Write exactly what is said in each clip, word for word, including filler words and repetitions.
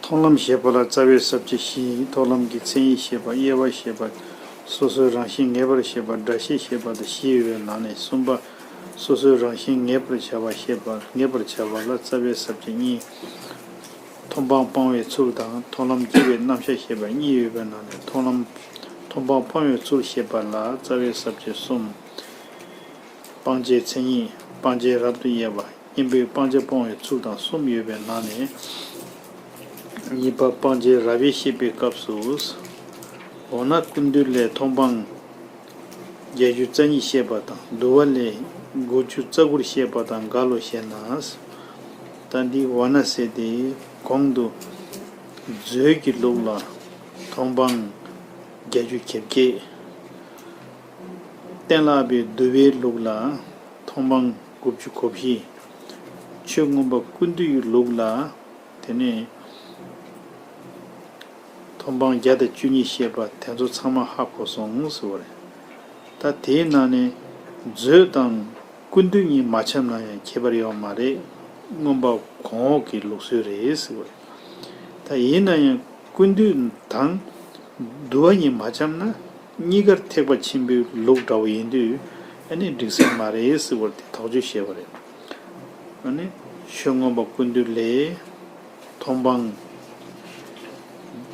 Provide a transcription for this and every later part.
མཐོང་ལམ་ཞེས་པ་ལ་རྩ་བའི་ས་བཅད་བཞི་ཡིན། མཐོང་ལམ་གྱི་མཚན་ཉིད་བཤད་པ། དབྱེ་བ་བཤད་པ། སོ་སོའི་རང་བཞིན་ངེས་པར་བཤད་པ། སྒྲ་ཤེས་བཤད་པ་དང་བཞི་ཡོད་པའི་ནང་ནས་གསུམ་པ། སོ་སོའི་རང་བཞིན་ངེས་པར་བྱ་བ་བཤད་པ། ངེས་པར་བྱ་བ་ལ་རྩ་བའི་ས་བཅད་གཉིས། མཐོང་སྤང་སྤང་བའི་ཚུལ་དང་མཐོང་ལམ་སྐྱེ་བའི་རྣམ་གཞག་བཤད་པ་གཉིས་ཡོད་པའི་ནང་ནས་མཐོང་ལམ། མཐོང་སྤང་སྤང་བའི་ཚུལ་བཤད་པ་ལ་རྩ་བའི་ས་བཅད་གསུམ། སྤང་བྱའི་མཚན་ཉིད། སྤང་བྱའི་རབ་ཏུ་དབྱེ་བ། གཉེན་པོའི་སྤང་བྱ་སྤོང་བའི་ཚུལ་དང་གསུམ་ཡོད་པའི་ནང་ནས། གཉིས་པ་སྤང་བྱའི་རབ་དབྱེ་བཤད་པའི་སྐབས་སུ། འོ་ན་ཀུན་བཏུས་ལས་མཐོང་སྤང་བརྒྱད་ཅུ་རྩ་གཉིས་བཤད་པ་དང་། བསྡུ་བ་ལས་དགུ་བཅུ་རྩ་དགུར་བཤད་པ་དང་འགལ་ལོ་ཞེ་ན། ད་འདི་འོ་ན་ཟེར་ཏེ་གོང་དུ་མཛོད་ཀྱི་ལུགས་ལ་མཐོང་སྤང་བརྒྱད་ཅུ་གྱ་བརྒྱད། གཏན་ལ་དབབ་པའི་བསྡུ་བའི་ལུགས་ལ་མཐོང་སྤང་དགུ་བཅུ་གོ་བཞི། ཆོས་མངོན་པ་ཀུན་བཏུས་ཀྱི་ལུགས་ལ་དེ་ནས་མཐོང་སྤང་བརྒྱ་དང་བཅུ་གཉིས་བཤད་པ་དེ་ཚོ་ཚང་མ་ཧ་གོ་སོང་ཟེར་བ་རེད། ད་དེའི་ནང་ནས་མཛོད་དང་ཀུན་བཏུས་གཉིས་མ་འཆམ་ན་ཡང་ཁྱད་པར་ཡོད་མ་རེད། མངོན་པ་གོང་འོག་གི་ལུགས་སྲོལ་རེད་ཟེར་བ་རེད། ད་ཡིན་ན་ཡང་ཀུན་བཏུས་དང་བསྡུ་བ་གཉིས་མ་འཆམ་ན་གཉིས་ཀར་ཐེག་པ་ཆེན་པོའི་ལུགས་འདྲ་བོ་ཡིན་དུས་ཨ་ནི་འགྲིག་ས་མ་རེད་ཟེར་བ་དེ་དོགས་གཅོད་བྱས་པ་རེད། ཨ་ནི་ཆོས་མངོན་པ་ཀུན་བཏུས་ལས་མཐོང་སྤང་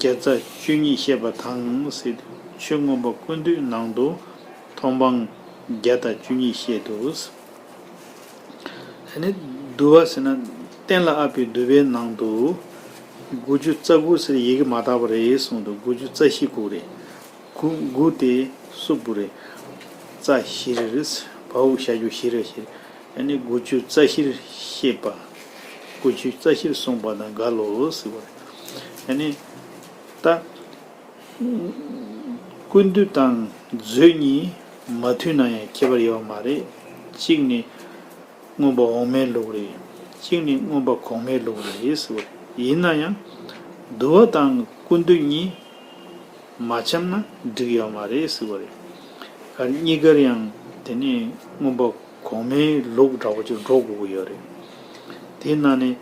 བརྒྱ་རྩ་བཅུ་གཉིས་བཤད་པ་དང་ཟེར་དུས་ཆོས་མངོན་པ་ཀུན་བཏུས་ནང་དུ་མཐོང་སྤང་བརྒྱ་དང་བཅུ་གཉིས་བཤད་འདུག་ཨ་ནི་བསྡུ་བ་ཟེར་ན་གཏན་ལ་དབབ་པའི་བསྡུ་བའི་ནང་དུ་དགུ་བཅུ་རྩ་དགུ་ཟེར་ཡི་གེ་མ་དག་པ་རེད་གསུངས་འདུག་དགུ་བཅུ་རྩ་བཞི་དགོས་རེད། དགུ་དགུ་དེ་སུབ་པོ་རེད། རྩ་བཞི་རེད། བ་འོག་བཞག་རྒྱུ་བཞི་རེད་བཞི་རེད། ཨ་ནི་དགུ་བཅུ་རྩ་བཞིར་བཤད་པ། དགུ་བཅུ་རྩ་བཞིར་གསུངས་པ་དང་འགལ་ལོ་ཟེར་བ་རེད། ཨ་ནི་ད། ཀུན་བཏུས་དང་མཛོད་གཉིས་མ་མཐུན་ན་ཡང་ཁྱད་པར་ཡོད་མ་རེད། གཅིག་ནི་མངོན་པ་འོག་མའི་ལུགས་རེད། གཅིག་ནི་མངོན་པ་གོང་མའི་ལུགས་རེད་ཟེར་བ་རེད། ཡིན་ན་ཡང་བསྡུ་བ་དང་ཀུན་བཏུས་གཉིས་མ་འཆམ་ན་འགྲིག་ཡོད་མ་རེད་ཟེར་བ་རེད། ག་རེ་གཉིས་ཀར་ཡང་དེ་ནི་མངོན་པ་གོང་མའི་ལུགས་འདྲ་བོ་ཅིག་འགྲོ་དགོས་ཀྱི་ཡོད་རེད། དེའི་ནང་ནས།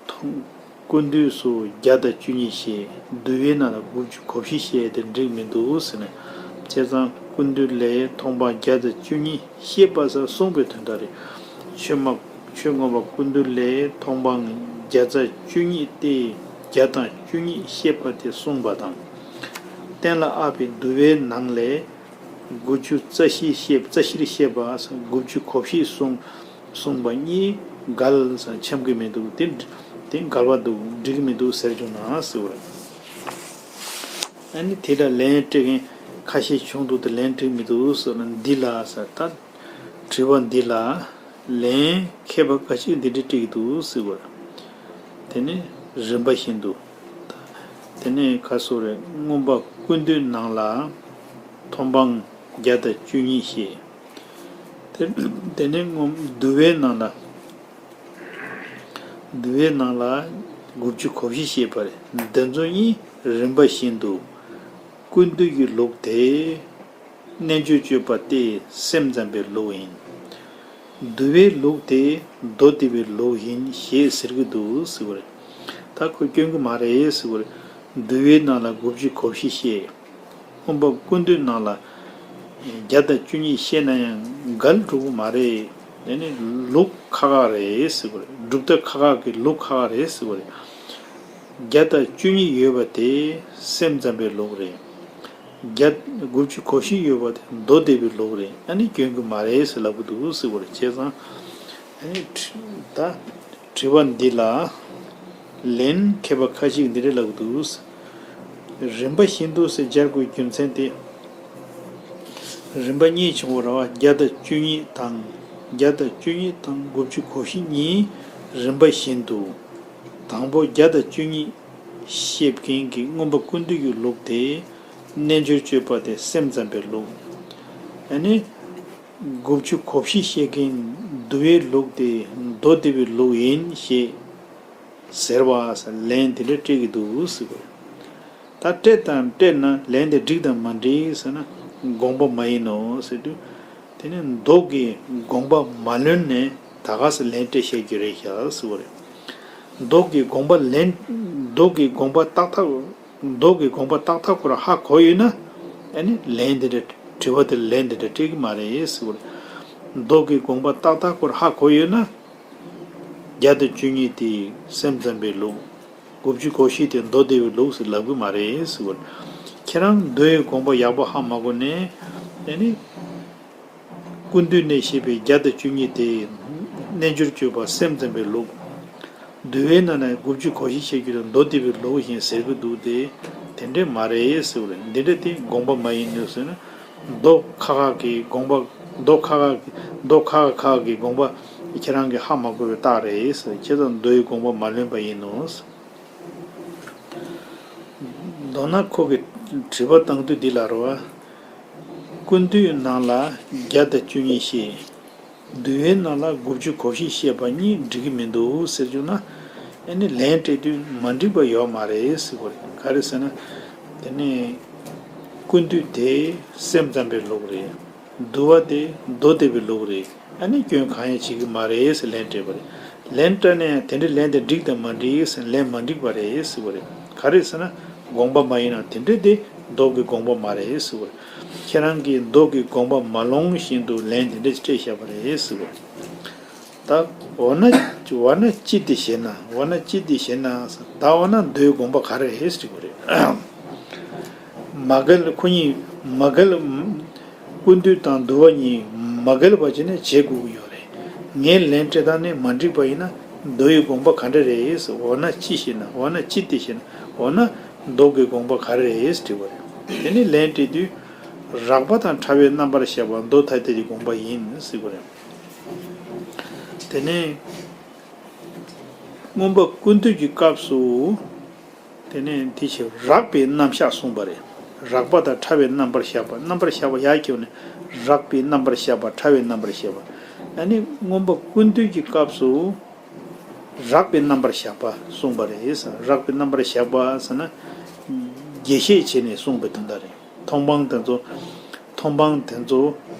མཐོང་། ཀུན་བཏུས་སུ་བརྒྱ་དང་བཅུ་གཉིས་བཤད། བསྡུ་བའི་ནང་ལ་དགུ་བཅུ་གོ་བཞི་བཤད་དེ་འགྲིག་མི་འདུག་ཟེར་ནས། བྱས་ཙང་ཀུན་བཏུས་ལས་མཐོང་སྤང་བརྒྱ་དང་བཅུ་གཉིས་བཤད་པ་ཟེར་གསུངས་པའི་དོན་དག་རེད། ཆོས་མ། ཆོས་མངོན་པ་ཀུན་བཏུས་ལས་མཐོང་སྤང་བརྒྱ་རྩ་བཅུ་གཉིས་ཏེ། བརྒྱ་དང་བཅུ་གཉིས་བཤད་པ་དེ་གསུངས་པ་དང་། གཏན་ལ་དབབ་པའི་བསྡུ་བའི་ནང་ལས་དགུ་བཅུ་རྩ་བཞི་བཤད། རྩ་བཞིར་བཤད་པ་དགུ་བཅུ་གོ་བཞི་གསུངས། གསུངས་པ་གཉིས་འགལ་ཟེར་འཆམ་གྱི་མི་འདུག་དེ་དེ་འགལ་བ་འདུག་འགྲིག་གི་མི་འདུག་ཟེར་བྱུང་ན་ཟེར་བ་རེད། ཨ་ནི་དེ་ལ་ལན་སྤྲད་མཁན་ཁ་ཤས་བྱུང་འདུག་དེ་ལན་འགྲིག་མི་འདུག་ཟེར་ན་འདི་ལ་ཟེར་ད་དྲི་བ་འདི་ལ་ལན་མཁས་པ་ཁ་ཤས་འདི་འདྲ་སྤྲད་ཀྱི་འདུག་ཟེར་བ་རེད། དེ་ནི་རིམ་པ་བཞིན་དུ། དེ་ནས་ཁ་སོ་རེ་མངོན་པ་ཀུན་བཏུས་ནང་ལ་མཐོང་སྤང་བརྒྱ་དང་བཅུ་གཉིས་བཤད། དེ་དེ་ནས་མངོན་བསྡུ་བའི་ནང་ལ། བསྡུ་བའི་ནང་ལ་དགུ་བཅུ་གོ་བཞི་བཤད་པ་རེད། འདི་ཚོ་གཉིས་རིམ་པ་བཞིན་དུ་ཀུན་བཏུས་ཀྱི་ལུགས་དེ། རྣལ་འབྱོར་སྤྱོད་པ་སྟེ་སེམས་ཙམ་པའི་ལུགས་ཡིན། བསྡུ་བའི་ལུགས་དེ་མདོ་སྡེ་པའི་ལུགས་ཡིན་ཞེས་ཟེར་གྱི་འདུག་ཟེར་བ་རེད། ད་ཁོ་སྐྱོན་གྱི་མ་རེད་ཟེར་བ་རེད། བསྡུ་བའི་ནང་ལ་དགུ་བཅུ་གོ་བཞི་བཤད། མངོན་པ་ཀུན་བཏུས་ནང་ལ་བརྒྱ་དང་བཅུ་གཉིས་བཤད་ན་ཡང་འགལ་འགྲོ་གི་མ་རེད། དེ་ནི་ལུགས་ཁག་ཁག་རེད་ཟེར་བ་རེད། གྲུབ་མཐའ་ཁག་ཁག་གི་ལུགས་ཁག་ཁག་རེད་ཟེར་བ་རེད། བརྒྱ་དང་བཅུ་གཉིས་ཡོད་པ་དེ་སེམས་ཙམ་པའི་ལུགས་རེད། བརྒྱ། དགུ་བཅུ་གོ་བཞི་ཡོད་པ་དེ་མདོ་སྡེ་པའི་ལུགས་རེད། ཨ་ནི་སྐྱོན་གྱི་མ་རེད་ཟེར་ལབ་ཀྱི་འདུག་ཟེར་བ་རེད། བྱས་ཙང་ཨ་ནི་ད་དྲི་བ་འདི་ལ་ལན་མཁས་པ་ཁ་ཅིག་འདི་འདྲ་ལབ་ཀྱི་འདུག་ཟེར། རིམ་པ་བཞིན་དུ་ཟེར་སྦྱར་དགོས་རྒྱུ་མཚན་དེ། རིམ་པ་གཉིས་བྱུང་བ་རེད་བ། བརྒྱ་དང་བཅུ་གཉིས་དང་། བརྒྱ་དང་བཅུ་གཉིས་དང་དགུ་བཅུ་གོ་བཞི་གཉིས་རིམ་པ་བཞིན་དུ། དང་པོ་བརྒྱ་དང་བཅུ་གཉིས་བཤད་མཁན་གྱི་མངོན་པ་ཀུན་བཏུས་ཀྱི་ལུགས་དེ་རྣལ་འབྱོར་སྤྱོད་པ་སྟེ་སེམས་ཙམ་པའི་ལུགས། ཨ་ནི་དགུ་བཅུ་གོ་བཞི་བཤད་མཁན་བསྡུ་བའི་ལུགས་དེ་མདོ་སྡེ་པའི་ལུགས་ཡིན་ཞེས་ཟེར་བ་ལན་དེ་འདྲ་སྤྲད་ཀྱི་འདུག་ཟེར་བ། ད་སྤྲད་དང་སྤྲད་ན་ལན་དེ་འགྲིག་དང་མ་འགྲིག་ཟེར་ན་དགོངས་པ་མ་ཡིན་ནོ་ཟེར་དུས། དེ་ནི་མདོ་གི་དགོངས་པ་མ་ལོན་ནས་ད་ག་སེ་ལན་སྤྲད་བཤད་རྒྱུ་རེད་ཤག་ཟེར་བ་རེད། མདོ་གི་དགོངས་པ་ལན། མདོ་གི་དགོངས་པ་ཏག་ཏག་མདོ་གི་དགོངས་པ་ཏག་ཏག་ཁོ་རང་ཧ་གོ་ཡོད་ན། ཨ་ནི་ལན་དེ་འདྲ། དྲི་བ་དེར་ལན་དེ་འདྲ་སྤྲད་ཀྱི་མ་རེད་ཟེར་བ་རེད། མདོ་གི་དགོངས་པ་ཏག་ཏག་ཁོ་རང་ཧ་གོ་ཡོད་ན། བརྒྱ་དང་བཅུ་གཉིས་དེ་སེམས་ཙམ་པའི་ལུགས། དགུ་བཅུ་གོ་བཞི་དེ་མདོ་སྡེ་པའི་ལུགས་སུ་ལབ་ཀྱི་མ་རེད་ཟེར་བ་རེད། ཁྱེད་རང་མདོའི་དགོངས་པ་ཡག་པོ་ཧ་མ་གོ་ནས། ཨ་ནི། ཀུན་བཏུས་ནས་བཤད་པའི་བརྒྱ་དང་བཅུ་གཉིས་དེ་རྣལ་འབྱོར་སྤྱོད་པ་སེམས་ཙམ་པའི་ལུགས། འདུལ་བའི་ནང་ནས་དགུ་བཅུ་གོ་བཞི་བཤད་རྒྱུ་དང་མདོ་སྡེ་པའི་ལུགས་བཞིན་ཟེར་གྱི་འདུག་སྟེ། དེ་འདྲས་མ་རེད་ཟེར་བ་རེད། འདི་འདྲ་དེ་དགོངས་པ་མ་ཡིན་ནོ་ཟེར་ན། མདོ་ཁ་ཁ་གི་དགོངས་པ། མདོ་ཁ་ཁ་གི། མདོ་ཁ་ཁ་ཁ་གི་དགོངས་པ་ཁྱེད་རང་གིས་ཧ་མ་གོ་བའི་རྟགས་རེད་ཟེར། ཁྱེད་ཚོ་མདོའི་དགོངས་པ་མ་ལོན་པ་ཡིན་ནོ་ཟེར། མདོར་ན་ཁོ་གིས་དྲི་བ་བཏང་དུས་འདི་ལ་རེད་བ། ཀུན་བཏུས་ནང་ལ་བརྒྱ་དང་བཅུ་གཉིས་བཤད། འདུལ་བའི་ནང་ལ་དགུ་བཅུ་གོ་བཞི་བཤད་པ་གཉིས་འགྲིག་གི་མི་འདུག་ཟེར་བྱུང་ན། ཨ་ནི་ལན་སྤྲད་དུས་མ་འགྲིག་པ་ཡོད་མ་རེད་ཟེར་བ་རེད། ག་རེ་ཟེར་ན། དེ་ནས་ཀུན་བཏུས་དེ་སེམས་ཙམ་པའི་ལུགས་རེད། འདུལ་བ་དེ་མདོ་སྡེ་པའི་ལུགས་རེད། ཨ་ནི་སྐྱོན་གང་ཡང་བྱེད་ཀྱི་མ་རེད་ཟེར་ལན་སྤྲད་པ་རེད། ལན་སྤྲད་ནས་དེ་འདྲའི་ལན་དེ་འགྲིག་དང་མ་འགྲིག་ཟེར་ལན་མ་འགྲིག་པ་རེད་ཟེར་བ་རེད། ག་རེ་ཟེར་ན། དགོངས་པ་མ་ཡིན་ན་དེ་འདྲའི་དེ་མདོ་གི་དགོངས་པ་མ་རེད་ཟེར་བ་རེད། ཁྱེད་རང་གིས་མདོ་གི་དགོངས་པ་མ་ལོན་བཞིན་དུ་ལན་དེ་འདྲ་སྤྲད་བཞག་པ་རེད་ཟེར་བ་རེད། ད་འོ་ན། འོ་ན་ཅི་སྟེ་ཞེ་ན། འོ་ན་ཅི་སྟེ་ཞེ་ན། ད་འོ་ན་མདོའི་དགོངས་པ་ག་རེ་རེད་ཟེར་བ་རེད། མ་འགལ། ཁོ་གཉིས་མ་འགལ། ཀུན་བཏུས་དང་འདུལ་བ་གཉིས་མ་འགལ་བ་བྱས་ནས་བྱེད་དགོས་ཀྱི་ཡོད་རེད། ངས་ལན་སྤྲད་སྟངས་ནི་མ་འགྲིག་པ་ཡིན་ན། མདོ་ཡི་དགོངས་པ་ག་འདྲ་རེད། འོ་ན་ཅི་ཞེ་ན། འོ་ན་ཅི་སྟེ་ཞེ་ན། འོ་ན་མདོ་གི་དགོངས་པ་ག་རེ་རེད་དྲིས་པ་རེད། དེ་ནི་ལན་སྤྲད་དུས། རགས་པ་དང་ཕྲ་བའི་རྣམ་པར་བཞག་པ་མདོ་ཐ་དད་ཀྱི་དགོངས་པ་ཡིན་ཟེར་བ་རེད། དེ་ནས་མངོན་པ་ཀུན་བཏུས་ཀྱི་སྐབས་སུ། དེ་ནས་དེ་ཕྱིར་རགས་པའི་རྣམ་གཞག་གསུངས་པ་རེད། རགས་པ་དང་ཕྲ་བའི་རྣམ་པར་བཞག་པ། རྣམ་པར་བཞག་པ་ཡར་ཁྱེར་ནས་རགས་པའི་རྣམ་པར་བཞག་པ། ཕྲ་བའི་རྣམ་པར་བཞག་པ། ཨ་ནི་མངོན་པ་ཀུན་བཏུས་ཀྱི་སྐབས་སུ་རགས་པའི་རྣམ་པར་བཞག་པ་གསུངས་པ་རེད། རགས་པའི་རྣམ་པར་བཞག་པ་ཟེར་ན། རྒྱས་བཤད་བྱས་ནས་གསུངས་པའི་དོན་དག་རེད། མཐོང་སྤང་དེ་ཚོ། མཐོང་སྤང་དེ་ཚོ་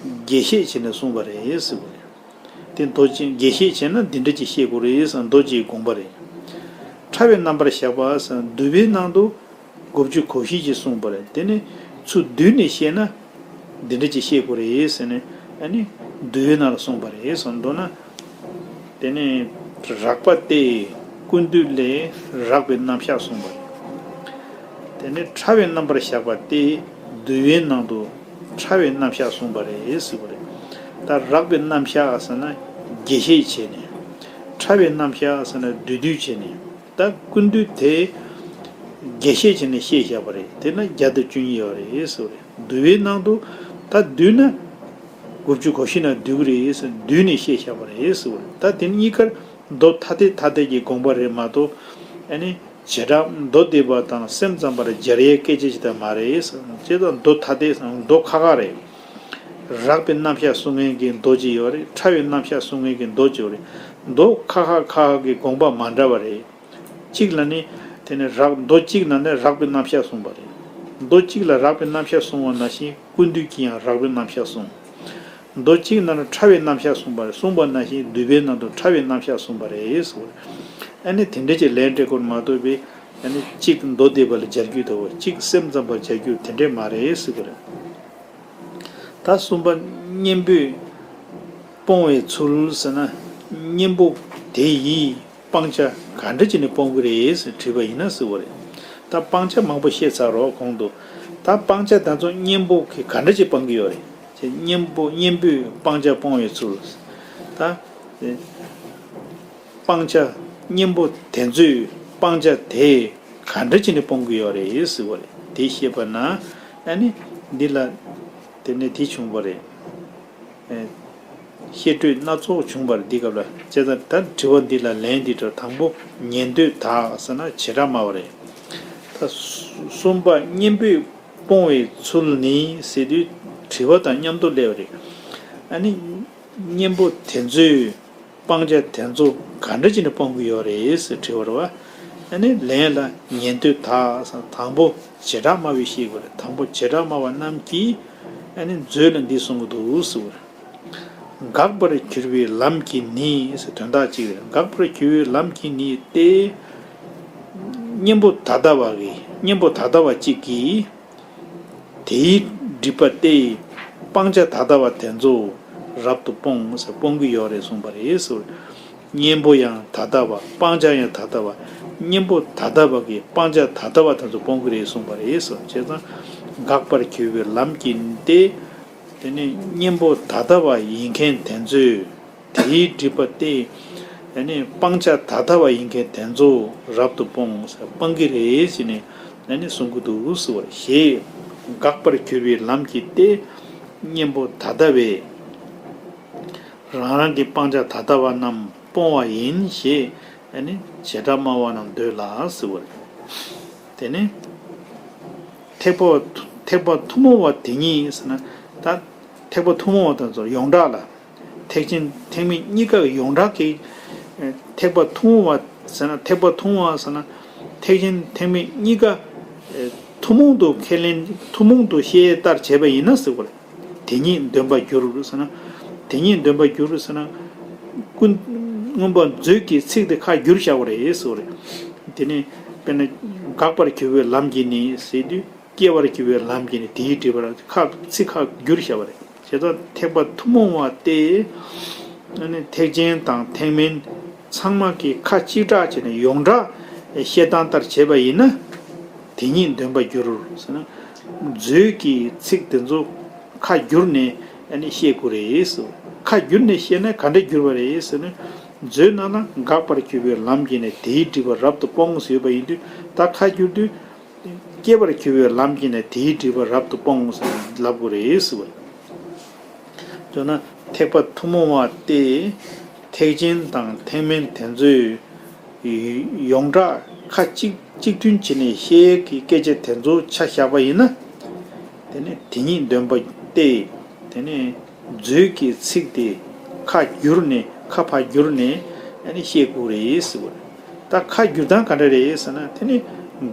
རྒྱས་བཤད་བྱས་ནས་གསུངས་པ་རེད་ཟེར་བ་རེད། དེ་མདོ་ཅན་རྒྱས་བཤད་བྱས་ན་འདི་འདྲ་ཅིག་བཤད་དགོས་རེད་ཟེར་མདོ་ཅིག་དགོངས་པ་རེད། ཕྲ་བའི་རྣམ་པར་བཞག་པ་ཟེར་འདུལ་བའི་ནང་དུ་དགུ་བཅུ་གོ་བཞི་ཅིག་གསུངས་པ་རེད། དེ་ནི་ཚུར་བསྡུས་ནས་བཤད་ན་འདི་འདྲ་ཅིག་བཤད་དགོས་རེད་ཟེར་ནས། ཨ་ནི་འདུལ་བའི་ནང་ལ་གསུངས་པ་རེད་ཟེར། མདོར་ན། དེ་ནི་རགས་པ་སྟེ། ཀུན་བཏུས་ལས་རགས་པའི་རྣམ་གཞག་གསུངས་པ་རེད། དེ་ནི་ཕྲ་བའི་རྣམ་པར་བཞག་པ་སྟེ། འདུལ་བའི་ནང་དུ་ཕྲ་བའི་རྣམ་གཞག་གསུངས་པ་རེད་ཟེར་བ་རེད། ད་རགས་པའི་རྣམ་གཞག་ཟེར་ན་རྒྱས་བཤད་བྱས་ནས། ཕྲ་བའི་རྣམ་གཞག་ཟེར་ན་བསྡུས་བསྡུས་བྱས་ནས། ད་ཀུན་བཏུས་དེ་རྒྱས་བཤད་བྱས་ནས་བཤད་བཞག་པ་རེད། དེ་ན་བརྒྱ་དང་བཅུ་གཉིས་ཡོད་རེད་ཟེར་བ་རེད། འདུལ་བའི་ནང་དུ་ད་བསྡུས་ན་དགུ་བཅུ་གོ་བཞི་ན་བསྡུས་ཀྱི་རེད་ཟེར། བསྡུས་ནས་བཤད་བཞག་པ་རེད་ཟེར་བ་རེད། ད་དེ་གཉིས་ཀར་མདོ་ཐ་དད་ཐ་དད་ཀྱི་དགོངས་པ་རེད་མ་གཏོགས། ཨ་ནི་བྱེ་བྲག་མདོ་སྡེ་པ་དང་སེམས་ཙམ་པར་སྦྱར་ཡའི་སྐད་ཆ་ཞིག་ད་མ་རེད་ཟེར། བྱས་ཙང་མདོ་ཐ་དད་ཟེར་མདོ་ཁ་ཁ་རེད། རགས་པའི་རྣམ་གཞག་གསུང་མཁན་གྱི་མདོ་གཅིག་ཡོད་རེད། ཕྲ་བའི་རྣམ་གཞག་གསུང་མཁན་གྱི་མདོ་གཅིག་ཡོད་རེད། མདོ་ཁ་ཁ་ཁ་ཁ་གི་དགོངས་པ་མ་འདྲ་བ་རེད། གཅིག་ལ་ནི། དེ་ནི་རགས། མདོ་གཅིག་ནང་ནས་རགས་པའི་རྣམ་གཞག་གསུངས་པ་རེད། མདོ་གཅིག་ལ་རགས་པའི་རྣམ་གཞག་གསུངས་པ་ནང་བཞིན་ཀུན་བཏུས་ཀྱིས་ཡང་རགས་པའི་རྣམ་གཞག་གསུངས། མདོ་གཅིག་ནང་ལ་ཕྲ་བའི་རྣམ་གཞག་གསུངས་པ་རེད། གསུངས་པ་ནང་བཞིན་འདུལ་བའི་ནང་དུ་ཕྲ་བའི་རྣམ་གཞག་གསུངས་པ་རེད་ཟེར་བ་རེད། ཨ་ནི་དེ་འདྲ་ཅིག་ལན་སྤྲད་དགོས་མ་གཏོགས་པའི། ཨ་ནི་གཅིག་མདོ་སྡེ་པ་ལ་སྦྱར་རྒྱུ་དང་། གཅིག་སེམས་ཙམ་པར་སྦྱར་རྒྱུ་དེ་འདྲས་མ་རེད་ཟེར་བ་རེད། ད་གསུམ་པ་གཉེན་པོས་སྤོང་བའི་ཚུལ་ཟེར་ན། གཉེན་པོ་དེ་ཡིས་སྤང་བྱ་ག་འདྲ་བྱས་ནས་སྤོང་གི་རེད་ཟེར་དྲིས་པ་ཡིན་ན་ཟེར་བ་རེད། ད་སྤང་བྱ་མང་པོ་བཤད་ཚར་རོ་གོང་དུ། ད་སྤང་བྱ་དེ་ཚོ་གཉེན་པོ་གིས་ག་འདྲ་བྱས་སྤང་གི་ཡོད་རེད། ཅེས་གཉེན་པོ། གཉེན་པོས་སྤང་བྱ་སྤོང་བའི་ཚུལ། ད། སྤང་བྱ། གཉེན་པོ་དེ་ཚོས་སྤང་བྱ་དེ་ག་འདྲ་བྱས་ནས་སྤོང་གི་ཡོད་རེད་ཟེར་བ་རེད། དེ་བཤད་པ་ན། ཨ་ནི་འདི་ལ་དེ་ནས་དེ་བྱུང་བ་རེད། ཨེ། བཤད་སྒྲོས་སྣ་ཚོགས་བྱུང་བ་རེད་འདི་སྐབས་ལ། བྱས་ཙང་ད་དྲི་བ་འདི་ལ་ལན་འདི་འདྲ། དང་པོ་ཉན་ཐོས་དག་ཟེར་ན་བྱེ་བྲག་སྨྲ་བ་རེད། ད་གསུམ་པ་གཉེན་པོས་སྤོང་བའི་ཚུལ་ནི་ཟེར་དུས་དྲི་བ་དང་མཉམ་དུ་སླེབས་པ་རེད། ཨ་ནི། གཉེན་པོ་དེ་ཚོས་སྤང་བྱ་དེ་ཚོ་ག་འདྲ་བྱས་ནས་སྤོང་གི་ཡོད་རེད་ཟེར་དྲི་བ་རེད་བ། ཨ་ནི་ལན་ལ་ཉན་ཐོས་དག་ཟེར། དང་པོ་བྱེ་བྲག་སྨྲ་བས་བཤད་དགོས་རེད། དང་པོ་བྱེ་བྲག་སྨྲ་བ་རྣམས་ཀྱིས་ཨ་ནི་མཛོད་ལ་འདི་གསུང་གི་འདུག་ཟེར་བ་རེད། འགག་པར་གྱུར་པའི་ལམ་གྱིས་ནི་ཟེར་དོན་དག་གཅིག་རེད། འགག་པར་གྱུར་པའི་ལམ་གྱིས་ནི་སྟེ། གཉེན་པོ་ད་ལྟ་བ་གི་གཉེན་པོ་ད་ལྟ་བ་གཅིག་གིས། དེའི་སྒྲིབ་པ་སྟེ། སྤང་བྱ་ད་ལྟ་བ་དེ་ཚོ་རབ་ཏུ་སྤོང་ཟེར་སྤོང་གི་ཡོད་རེད་གསུངས་པ་རེད་ཟེར། གཉེན་པོ་ཡང་ད་ལྟ་བ། སྤང་བྱ་ཡང་ད་ལྟ་བ། གཉེན་པོ་ད་ལྟ་བ་གིས་སྤང་བྱ་ད་ལྟ་བ་དེ་ཚོ་སྤོང་གི་རེད་གསུངས་པ་རེད་ཟེར། བྱས་ཙང་འགག་པར་གྱུར་པའི་ལམ་གྱིས་ཏེ། དེ་ནི་གཉེན་པོ་ད་ལྟ་བ་ཡིན་མཁན་དེ་ཚོས། དེའི་སྒྲིབ་པ་སྟེ། ཨ་ནི་སྤང་བྱ་ད་ལྟ་བ་ཡིན་མཁན་དེ་ཚོ་རབ་ཏུ་སྤོང་ཟེར་སྤང་གི་རེད་ཟེར་ནས་ཨ་ནི་གསུང་གི་འདུག་ཟེར་བ་ཞེས། འགག་པར་གྱུར་པའི་ལམ་གྱིས་ཏེ། གཉེན་པོ་ད་ལྟ་བས། རང་རང་གི་སྤང་བྱ་ད་ལྟ་བ་རྣམས་སྤོང་བ་ཡིན་ཞེས་ཨ་ནི་བྱེ་བྲག་སྨྲ་བ་རྣམས་འདོད་ལ་ཟེར་བ་རེད། དེ་ནི། ཐེག་པ་ཐེག་པ་ཐུན་མོང་བ་དེ་ཉིད་ཟེར་ན། ད་ཐེག་པ་ཐུན་མོང་བ་དང་ཚོ་ཡོངས་གྲགས་ལ། ཐེག་ཆེན་ཐེག་དམན་གཉིས་ཀ་ཡོངས་གྲགས་ཀྱི། ཨེ། ཐེག་པ་ཐུན་མོང་བ་ཟེར་ན་ཐེག་པ་ཐུན་མོང་བ་ཟེར་ན། ཐེག་ཆེན་ཐེག་དམན་གཉིས་ཀ། ཨེ། ཐུན་མོང་དུ་ཁས་ལེན་ཐུན་མོང་དུ་བཤད་ལྟར་བྱས་པ་ཡིན་ན་ཟེར་བ་རེད། དེ་ཉིད་འདོན་པར་འགྱུར་ཟེར་ན། དེ་ཉིད་འདོན་པར་འགྱུར་ཟེར་ན། ཀུན། མངོན་པ་མཛོད་ཀྱི་ཚིག་དེ་ཁ་བསྒྱུར་བཞག་པ་རེད་ཟེར་བ་རེད། དེ་ནི། དཔེར་ན། འགག་པར་གྱུར་པའི་ལམ་གྱིས་ནི་ཟེར་དུས། སྐྱེ་བར་གྱུར་པའི་ལམ་གྱིས་ནི་དེའི་སྒྲིབ་པར་ཁ་ཚིག་ཁ་བསྒྱུར་བཞག་པ་རེད། བྱས་ཙང་ཐེག་པ་ཐུན་མོང་བ་སྟེ། ཨ་ནི་ཐེག་ཆེན་དང་ཐེག་དམན་ཚང་མ་གི་ཁ་གཅིག་གྲགས་བྱས་ནས་ཡོངས་གྲགས་བཤད་སྟངས་ལྟར་བྱས་པ་ཡིན་ན། དེ་ཉིད་འདོན་པར་འགྱུར་ཟེར་ན། མཛོད་ཀྱི་ཚིག་དེ་ཚོ་ཁ་བསྒྱུར་ནས་ཨ་ནི་བཤད་དགོས་རེད་ཟེར། ཁ་བསྒྱུར་ནས་བཤད་ན་ག་འདྲ་འགྱུར་བ་རེད་ཟེར་ན། མཛོད་ནང་ལ་འགག་པར་གྱུར་པའི་ལམ་གྱིས་ནི་དེའི་སྒྲིབ་པ་རབ་ཏུ་སྤོང་ཟེར་ཡོད་པ་ཡིན་དུས། ད་ཁ་བསྒྱུར་དུས། སྐྱེ་བར་གྱུར་པའི་ལམ་གྱིས་ནི་དེའི་སྒྲིབ་པ་རབ་ཏུ་སྤོང་ཟེར་ལབ་དགོས་རེད་ཟེར་བ། མདོར་ན་ཐེག་པ་ཐུན་མོང་བ་སྟེ། ཐེག་ཆེན་དང་ཐེག་དམན་དེ་ཚོའི་ཡོངས་གྲགས་ཁ་གཅིག་གཅིག་མཐུན་བྱས་ནས་བཤད་ཀྱི་སྐད་ཆ་དེ་ཚོ་ཆ་བཞག་པ་ཡིན་ན། དེ་ནི་དེ་ཉིད་འདོན་པ་སྟེ། དེ་ནི། མཛོད་ཀྱི་ཚིག་དེ་ཁ་བསྒྱུར་ནས་ཁ་ཕར་བསྒྱུར་ནས་ཨ་ནི་བཤད་དགོས་རེད་ཟེར་བ་རེད། ད་ཁ་བསྒྱུར་སྟངས་ག་འདྲ་རེད་ཟེར་ན། དེ་ནི་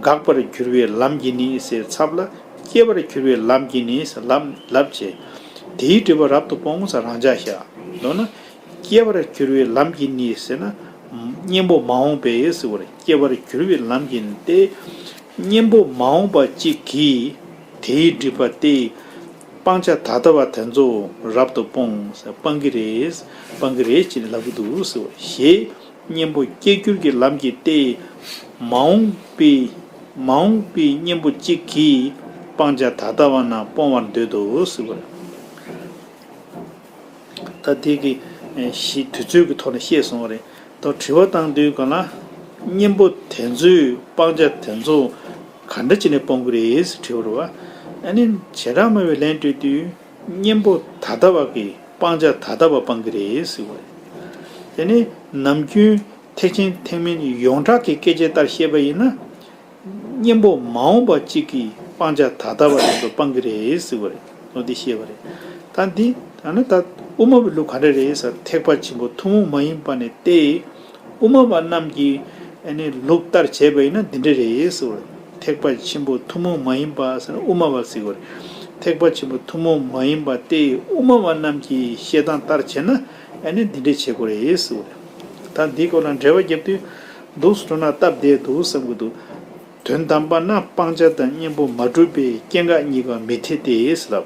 འགག་པར་གྱུར་པའི་ལམ་གྱིས་ནི་ཟེར་ཚབ་ལ། སྐྱེ་བར་གྱུར་པའི་ལམ་གྱིས་ནི་ཟེར་ལམ་ལབ་བྱས། དེའི་སྒྲིབ་པ་རབ་ཏུ་སྤོང་ཟེར་རང་འཇགས་བཞག་མདོར་ན། སྐྱེ་བར་གྱུར་པའི་ལམ་གྱིས་ནི་ཟེར་ན། གཉེན་པོ་མ་འོངས་པའི་ཟེར་བ་རེད། སྐྱེ་བར་གྱུར་པའི་ལམ་གྱིས་ནི་སྟེ། གཉེན་པོ་མ་འོངས་པ་གཅིག་གིས། དེའི་སྒྲིབ་པ་སྟེ། སྤང་བྱ་ད་ལྟ་བ་དེ་ཚོ་རབ་ཏུ་སྤོང་ཟེར་སྤང་གི་རེད། སྤང་གི་རེད་ཅེས་ལབ་ཀྱི་འདུག་ཟེར་བ་ཞེས། གཉེན་པོ་སྐྱེ་འགྱུར་གྱི་ལམ་གྱིས་ཏེ། མ་འོངས་པའི་མ་འོངས་པའི་གཉེན་པོ་གཅིག་གིས་སྤང་བྱ་ད་ལྟ་བ་རྣམས་སྤོང་བར་འདོད་དོ་ཟེར་བ་རེད། ད་དེ་གི་ཞིག་དུས་ཚོད་ཀྱི་ཐོག་ནས་བཤད་སོང་བ་རེད། ད་དྲི་བ་བཏང་དུས་གང་ལ། གཉེན་པོ་དེ་ཚོས་སྤང་བྱ་དེ་ཚོ་ག་འདྲ་བྱས་ནས་སྤོང་གི་རེད་ཟེར་དྲི་བ་རེད་བ། ཨ་ནི་བྱེ་བྲག་སྨྲ་བའི་ལན་སྤྲད་དུས། གཉེན་པོ་ད་ལྟ་བ་གིས་སྤང་བྱ་ད་ལྟ་བ་སྤང་གི་རེད་ཟེར་བ་རེད། དེ་ནི་ནམ་རྒྱུན་ཐེག་ཆེན་ཐེག་དམན་ཡོངས་གྲགས་ཀྱི་སྐད་ཆ་ལྟར་བཤད་པ་ཡིན་ན། གཉེན་པོ་མ་འོངས་པ་གཅིག་གིས་སྤང་བྱ་ད་ལྟ་བ་དེ་ཚོ་སྤང་གི་རེད་ཟེར་བ་རེད། འོ་འདི་བཤད་པ་རེད། ད་འདི་ད་ནི་ད་དབུ་མ་པའི་ལུགས་ག་འདྲ་རེད་ཟེར། ཐེག་པ་ཆེན་པོ་ཐུན་མོང་མ་ཡིན་པ་ནས་ཏེ། དབུ་མ་པ་རྣམས་ཀྱི་ཨ་ནི་ལུགས་ལྟར་བྱས་པ་ཡིན་ན་འདི་འདྲ་རེད་ཟེར་བ་རེད། ཐེག་པ་ཆེན་པོ་ཐུན་མོང་མ་ཡིན་པ་ཟེར་ན་དབུ་མ་པ་ཟེར་བ་རེད། ཐེག་པ་ཆེན་པོ་ཐུན་མོང་མ་ཡིན་པ་སྟེ་དབུ་མ་པ་རྣམས་ཀྱི་བཤད་སྟངས་ལྟར་བྱས་ན་ཨ་ནི་འདི་འདྲ་བྱེད་དགོས་རེད་ཟེར་བ་རེད། ད་འདིའི་སྐོར་ལ་འགྲེལ་བ་བརྒྱབ་དུས། འདུག་སེ་འགྲོ་ན་སྟབས་བདེ་འདུག་བསམ་གྱི་འདུག་དོན་དམ་པར་ན་སྤང་བྱ་དང་གཉེན་པོ་མ་གྲུབ་པས་སྐྱེ་འགག་གཉིས་ཀ་མི་འཐད་དེ་ལབ།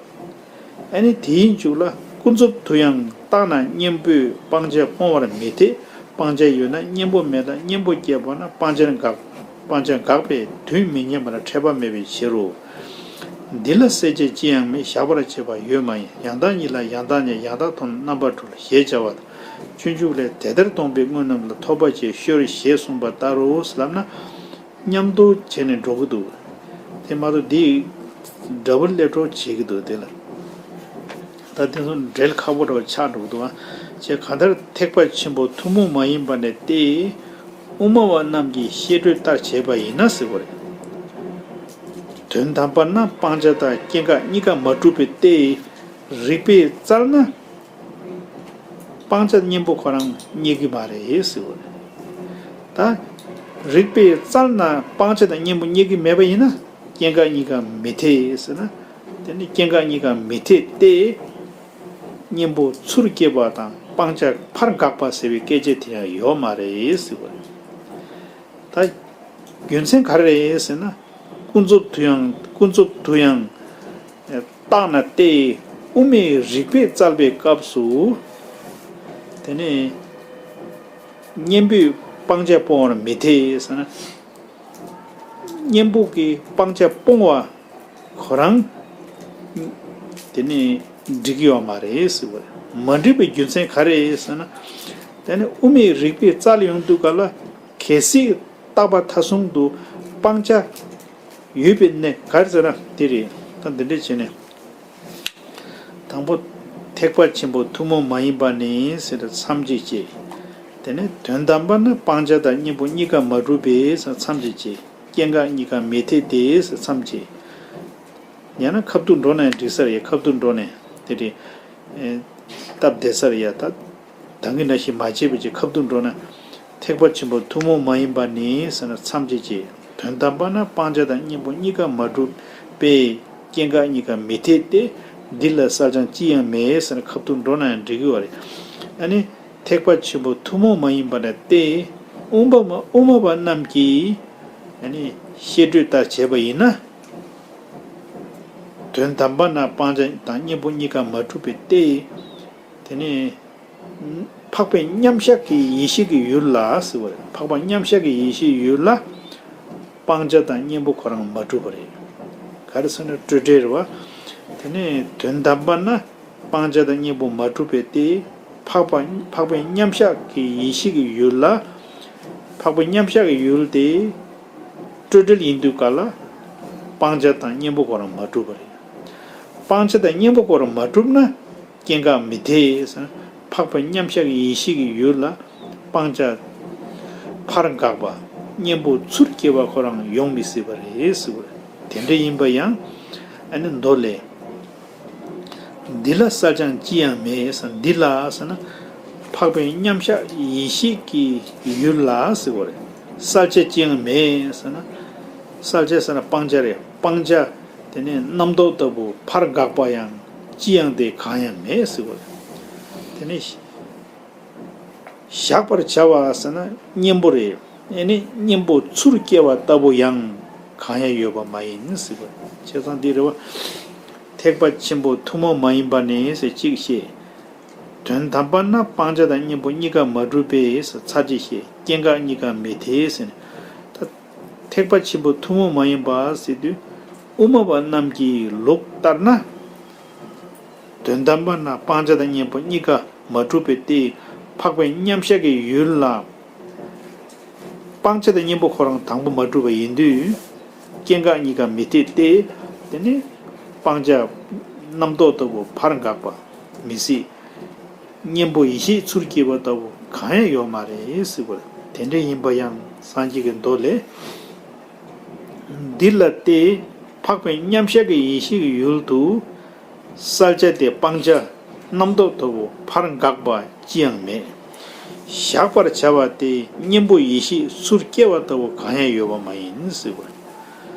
ཨ་ནི་དེའི་མཇུག་ལ་ཀུན་རྫོབ་ཏུ་ཡང་བརྟགས་ན་གཉེན་པོས་སྤང་བྱ་སྤོང་བར་མི་འཐད། སྤང་བྱ་ཡོད་ན་གཉེན་པོ་མེད་ལ། གཉེན་པོ་སྐྱེས་པ་ན་སྤང་བྱར་འགག་སྤང་བྱ་འགག་པས་དོན་མི་མཉམ་པར་འཕྲད་པ་མེད་པའི་ཕྱིར་རོ། འདི་ལ་གསལ་བྱེད་ཅི་ཡང་མེད། བཞག་པར་བྱེད་པ་ཡོད་མ་ཡིན། ཡང་དག་ཉིད་ལ་ཡང་དག་མེད། ཡང་དག་མཐོང་ན་རྣམ་པར་གྲོལ་ཞེས་བྱ་བ་དང་། སྤྱོད་འཇུག་ལས། དེ་ལྟར་སྟོང་པའི་དངོས་རྣམས་ལ། ཐོབ་པ་ཅིག་ཤོར་ཞེས་གསུངས་པ་ལྟར་རོ་ལབ་ན། མཉམ་དུ་བྱས་ནས་འགྲོ་གི་འདུག་དེ་མ་གཏོགས་འདི་འདྲ་བོ་ལས་འགྲོ་བྱེད་ཀྱི་འདུག་དེ་ལ། ད་དེ་ཚོ་འགྲེལ་ཁག་པོ་འདྲ་བོ་ཆགས་འགྲོ་གི་འདུག་ཨ། ཅེས་གང་ལྟར་ཐེག་པ་ཆེན་པོ་ཐུན་མོང་མ་ཡིན་པ་ནས་ཏེ། དབུ་མ་པ་རྣམས་ཀྱི་བཤད་སྒྲོས་ལྟར་བྱས་པ་ཡིན་ན་ཟེར་བ་རེད། དོན་དམ་པར་ན་སྤང་བྱ་དང་སྐྱེ་འགག་གཉིས་ཀ་མ་གྲུབ་པའི་ཏེ། རིགས་པས་བཙལ་ན། སྤང་བྱ་གཉེན་པོ་ཁོ་རང་རྙེད་ཀྱི་མ་རེད་ཟེར་བ་རེད། ད་རིགས་པས་བཙལ་ན་སྤང་བྱ་དང་གཉེན་པོ་རྙེད་ཀྱི་མེད་པ་ཡིན་ན་སྐྱེ་འགག་གཉིས་ཀ་མི་འཐད་ཟེར་ན། དེ་ནི་སྐྱེ་འགག་གཉིས་ཀ་མི་འཐད་དེ། གཉེན་པོ་ཚུར་སྐྱེས་པ་དང་སྤང་བྱ་ཕར་འགགས་པ་ཟེར་བའི་སྐད་ཆ་དེ་ཡང་ཡོད་མ་རེད་ཟེར་བ་རེད། ད་རྒྱུ་མཚན་ག་རེ་རེད་ཟེར་ན། ཀུན་རྫོབ་ཏུ་ཡང་ཀུན་རྫོབ་ཏུ་ཡང་བརྟགས་ན་སྟེ། དབུ་མའི་རིགས་པས་བཙལ་བའི་སྐབས་སུ། དེ་ནས་གཉེན་པོས་སྤང་བྱ་སྤོང་བར་མི་འཐད་ཟེར་ན། གཉེན་པོ་གིས་སྤང་བྱ་སྤོང་བ་ཁོ་རང་དེ་ནས་འགྲིག་གི་ཡོད་མ་རེད་ཟེར་བ་རེད། མ་འགྲིག་པའི་རྒྱུ་མཚན་ག་རེ་རེད་ཟེར་ན། དེ་ནས་དབུ་མའི་རིགས་པས་བཙལ་ཡོང་དུས་ག་ལ། གལ་སྲིད་བརྟག་པ་མཐའ་གསུམ་དུ་སྤང་བྱ་ཡོད་པའི་གནས་ག་རེ་ཟེར་ན་དེ་རེད། ད་འདི་འདྲ་བྱས་ནས། དང་པོ། ཐེག་པ་ཆེན་པོ་ཐུན་མོང་མ་ཡིན་པ་ནི་ཟེར་ཏེ་མཚམས་བཅད་བྱས། དེ་ནས་དོན་དམ་པར་ན་སྤང་བྱ་དང་གཉེན་པོ་གཉིས་ཀ་མ་གྲུབ་པས་ཟེར་མཚམས་བཅད་བྱས། སྐྱེ་འགག་གཉིས་ཀ་མི་འཐད་དེ་ཟེར་མཚམས་བཅད། ཡང་ན་ཁ་ཐུག་འགྲོ་ན་ཡང་འགྲིག་ས་རེད། ཁ་ཐུག་འགྲོ་ནས་དེ་རེད། སྟབས་བདེ་ས་རེད་ཡ། ད་ད་གིན་འདྲ་ཞིག་མ་བྱས་པ་ཅིག་ཁ་ཐུག་འགྲོ་ན། ཐེག་པ་ཆེན་པོ་ཐུན་མོང་མ་ཡིན་པ་ནི་ཟེར་ན་མཚམས་བཅད་བྱས། དོན་དམ་པར་ན་སྤང་བྱ་དང་གཉེན་པོ་གཉིས་ཀ་མ་གྲུབ་པས་སྐྱེ་འགག་གཉིས་ཀ་མི་འཐད་དེ། འདི་ལ་བསལ་བྱ་ཅི་ཡང་མེད་ཟེར་ན་ཁ་ཐུག་འགྲོ་ན་ཡང་འགྲིག་གི་ཡོད་རེད། ཨ་ནི་ཐེག་པ་ཆེན་པོ་ཐུན་མོང་མ་ཡིན་པ་ནི་སྟེ། དབུ་མ་དབུ་མ་པ་རྣམས་ཀྱིས་ཨ་ནི་བཤད་སྒྲོས་ལྟར་བྱས་པ་ཡིན་ན། དོན་དམ་པར་ན་སྤང་བྱ་དང་གཉེན་པོ་གཉིས་ཀ་མ་གྲུབ་པས་ཏེ། དེ་ནས་འཕགས་པའི་མཉམ་གཞག་གི་ཡེ་ཤེས་ཀྱི་ཡུལ་ལ་ཟེར་བ་རེད། འཕགས་པ་མཉམ་གཞག་གི་ཡེ་ཤེས་ཡུལ་ལ་སྤང་བྱ་དང་གཉེན་པོ་ཁོ་རང་མ་གྲུབ་པ་རེད། ག་རེ་ཟེར་ན་སྤྲོས་བྲལ་རེད་བ། དེ་ནས་དོན་དམ་པར་ན་སྤང་བྱ་དང་གཉེན་པོ་མ་གྲུབ་པས་ཏེ། འཕགས་པ་འཕགས་པའི་མཉམ་གཞག་གི་ཡེ་ཤེས་ཀྱི་ཡུལ་ལ། འཕགས་པའི་མཉམ་གཞག་གི་ཡུལ་དེ་སྤྲོས་བྲལ་ཡིན་དུས་ག་ལ། སྤང་བྱ་དང་གཉེན་པོ་ཁོ་རང་མ་གྲུབ་པ་རེད། སྤང་བྱ་དང་གཉེན་པོ་ཁོ་རང་མ་གྲུབ་ན། སྐྱེ་འགག་མི་འཐད་ཟེར། འཕགས་པའི་མཉམ་གཞག་གི་ཡེ་ཤེས་ཀྱི་ཡུལ་ལ་སྤང་བྱ་ཕར་འགགས་པ། གཉེན་པོ་ཚུར་སྐྱེ་བ་ཁོ་རང་ཡོང་མི་སྲིད་པ་རེད་ཟེར་བ་རེད། དེ་འདྲ་ཡིན་པ་ཡང་ཨ་ནི་མདོ་ལས། འདི་ལ་བསལ་བྱ་ཅི་ཡང་མེད་ཟེར། འདི་ལ་ཟེར་ན། འཕགས་པའི་མཉམ་གཞག་ཡེ་ཤེས་ཀྱི་ཡུལ་ལ་ཟེར་བ་རེད། བསལ་བྱ་ཅི་ཡང་མེད་ཟེར་ན། བསལ་བྱ་ཟེར་ན་སྤང་བྱ་རེད། སྤང་བྱ། དེ་ནས་རྣམ་རྟོག་ལྟ་བུ་ཕར་འགགས་པ་ཡང་ཅི་ཡང་དེ་གང་ཡང་མེད་ཟེར་བ་རེད། དེ་ནས་གཞག་པར་བྱ་བ་ཟེར་ན་གཉེན་པོ་རེད། ཨེ་ནི་གཉེན་པོ་ཚུར་སྐྱེ་བ་ལྟ་བུ་ཡང་གང་ཡང་ཡོད་པ་མ་ཡིན་ཟེར་བ་རེད། བྱས་ཙང་འདི་རེད་བ། ཐེག་པ་ཆེན་པོ་ཐུན་མོང་མ་ཡིན་པ་ནི་ཟེར་གཅིག་བཤད། དོན་དམ་པར་ན་སྤང་བྱ་དང་གཉེན་པོ་གཉིས་ཀ་མ་གྲུབ་པས་ཟེར་ཚར་གཅིག་བཤད། སྐྱེ་འགག་གཉིས་ཀ་མི་འཐད་ཟེར་ནས། ད་ཐེག་པ་ཆེན་པོ་ཐུན་མོང་མ་ཡིན་པ་ཟེར་དུས། དབུ་མ་པ་རྣམས་ཀྱི་ལུགས་ལྟར་ན། དོན་དམ་པར་ན་སྤང་བྱ་དང་གཉེན་པོ་གཉིས་ཀ་མ་གྲུབ་པས་ཏེ། འཕགས་པའི་མཉམ་གཞག་གི་ཡུལ་ལ། སྤང་བྱ་དང་གཉེན་པོ་ཁོ་རང་དང་པོ་མ་གྲུབ་པ་ཡིན་དུས། སྐྱེ་འགག་གཉིས་ཀ་མི་འཐད་དེ། དེ་ནི་སྤང་བྱ་རྣམ་རྟོག་ལྟ་བུ་ཕར་འགག་པ་མི་སྲིད། གཉེན་པོ་ཡེ་ཤེས་ཚུར་སྐྱེ་བ་ལྟ་བུ་གང་ཡང་ཡོད་མ་རེད་ཟེར་བ་དེ་འདྲ་ཡིན་པ་ཡང་སངས་རྒྱས་ཀྱི་མདོ་ལས། འདི་ལ་སྟེ། འཕགས་པའི་མཉམ་གཞག་གི་ཡེ་ཤེས་ཀྱི་ཡུལ་དུ། བསལ་བྱ་སྟེ་སྤང་བྱ་རྣམ་རྟོག་ལྟ་བུ་ཕར་འགག་པ་ཅི་ཡང་མེད། གཞག་པར་བྱ་བ་སྟེ་གཉེན་པོ་ཡེ་ཤེས་ཚུར་སྐྱེ་བ་ལྟ་བུ་གང་ཡང་ཡོད་པ་མ་ཡིན་ཟེར་བ།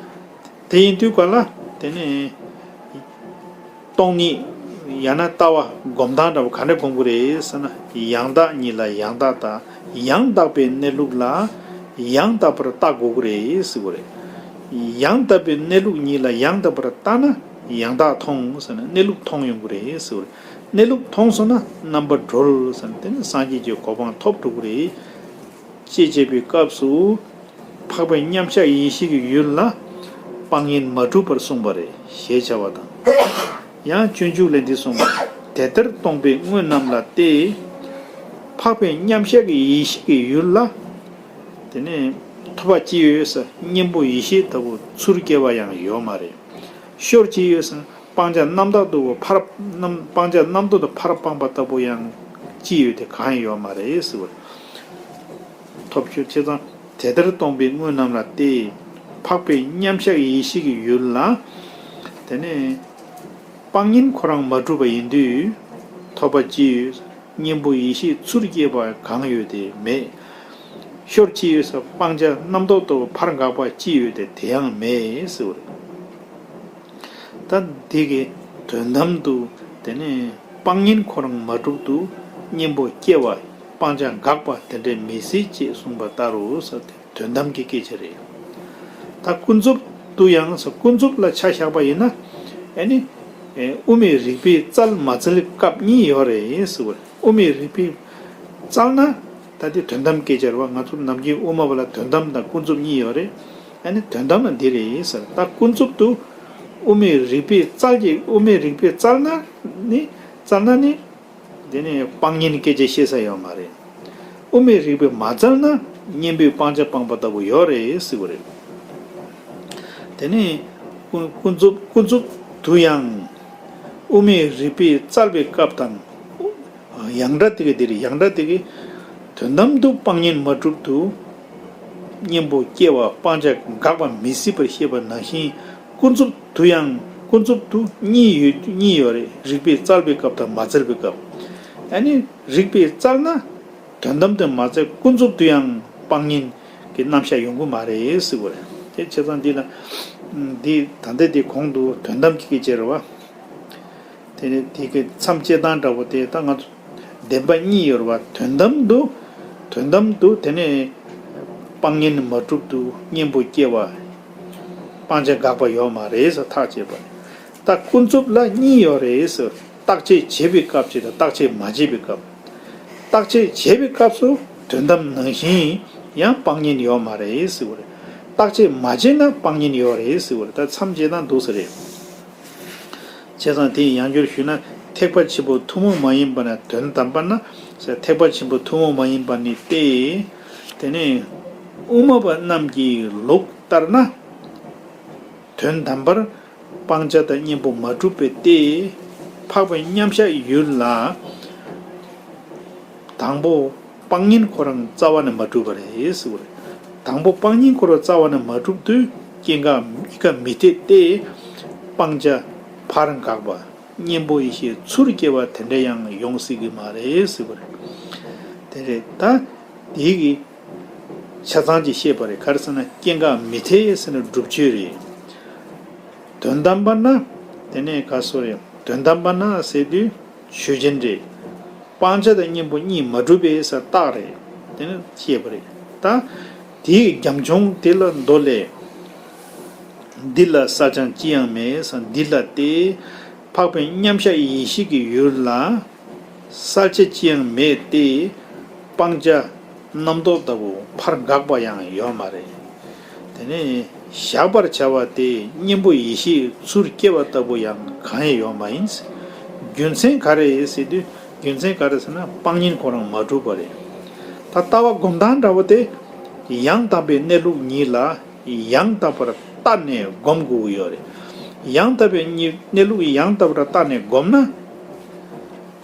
དེ་ཡིན་དུས་ག་ལ་དེ་ནས་སྟོང་ཉིད་ཡང་ན་ལྟ་བ་སྒོམ་སྟངས་འདྲ་བོ་ག་འདྲ་སྒོམ་དགོས་རེད་ཟེར་ན། ཡང་དག་ཉིད་ལ་ཡང་དག་ལྟ། ཡང་དག་པའི་གནས་ལུགས་ལ་ཡང་དག་པར་ལྟ་དགོས་ཀྱི་རེད་ཟེར་བ་རེད། ཡང་དག་པའི་གནས་ལུགས་ཉིད་ལ་ཡང་དག་པར་ལྟ་ན་ཡང་དག་མཐོང་ཟེར་ན་གནས་ལུགས་མཐོང་ཡོང་གི་རེད་ཟེར་བ་རེད། གནས་ལུགས་མཐོང་སོང་ན་རྣམ་པ་གྲོལ་ཟེར་ན་དེ་ནི་སངས་རྒྱས་ཀྱི་གོ་འཕང་ཐོབ་འགྲོ་གི་རེད། ཅེས་བྱས་པའི་སྐབས་སུ། འཕགས་པའི་མཉམ་གཞག་ཡེ་ཤེས་ཀྱི་ཡུལ་ལ་སྤང་གཉེན་མ་གྲུབ་པར་གསུངས་པ་རེད་ཞེས་བྱ་བ་དང་། ཡང་སྤྱོད་འཇུག་ལས་འདི་གསུངས་པ། དེ་ལྟར་སྟོང་པའི་དངོས་རྣམས་ལ་སྟེ། འཕགས་པའི་མཉམ་གཞག་གི་ཡེ་ཤེས་ཀྱི་ཡུལ་ལ། དེ་ནས་ཐོབ་པ་ཅི་ཡོད་ཟེར་གཉེན་པོ་ཡེ་ཤེས་ལྟ་བུ་ཚུར་སྐྱེ་བ་ཡང་ཡོད་མ་རེད། ཤོར་ཅི་ཡོད་ཟེར་སྤང་བྱ་རྣམ་དག་ཏུ་ཕར་རྣམ་སྤང་བྱ་རྣམ་རྟོག་ཏུ་ཕར་སྤངས་པ་ལྟ་བུ་ཡང་ཅི་ཡོད་དེ་གང་ཡང་ཡོད་མ་རེད་ཟེར་བ། ཐོབ་ཤོར་བྱས་ཙང་དེ་ལྟར་སྟོང་པའི་དངོས་རྣམས་ལ་སྟེ། འཕགས་པའི་མཉམ་གཞག་ཡེ་ཤེས་ཀྱི་ཡུལ་ལ། དེ་ནས་སྤང་གཉེན་ཁོ་རང་མ་གྲུབ་པ་ཡིན་དུས། ཐོབ་པ་ཅི་ཡོད། གཉེན་པོ་ཡེ་ཤེས་ཚུར་སྐྱེས་པ་གང་ཡོད་དེ་མེད། ཤོར་ཅི་ཡོད་ཟེར་སྤང་བྱ་རྣམ་རྟོག་ཏུ་ཕར་འགག་པ་ཅི་ཡོད་དེ་དེ་ཡང་མེད་ཟེར་བ་རེད། ད་འདི་གི་དོན་དམ་དུ་དེ་ནས་ སྤང་གཉེན་ཁོ་རང་མ་གྲུབ་ཏུ་གཉེན་པོ་སྐྱེ་བ་སྤང་བྱ་འགག་པ་དེ་འདྲའི་མི་སྲིད་ཅེས་གསུངས་པ་ལྟར་རོ་ཟེར་ཏེ་དོན་དམ་གྱི་སྐད་ཆ་རེད། ད་ཀུན་རྫོབ་ཏུ་ཡང་ཟེར་ཀུན་རྫོབ་ལ་ཆ་བཞག་པ་ཡིན་ན་ཨ་ནི་དབུ་མའི་རིགས་པས་བཙལ་མ་བཙལ་སྐབས་གཉིས་ཡོད་རེད་ཟེར་བ་རེད། དབུ་མའི་རིགས་པས་བཙལ་ན་ད་དེ་དོན་དམ་སྐད་ཆ་རེད་བ། ང་ཚོ་ནམ་རྒྱུན་དབུ་མ་པ་ལ་དོན་དམ་དང་ཀུན་རྫོབ་གཉིས་ཡོད་རེད། ཨ་ནི་དོན་དམ་ལ་འདི་རེད་ཟེར། ད་ཀུན་རྫོབ་ཏུ་དབུ་མའི་རིགས་པས་བཙལ་གྱི་དབུ་མའི་རིགས་པས་བཙལ་ན་ནི་བཙལ་ན་ནི་དེ་ནི་སྤང་གཉེན་སྐད་ཆ་བཤད་ས་ཡོད་མ་རེད། དབུ་མའི་རིགས་པས་མ་བཙལ་ན་གཉེན་པོས་སྤང་བྱ་སྤངས་པ་ལྟ་བུ་ཡོད་རེད་ཟེར་བ་རེད། དེ་ནི་ཀུན་ཀུན་རྫོབ་ཀུན་རྫོབ་ཏུ་ཡང་དབུ་མའི་རིགས་པས་བཙལ་བའི་སྐབས་དང་། ཡང་སྒྲ་དེ་ག་དེ་རེད། ཡང་སྒྲ་དེ་ག་དོན་དམ་དུ་སྤང་གཉེན་མ་གྲུབ་ཏུ་གཉེན་པོ་སྐྱེ་བ་སྤང་བྱ་འགག་པ་མི་སྲིད་པར་བཤད་པ་ནང་བཞིན་ཀུན་རྫོབ་ཏུ་ཡང་ཀུན་རྫོབ་ཏུ་གཉིས་ཡོད་གཉིས་ཡོད་རེད། རིགས་པས་བཙལ་བའི་སྐབས་དང་མ་བཙལ་བའི་སྐབས། ཨ་ནི་རིགས་པས་བཙལ་ན་དོན་དམ་དུ་མ་བཙལ་ཀུན་རྫོབ་ཏུ་ཡང་སྤང་གཉེན་གྱི་རྣམ་གཞག་ཡོང་གི་མ་རེད་ཟེར་བ་རེད། དེ་བྱས་ཙང་འདི་ལ་འདི་ད་ལྟ་འདི་གོང་དུ་དོན་དམ་གྱི་སྐད་ཆ་རེད་བ། དེ་ནས་དེ་གི་མཚམས་བཅད་སྟངས་འདྲ་པོ་དེ་ད་ང་ཚོ་བདེན་པ་གཉིས་ཡོད་རེད་བ། དོན་དམ་དུ་དོན་དམ་དུ་དེ་ནས་སྤང་གཉེན་མ་གྲུབ་ཏུ་གཉེན་པོ་སྐྱེ་བ་སྤང་བྱ་འགག་པ་ཡོད་མ་རེད་ཟེར་ཐག་བཅད་པ་རེད། ད་ཀུན་རྫོབ་ལ་གཉིས་ཡོད་རེད་ཟེར། བརྟག་དཔྱད་བྱེད་པའི་སྐབས་ཅིག་དང་བརྟག་དཔྱད་མ་བྱེད་པའི་སྐབས། བརྟག་དཔྱད་བྱེད་པའི་སྐབས་སུ་དོན་དམ་ནང་བཞིན་ཡང་སྤང་གཉེན་ཡོད་མ་རེད་ཟེར་བ་རེད། བརྟག་དཔྱད་མ་བྱས་ན་སྤང་གཉེན་ཡོད་རེད་ཟེར་བ་རེད། ད་མཚམས་བཅད་སྟངས་འདུག་ས་རེད། བྱས་ཙང་དེ་ཡང་བསྐྱར་ཞུས་ན་ཐེག་པ་ཆེན་པོ་ཐུན་མོང་མ་ཡིན་པ་ན་དོན་དམ་པར་ན་ཟེར། ཐེག་པ་ཆེན་པོ་ཐུན་མོང་མ་ཡིན་པ་ནི་སྟེ། དེ་ནས་དབུ་མ་པ་རྣམས་ཀྱི་ལུགས་ལྟར་ན་དོན་དམ་པར་སྤང་བྱ་དང་གཉེན་པོ་མ་གྲུབ་པའི་སྟེ། འཕགས་པའི་མཉམ་གཞག་ཡུལ་ལ། དང་པོ་སྤང་གཉེན་ཁོ་རང་རྩ་བ་ནས་མ་གྲུབ་པ་རེད་ཟེར་བ་རེད། དང་པོ་སྤང་གཉེན་ཁོ་རང་རྩ་བ་ནས་མ་གྲུབ་དུས་སྐྱེ་འགག་གཉིས་ཀ་མི་འཐད་དེ། སྤང་བྱ་ཕར་འགག་པ་གཉེན་པོ་ཡེ་ཤེས་ཚུར་སྐྱེ་བ་དེ་འདྲ་ཡང་ཡོང་སྲིད་ཀྱི་མ་རེད་ཟེར་བ་རེད། དེ་རེད་ད། དེའི་གི་ཆ་ཚང་ཅིག་བཤད་པ་རེད། ག་རེ་ཟེར་ན་སྐྱེ་འགག་མི་འཐད་ཟེར་ན་སྒྲུབ་བྱེད་རེད། དོན་དམ་པར་ན་དེ་ནས་ག་སོ་རེད། དོན་དམ་པར་ན་ཟེར་དུས་ཆོས་ཅན་རེད། སྤང་བྱ་དང་གཉེན་པོ་གཉིས་མ་གྲུབ་པས་ཟེར་རྟགས་རེད། དེ་ནི་བཤད་པ་རེད། ད་དེའི་རྒྱབ་ལྗོངས་དེ་ལ་མདོ་ལས། འདི་ལ་གསལ་བྱང་ཅི་ཡང་མེད་ཟེར། འདི་ལ་སྟེ། འཕགས་པའི་མཉམ་གཞག་ཡེ་ཤེས་ཀྱི་ཡུལ་ལ། གསལ་བྱེད་ཅི་ཡང་མེད་དེ། སྤང་བྱ་རྣམ་རྟོག་ལྟ་བུ་ཕར་འགག་པ་ཡང་ཡོད་མ་རེད། དེ་ནས་བཞག་པར་བྱ་བ་སྟེ་གཉེན་པོ་ཡེ་ཤེས་ཚུར་སྐྱེ་བ་ལྟ་བུ་ཡང་གང་ཡང་ཡོད་མ་ཡིན། རྒྱུ་མཚན་ག་རེ་ཟེར་དུས་རྒྱུ་མཚན་ག་རེ་ཟེར་ན་སྤང་གཉེན་ཁོ་རང་མ་གྲུབ་པ་རེད། ད་ལྟ་བ་སྒོམ་སྟངས་འདྲ་བོ་དེ་ཡང་དག་པའི་གནས་ལུགས་ཉིད་ལ་ཡང་དག་པར་བལྟས་ནས་སྒོམ་དགོས་ཀྱི་ཡོད་རེད། ཡང་དག་པའི་གནས་གནས་ལུགས་ཡང་དག་པར་བལྟས་ནས་སྒོམ་ན།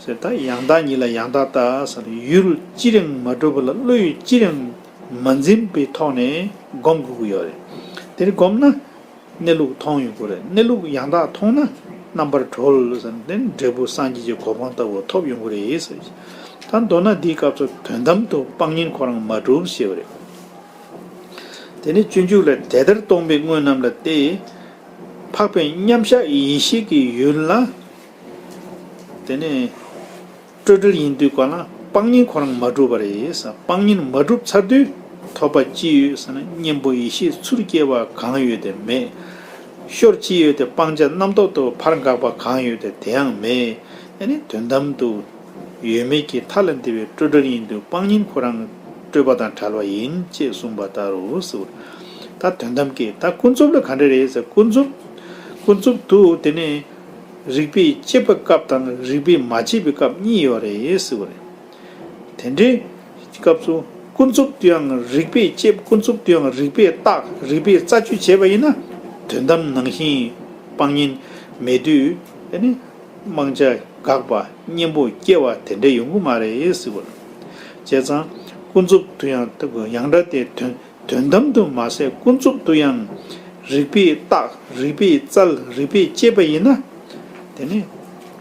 ཟེར་ད་ཡང་དག་ཉིད་ལ་ཡང་དག་ལྟ་ཟེར་ན་ཡུལ་ཅི་རིང་མ་གྲུབ་པ་ལ་བློ་ཡུལ་ཅི་རིང་མ་འཛིན་པའི་ཐོག་ནས་སྒོམ་དགོས་ཀྱི་ཡོད་རེད། དེ་རིང་སྒོམ་ན་གནས་ལུགས་མཐོང་ཡོང་གི་རེད། གནས་ལུགས་ཡང་དག་མཐོང་ན་རྣམ་པར་གྲོལ་ཟེར་ན་དེ་འབྲས་བུ་སངས་རྒྱས་ཀྱི་གོ་འཕང་ལྟ་བུ་ཐོབ་ཡོང་གི་རེད་ཟེར། ད་མདོར་ན་འདིའི་སྐབས་སུ་དོན་དམ་དུ་སྤང་གཉེན་ཁོ་རང་མ་གྲུབ་ཞེས་པ་རེད། དེ་ནས་སྤྱོད་འཇུག་ལས་དེ་ལྟར་སྟོང་པའི་དངོས་རྣམས་ལ་སྟེ། འཕགས་པའི་མཉམ་གཞག་ཡེ་ཤེས་ཀྱི་ཡུལ་ལ། དེ་ནས་སྤྲོས་བྲལ་ཡིན་དུས་ག་ལ་སྤང་གཉེན་ཁོ་རང་མ་གྲུབ་པ་རེད་ཟེར། སྤང་གཉེན་མ་གྲུབ་ཚར་དུས་ཐོབ་པ་ཅི་ཡོད་ཟེར་ན་གཉེན་པོ་ཡེ་ཤེས་ཚུར་སྐྱེ་བ་གང་ཡོད་དེ་མེད། ཤོར་ཅི་ཡོད་དེ་སྤང་བྱ་རྣམ་རྟོག་ཏུ་ཕར་འགག་པ་གང་ཡོད་དེ་དེ་ཡང་མེད། ཨ་ནི་དོན་དམ་དུ་ཡོད་མེད་ཀྱི་མཐའ་ལས་འདས་པའི་སྤྲོས་བྲལ་ཡིན་དུས་སྤང་གཉེན་ཁོ་རང་སྤྲོས་པ་དང་བྲལ་བ་ཡིན་ཅེས་གསུངས་པ་ལྟར་རོ་ཟེར། ད་དོན་དམ་སྐད་ད་ཀུན་རྫོབ་ལ་ག་འདྲ་རེད་ཟེར། ཀུན་རྫོབ་ཀུན་རྫོབ་ཏུ་དེ་ནས་རིགས་པས་དཔྱད་པའི་སྐབས་དང་རིགས་པས་མ་དཔྱད་པའི་སྐབས་གཉིས་ཡོད་རེད་ཟེར་བ་རེད། དེ་འདྲའི་སྐབས་སུ་ཀུན་རྫོབ་ཏུ་ཡང་རིགས་པས་དཔྱད། ཀུན་རྫོབ་ཏུ་ཡང་རིགས་པས་བརྟག་རིགས་པས་རྩད་གཅོད་བྱས་པ་ཡིན་ན་དོན་དམ་ནང་བཞིན་སྤང་གཉེན་མེད་དུས་དེ་ནི་སྤང་བྱ་འགག་པ་གཉེན་པོ་སྐྱེ་བ་དེ་འདྲ་ཡོང་གི་མ་རེད་ཟེར་བ་རེད། བྱས་ཙང་ཀུན་རྫོབ་ཏུ་ཡང་ཡང་སྒྲ་དེ་དོན་དོན་དམ་དུ་མ་ཟད་ཀུན་རྫོབ་ཏུ་ཡང་རིགས་པས་བརྟག་རིགས་པས་བཙལ་རིགས་པས་དཔྱད་པ་ཡིན་ན། དེ་ནི་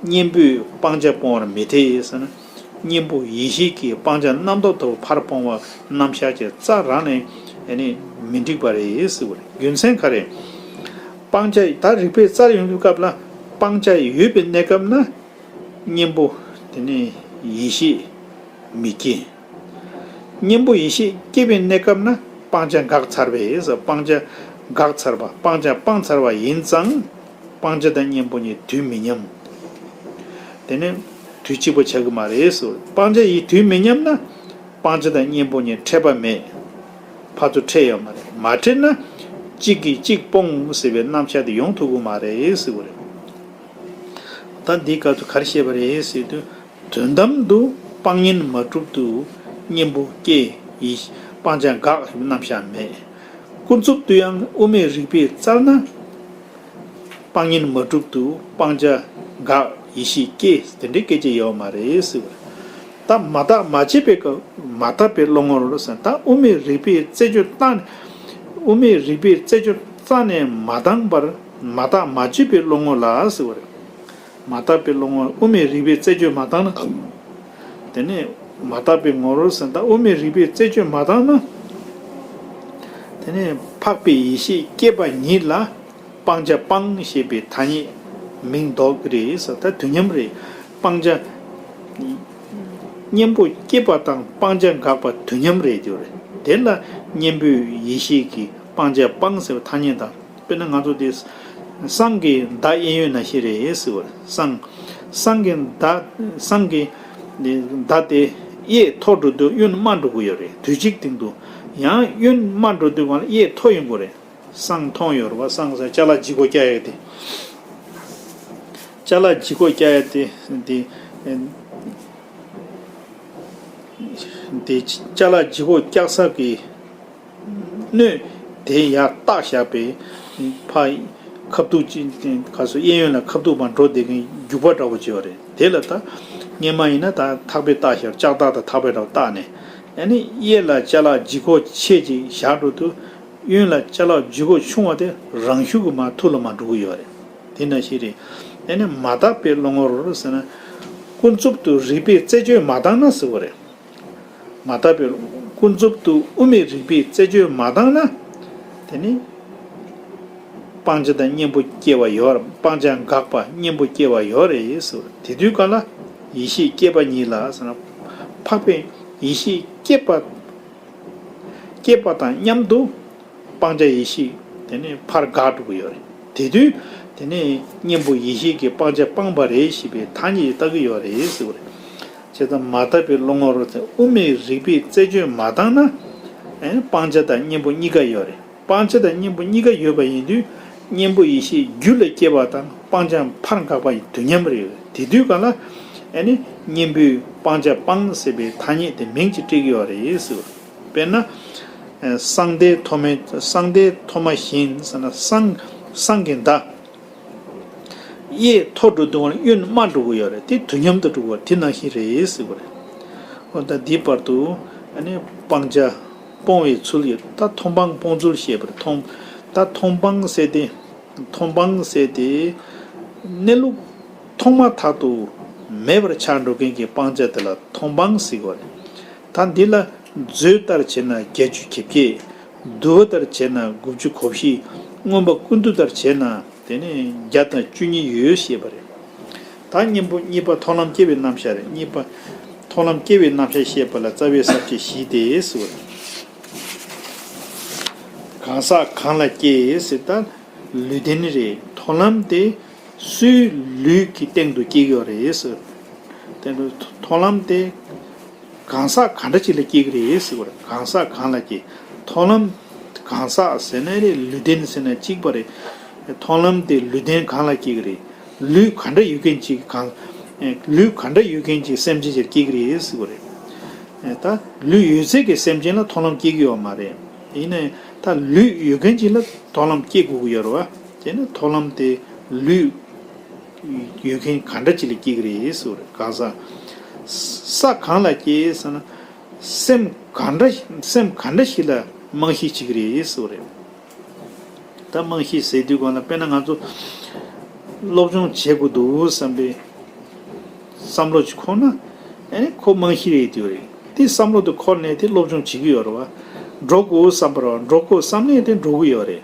གཉེན་པོས་སྤང་བྱ་སྤོང་བར་མི་འཐད་ཟེར་ན། གཉེན་པོ་ཡེ་ཤེས་ཀྱིས་སྤང་བྱ་རྣམ་རྟོག་ལྟ་བུ་ཕར་སྤོང་བ་རྣམ་གཞག་གི་རྩ་རང་ནས་ཨ་ནི་མི་འགྲིག་པ་རེད་ཟེར་བ་རེད། རྒྱུ་མཚན་ག་རེ། སྤང་བྱ་ད་རིགས་པས་བཙལ་ཡོང་དུས་སྐབས་ལ་སྤང་བྱ་ཡོད་པའི་གནས་སྐབས་ན། གཉེན་པོ་དེ་ནི་ཡེ་ཤེས་མི་སྐྱེ། གཉེན་པོ་ཡེ་ཤེས་སྐྱེས་པའི་གནས་སྐབས་ན་སྤང་བྱ་འགགས་ཚར་བས། སྤང་བྱ་འགགས་ཚར་བ། སྤང་བྱ་སྤངས་ཚར་བ་ཡིན་ཙང་། སྤང་བྱ་དང་གཉེན་པོ་གཉིས་དུས་མི་མཉམ། དེ་ནི་དུས་གཅིག་པ་ཆགས་ཀྱི་མ་རེད་ཟེར། སྤང་བྱ་ཡི་དུས་མི་མཉམ་ན། སྤང་བྱ་དང་གཉེན་པོ་གཉིས་འཕྲད་པ་མེད། ཕར་ཚུར་འཕྲད་ཡོད་མ་རེད། མ་འཕྲད་ན། གཅིག་གིས་གཅིག་སྤོང་ཟེར་བའི་རྣམ་གཞག་དེ་ཡོང་ཐུབ་ཀྱི་མ་རེད་ཟེར་བ་རེད། ད་འདིའི་སྐབས་སུ་ག་རེ་བཤད་པ་རེད་ཟེར་དུས། དོན་དམ་དུ་སྤང་གཉེན་མ་གྲུབ་ཏུ་གཉེན་པོ་སྐྱེ་ཡི། སྤང་བྱ་འགགས་རྣམ་གཞག་མེད། ཀུན་རྫོབ་ཏུ་ཡང་དབུ་མའི་རིགས་པས་བཙལ་ན། སྤང་གཉེན་མ་གྲུབ་ཏུ་སྤང་བྱ་འགགས་ཡེ་ཤེས་སྐྱེ་དེ་འདྲའི་སྐད་ཆ་ཡོད་མ་རེད་ཟེར་བ། ད་མ་བརྟགས་མ་དཔྱད་པའི་སྐབས། མ་བརྟགས་པའི་བློ་ངོར་ཟེར། ད་དབུ་མའི་རིགས་པས་རྩད་གཅོད་བཏང་། དབུ་མའི་རིགས་པས་རྩད་གཅོད་རྩ་ནས་མ་བཏང་བར་མ་བརྟགས་མ་དཔྱད་པའི་བློ་ངོ་ལ་ཟེར་བ་རེད། མ་བརྟགས་པའི་བློ་ངོར། དབུ་མའི་རིགས་པས་རྩད་གཅོད་མ་བཏང་ན། དེ་ནས་མ་བརྟགས་པའི་ངོར་ཟེར། ད་དབུ་མའི་རིགས་པས་རྩད་གཅོད་མ་བཏང་ན། དེ་ནས་འཕགས་པའི་ཡེ་ཤེས་སྐྱེས་པ་ཉིད་ལ་སྤང་བྱ་སྤངས་ཞེས་པའི་ཐ་སྙད་མིང་འདོགས་ཀྱི་རེད་ཟེར། ད་དུས་མཉམ་རེད། སྤང་བྱ། གཉེན་པོ་སྐྱེས་པ་དང་སྤང་བྱ་འགགས་པ་དུས་མཉམ་རེད་ཟེར་བ་རེད། དེ་ལ་གཉེན་པོའི་ཡེ་ཤེས་ཀྱིས་སྤང་བྱ་སྤངས་ཟེར་བའི་ཐ་སྙད་དང་། དཔེར་ན་ང་ཚོ་དེ། བསང་གི་མདའ་གཡས་གཡོན་ན་བཞི་རེད་ཟེར་བ་རེད། བསང་། བསང་གི་མདའ། བསང་གི་མདའ་དེ་གཡས་མཐོ་འགྲོ་དུས་གཡོན་དམའ་འགྲོ་གི་ཡོད་རེད། དུས་གཅིག་སྟེང་དུ། ཡང་གཡོན་དམའ་འགྲོ་དུས་སྒང་ལ་གཡས་མཐོ་ཡོང་གི་རེད། བསང་མཐོང་ཡོད་རེད་པ། བསང་ཟེར་ཅ་ལག་ལྗིད་ཁོག་རྒྱག་ཡག་དེ། ཅ་ལག་ལྗིད་ཁོག་རྒྱག་ཡག་དེ། དེ། དེ་ཅ་ལག་ལྗིད་ཁོག་རྒྱག་ས་གི་སྣོད་དེ་ཡར་བཏགས་བཞག་པའི་ཕ། ཁ་ཐུག་ཅིག་ག་སོ་གཡས་གཡོན་ལ་ཁ་ཐུག་མར་འགྲོ་བསྡད་མཁན་རྒྱུག་པ་འདྲ་བོ་ཅིག་ཡོད་རེད། དེ་ལ་ད་སྔོན་མ་ཡིན་ན་ད་ཐག་པས་བཏགས་བཞག། ལྕགས་ཐག་དང་ཐག་པས་འདྲ་བོ་བཏགས་ནས། ཨ་ནི་གཡས་ལ་ཅ་ལག་ལྗིད་ཁོག་ཆེ་ཅིག་བཞག་འགྲོ་དུས། གཡོན་ལ་ཅ་ལག་ལྗིད་ཁོག་ཆུང་བ་དེ་རང་ཤུགས་ཀྱིས་མར་ཐུར་ལ་མར་འགྲོ་གི་ཡོད་རེད། དེ་ནང་བཞིན་རེད། ཨ་ནི་མ་བརྟགས་པའི་བློ་ངོར་ཟེར་ན། ཀུན་རྫོབ་ཏུ་རིགས་པས་རྩད་གཅོད་མ་བཏང་ན་ཟེར་བ་རེད། མ་བརྟགས་པའི། ཀུན་རྫོབ་ཏུ་དབུ་མའི་རིགས་པས་རྩད་གཅོད་མ་བཏང་ན། དེ་ནི་སྤང་བྱ་དང་གཉེན་པོ་སྐྱེ་བ་ཡོད། སྤང་བྱ་འགགས་པ་གཉེན་པོ་སྐྱེ་བ་ཡོད་རེད་ཟེར་བ་རེད། དེ་དུས་སྒང་ལ་ཡེ་ཤེས་སྐྱེས་པ་ཉིད་ལ་ཟེར་ན། འཕགས་པའི་ཡེ་ཤེས་སྐྱེས་པ། སྐྱེས་པ་དང་མཉམ་དུ་སྤང་བྱ་ཡེ་ཤེས་དེ་ནི་ཕར་འགག་འགྲོ་གི་ཡོད་རེད། དེ་དུས་དེ་ནི་གཉེན་པོ་ཡེ་ཤེས་ཀྱིས་སྤང་བྱ་སྤངས་པ་རེད་ཞེས་པའི་ཐ་སྙད་ཀྱིས་བཏགས་ཀྱི་ཡོད་རེད་ཟེར་བ་རེད། བྱས་ཙང་མ་བརྟགས་པའི་བློ་ངོར་དབུ་མའི་རིགས་པས་རྩད་གཅོད་མ་བཏང་ན། ཨེ། སྤང་བྱ་དང་གཉེན་པོ་གཉིས་ཀ་ཡོད་རེད། སྤང་བྱ་དང་གཉེན་པོ་གཉིས་ཀ་ཡོད་པ་ཡིན་དུས། གཉེན་པོ་ཡེ་ཤེས་རྒྱུད་ལ་སྐྱེས་པ་དང་སྤང་བྱ་ཕར་འགག་པ་ཡི་དུས་མཉམ་རེད། དེ་དུས་སྒང་ལ། ཨ་ནི་གཉེན་པོས་སྤང་བྱ་སྤངས་ཟེར་བའི་ཐ་སྙད་དེ་མིང་ཅིག་སྤྲད་ཀྱི་ཡོད་རེད་ཟེར། དཔེར་ན། ཨ། བསང་མདའི་ཐོག་མའི། བསང་མདའི་ཐོག་མ་བཞིན་ཟེར་ན། བསང་། བསང་གི་མདའ། གཡས་མཐོ་འགྲོ་དུས་སྒང་ལ་གཡོན་དམའ་འགྲོ་གི་ཡོད་རེད། དེ་དུས་མཉམ་དུ་འགྲོ་གི་ཡོད་རེད། དེ་ནང་བཞིན་རེད་ཟེར་བ་རེད། འོ་ད་འདིའི་བར་དུ། ཨ་ནི་སྤང་བྱ་སྤོང་བའི་ཚུལ་ཡོད། ད་མཐོང་སྤང་སྤོང་ཚུལ་བཤད་པ་རེད། མཐོང་། ད་མཐོང་སྤང་ཟེར་དེ། མཐོང་སྤང་ཟེར་དེ། གནས་ལུགས་མཐོང་མ་ཐག་ཏུ་མེད་པར་ཆགས་འགྲོ་མཁན་གྱི་སྤང་བྱ་དེ་ལ་མཐོང་སྤང་ཟེར་གྱི་ཡོད་རེད། ད་འདི་ལ་མཛོད་ལྟར་བྱས་ན་བརྒྱད་ཅུ་གྱ་བརྒྱད། དུ་བ་ལྟར་བྱས་ན་དགུ་བཅུ་གོ་བཞི། མངོན་པ་ཀུན་བཏུས་ལྟར་བྱས་ན་དེ་ནི་བརྒྱ་དང་བཅུ་གཉིས་ཡོད་ཞེས་པ་རེད། ད་གཉེན་པོ་གཉིས་པ་མཐོང་ལམ་སྐྱེ་བའི་རྣམ་གཞག་རེད། གཉིས་པ་མཐོང་ལམ་སྐྱེ་བའི་རྣམ་གཞག་བཤད་པ་ལ་རྩ་བའི་ས་བཅད་བཞི་དེ་ཟེར་བ་རེད། གང་ཟག་གང་ལ་སྐྱེ་ཟེར། ད་ལུས་རྟེན་རེད། མཐོང་ལམ་དེ་སུའི་ལུས་ཀྱི་སྟེང་དུ་སྐྱེ་གི་ཡོད་རེད་ཟེར། དེ་འདྲ་མཐོང་ལམ་དེ་གང་ཟག་ག་འདྲ་ཅིག་ལ་སྐྱེ་གི་རེད་ཟེར་བ་རེད། གང་ཟག་གང་ལ་སྐྱེ། མཐོང་ལམ་གང་ཟག་ཟེར་ན་རེད། ལུས་རྟེན་ཟེར་ན་གཅིག་པ་རེད། མཐོང་ལམ་དེ་ལུས་རྟེན་གང་ལ་སྐྱེ་གི་རེད། ལུས་ག་འདྲ་ཡོད་མཁན་ཅིག་གང་། ལུས་ག་འདྲ་ཡོད་མཁན་ཅིག་སེམས་ཅན་ཅིག་སྐྱེ་གི་རེད་ཟེར་བ་རེད། ད་ལུས་ཡོད་ཚད་ཀྱི་སེམས་ཅན་ལ་མཐོང་ལམ་སྐྱེ་གི་ཡོད་མ་རེད། ཡིན་ནའི་ད་ལུས་ཡོད་མཁན་ཅིག་ལ་མཐོང་ལམ་སྐྱེ་དགོས་ཀྱི་ཡོད་རེད་བ། དེ་ནི་མཐོང་ལམ་དེ་ལུས་ཡོད་མཁན་ག་འདྲ་ཅིག་ལ་སྐྱེ་གི་རེད་ཟེར་བ་རེད། གང་ཟག་ས་གང་ལ་སྐྱེ་ཟེར་ན། སེམས་ག་འདྲ། སེམས་ག་འདྲ་ཞིག་ལ་རྨང་གཞི་བྱེད་ཀྱི་རེད་ཟེར་བ་རེད། ད་རྨང་གཞི་ཟེར་དུས་སྒང་ལ་དཔེར་ན་ང་ཚོ་སློབ་སྦྱོང་བྱེད་དགོས་འདུག་བསམ་པའི་བསམ་བློ་ཅིག་འཁོར་ན། ཨ་ནི་ཁོ་རྨང་གཞི་རེད་དེ་རེད། དེ་བསམ་བློ་དེ་འཁོར་ནས་དེ་སློབ་སྦྱོང་བྱེད་ཀྱི་ཡོད་རེད་བ། འགྲོ་དགོས་བསམ་པ་རེད་བ། འགྲོ་དགོས་བསམ་ནས་དེ་འགྲོ་གི་ཡོད་རེད།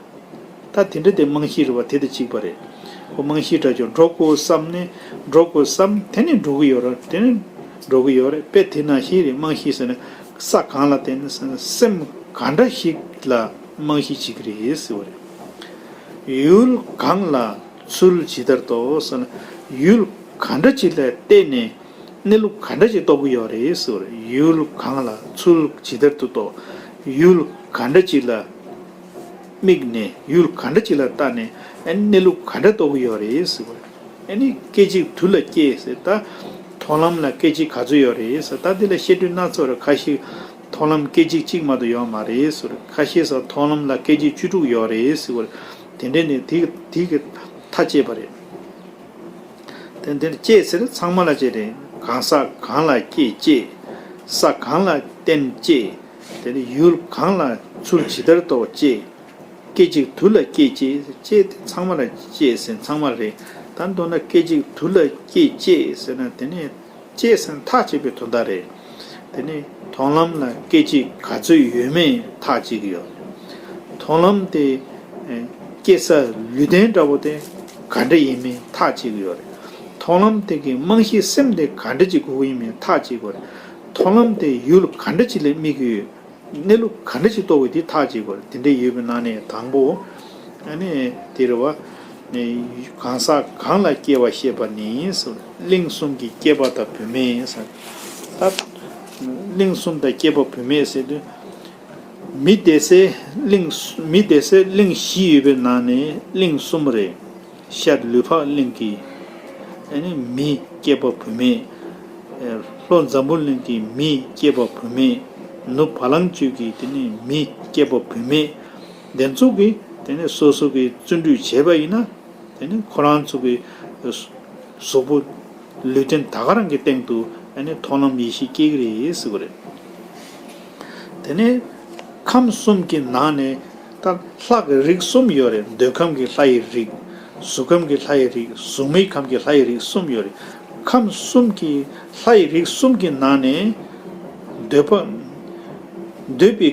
ད་དེ་འདྲ་དེ་རྨང་གཞི་རེད་བ། དེ་དང་གཅིག་པ་རེད། ཁོ་རྨང་གཞི་འདྲ་ཅིག་འགྲོ་དགོས་བསམ་ནས་འགྲོ་དགོས་བསམ། དེ་ནས་འགྲོ་གི་ཡོད་རེད། དེ་ནས་འགྲོ་གི་ཡོད་རེད། དཔེ་དེ་ནང་བཞིན་རེད། རྨང་གཞི་ཟེར་ན་ས་གང་ལ་བརྟེན་ནས་ཟེར་ན་སེམས་ག་འདྲ་ཞིག་ལ་རྨང་གཞི་བྱེད་ཀྱི་རེད་ཟེར་བ་རེད། ཡུལ་གང་ལ་ཚུལ་ཇི་ལྟར་རྟོགས་ཟེར་ན་ཡུལ་ག་འདྲ་ཅིག་ལ་བལྟས་ནས་གནས་ལུགས་ག་འདྲ་ཅིག་རྟོགས་ཀྱི་ཡོད་རེད་ཟེར་བ་རེད། ཡུལ་གང་ལ་ཚུལ་ཇི་ལྟར་དུ་རྟོགས། ཡུལ་ག་འདྲ་ཅིག་ལ་དམིགས་ནས་ཡུལ་ག་འདྲ་ཅིག་ལ་ལྟ་ནས་ཨ་ནི་གནས་ལུགས་ག་འདྲ་རྟོགས་ཀྱི་ཡོད་རེད་ཟེར་བ་རེད། ཨ་ནི་སྐད་ཅིག་དུས་ལ་སྐྱེས་ཟེར། ད་མཐོང་ལམ་ལ་སྐད་ཅིག་ག་ཚོད་ཡོད་རེད་ཟེར། ད་འདི་ལ་བཤད་སྲོལ་སྣ་ཚོགས་རེད། ཁ་ཤས་མཐོང་ལམ་སྐད་ཅིག་གཅིག་མ་གཏོགས་ཡོད་མ་རེད་ཟེར། ཁ་ཤས་ཟེར་མཐོང་ལམ་ལ་སྐད་ཅིག་བཅུ་དྲུག་ཡོད་རེད་ཟེར་བ་རེད། དེ་འདྲས་ནས་དེ་དེ་གི་མཐའ་བཅད་པ་རེད། དེ་འདིར་བཅད་ཟེར་ཚང་མ་ལ་བཅད་རེད། གང་ཟག་གང་ལ་སྐྱེས་བཅད། ས་གང་ལ་བརྟེན་བཅད། དེ་ནི་ཡུལ་གང་ལ་ཚུལ་ཇི་ལྟར་རྟོགས་བཅད། སྐད་ཅིག་དུས་ལ་སྐྱེས་བཅད། བཅད་དེ་ཚང་མ་ལ་བཅད་ཟེར་ཚང་མ་རེད། ད་མདོར་ན་སྐད་ཅིག་དུས་ལ་སྐྱེས་བཅད་ཟེར་ན་དེ་ནི་བཅད་ཟེར་ཐག་བཅད་པའི་དོན་དག་རེད། དེ་ནི་མཐོང་ལམ་ལ་སྐད་ཅིག་ག་ཚོད་ཡོད་མེད་ཐག་བཅད་ཀྱི་ཡོད་རེད། མཐོང་ལམ་དེ་ཨེ་སྐྱེ་ས་ལུས་རྟེན་འདྲ་བོ་དེ་ག་འདྲ་ཡིན་མིན་ཐག་བཅད་ཀྱི་ཡོད་རེད། མཐོང་ལམ་དེ་གི་རྨང་གཞི་སེམས་དེ་ག་འདྲ་ཅིག་དགོས་ཀྱི་ཡིན་མིན་ཐག་བཅད་ཀྱི་ཡོད་རེད། མཐོང་ལམ་དེ་ཡུལ་ག་འདྲ་ཅིག་ལ་དམིགས་ཀྱི་ཡོད། གནས་ལུགས་ག་འདྲ་ཅིག་རྟོགས་ཀྱི་དེ་ཐག་བཅད་ཀྱི་ཡོད་རེད། དེ་འདྲ་ཡོད་པའི་ནང་ནས་དང་པོ་ཨ་ནི་དེ་རེད་བ། གང་ཟག་གང་ལ་སྐྱེ་བ་བཤད་པ་ནི་གླིང་གསུམ་གྱི་སྐྱེས་པ་དང་བུད་མེད་ཟེར། ད་གླིང་གསུམ་དང་སྐྱེས་པ་བུད་མེད་ཟེར་དུས། མི་སྡེ་སྲིད་གླིང་། མི་སྡེ་སྲིད་གླིང་བཞི་ཡོད་པའི་ནང་ནས་གླིང་གསུམ་རེད། ཤར་ལུས་འཕགས་གླིང་གི་ཨ་ནི་མི་སྐྱེས་པ་བུད་མེད། ལྷོ་འཛམ་བུ་གླིང་གི་མི་སྐྱེས་པ་བུད་མེད། ནུབ་བ་ལང་སྤྱོད་ཀྱི་དེ་ནི་མི་སྐྱེས་པ་བུད་མེད། དེ་ཚོ་གིས་དེ་ནི་སོ་སོ་གི་བརྩོན་འགྲུས་བྱས་པ་ཡིན་ན། དེ་ནི་ཁོ་རང་ཚོ་གི་གཟུགས་པོ་ལུས་རྟེན་ད་ག་རང་གི་སྟེང་དུ་ཨ་ནི་མཐོང་ལམ་ཡེ་ཤེས་སྐྱེ་གི་རེད་ཟེར་བ་རེད། དེ་ནས་ཁམས་གསུམ་གྱི་ནང་ནས་ད་ལྷ་གི་རིགས་གསུམ་ཡོད་རེད། འདོད་ཁམས་ཀྱི་ལྷ་ཡི་རིགས། གཟུགས་ཁམས་ཀྱི་ལྷ་ཡི་རིགས། གཟུགས་མེད་ཁམས་ཀྱི་ལྷ་ཡི་རིགས་གསུམ་ཡོད་རེད། ཁམས་གསུམ་གྱི་ལྷ་ཡི་རིགས་གསུམ་གྱི་ནང་ནས་འདོད་པ། འདོད་པའི།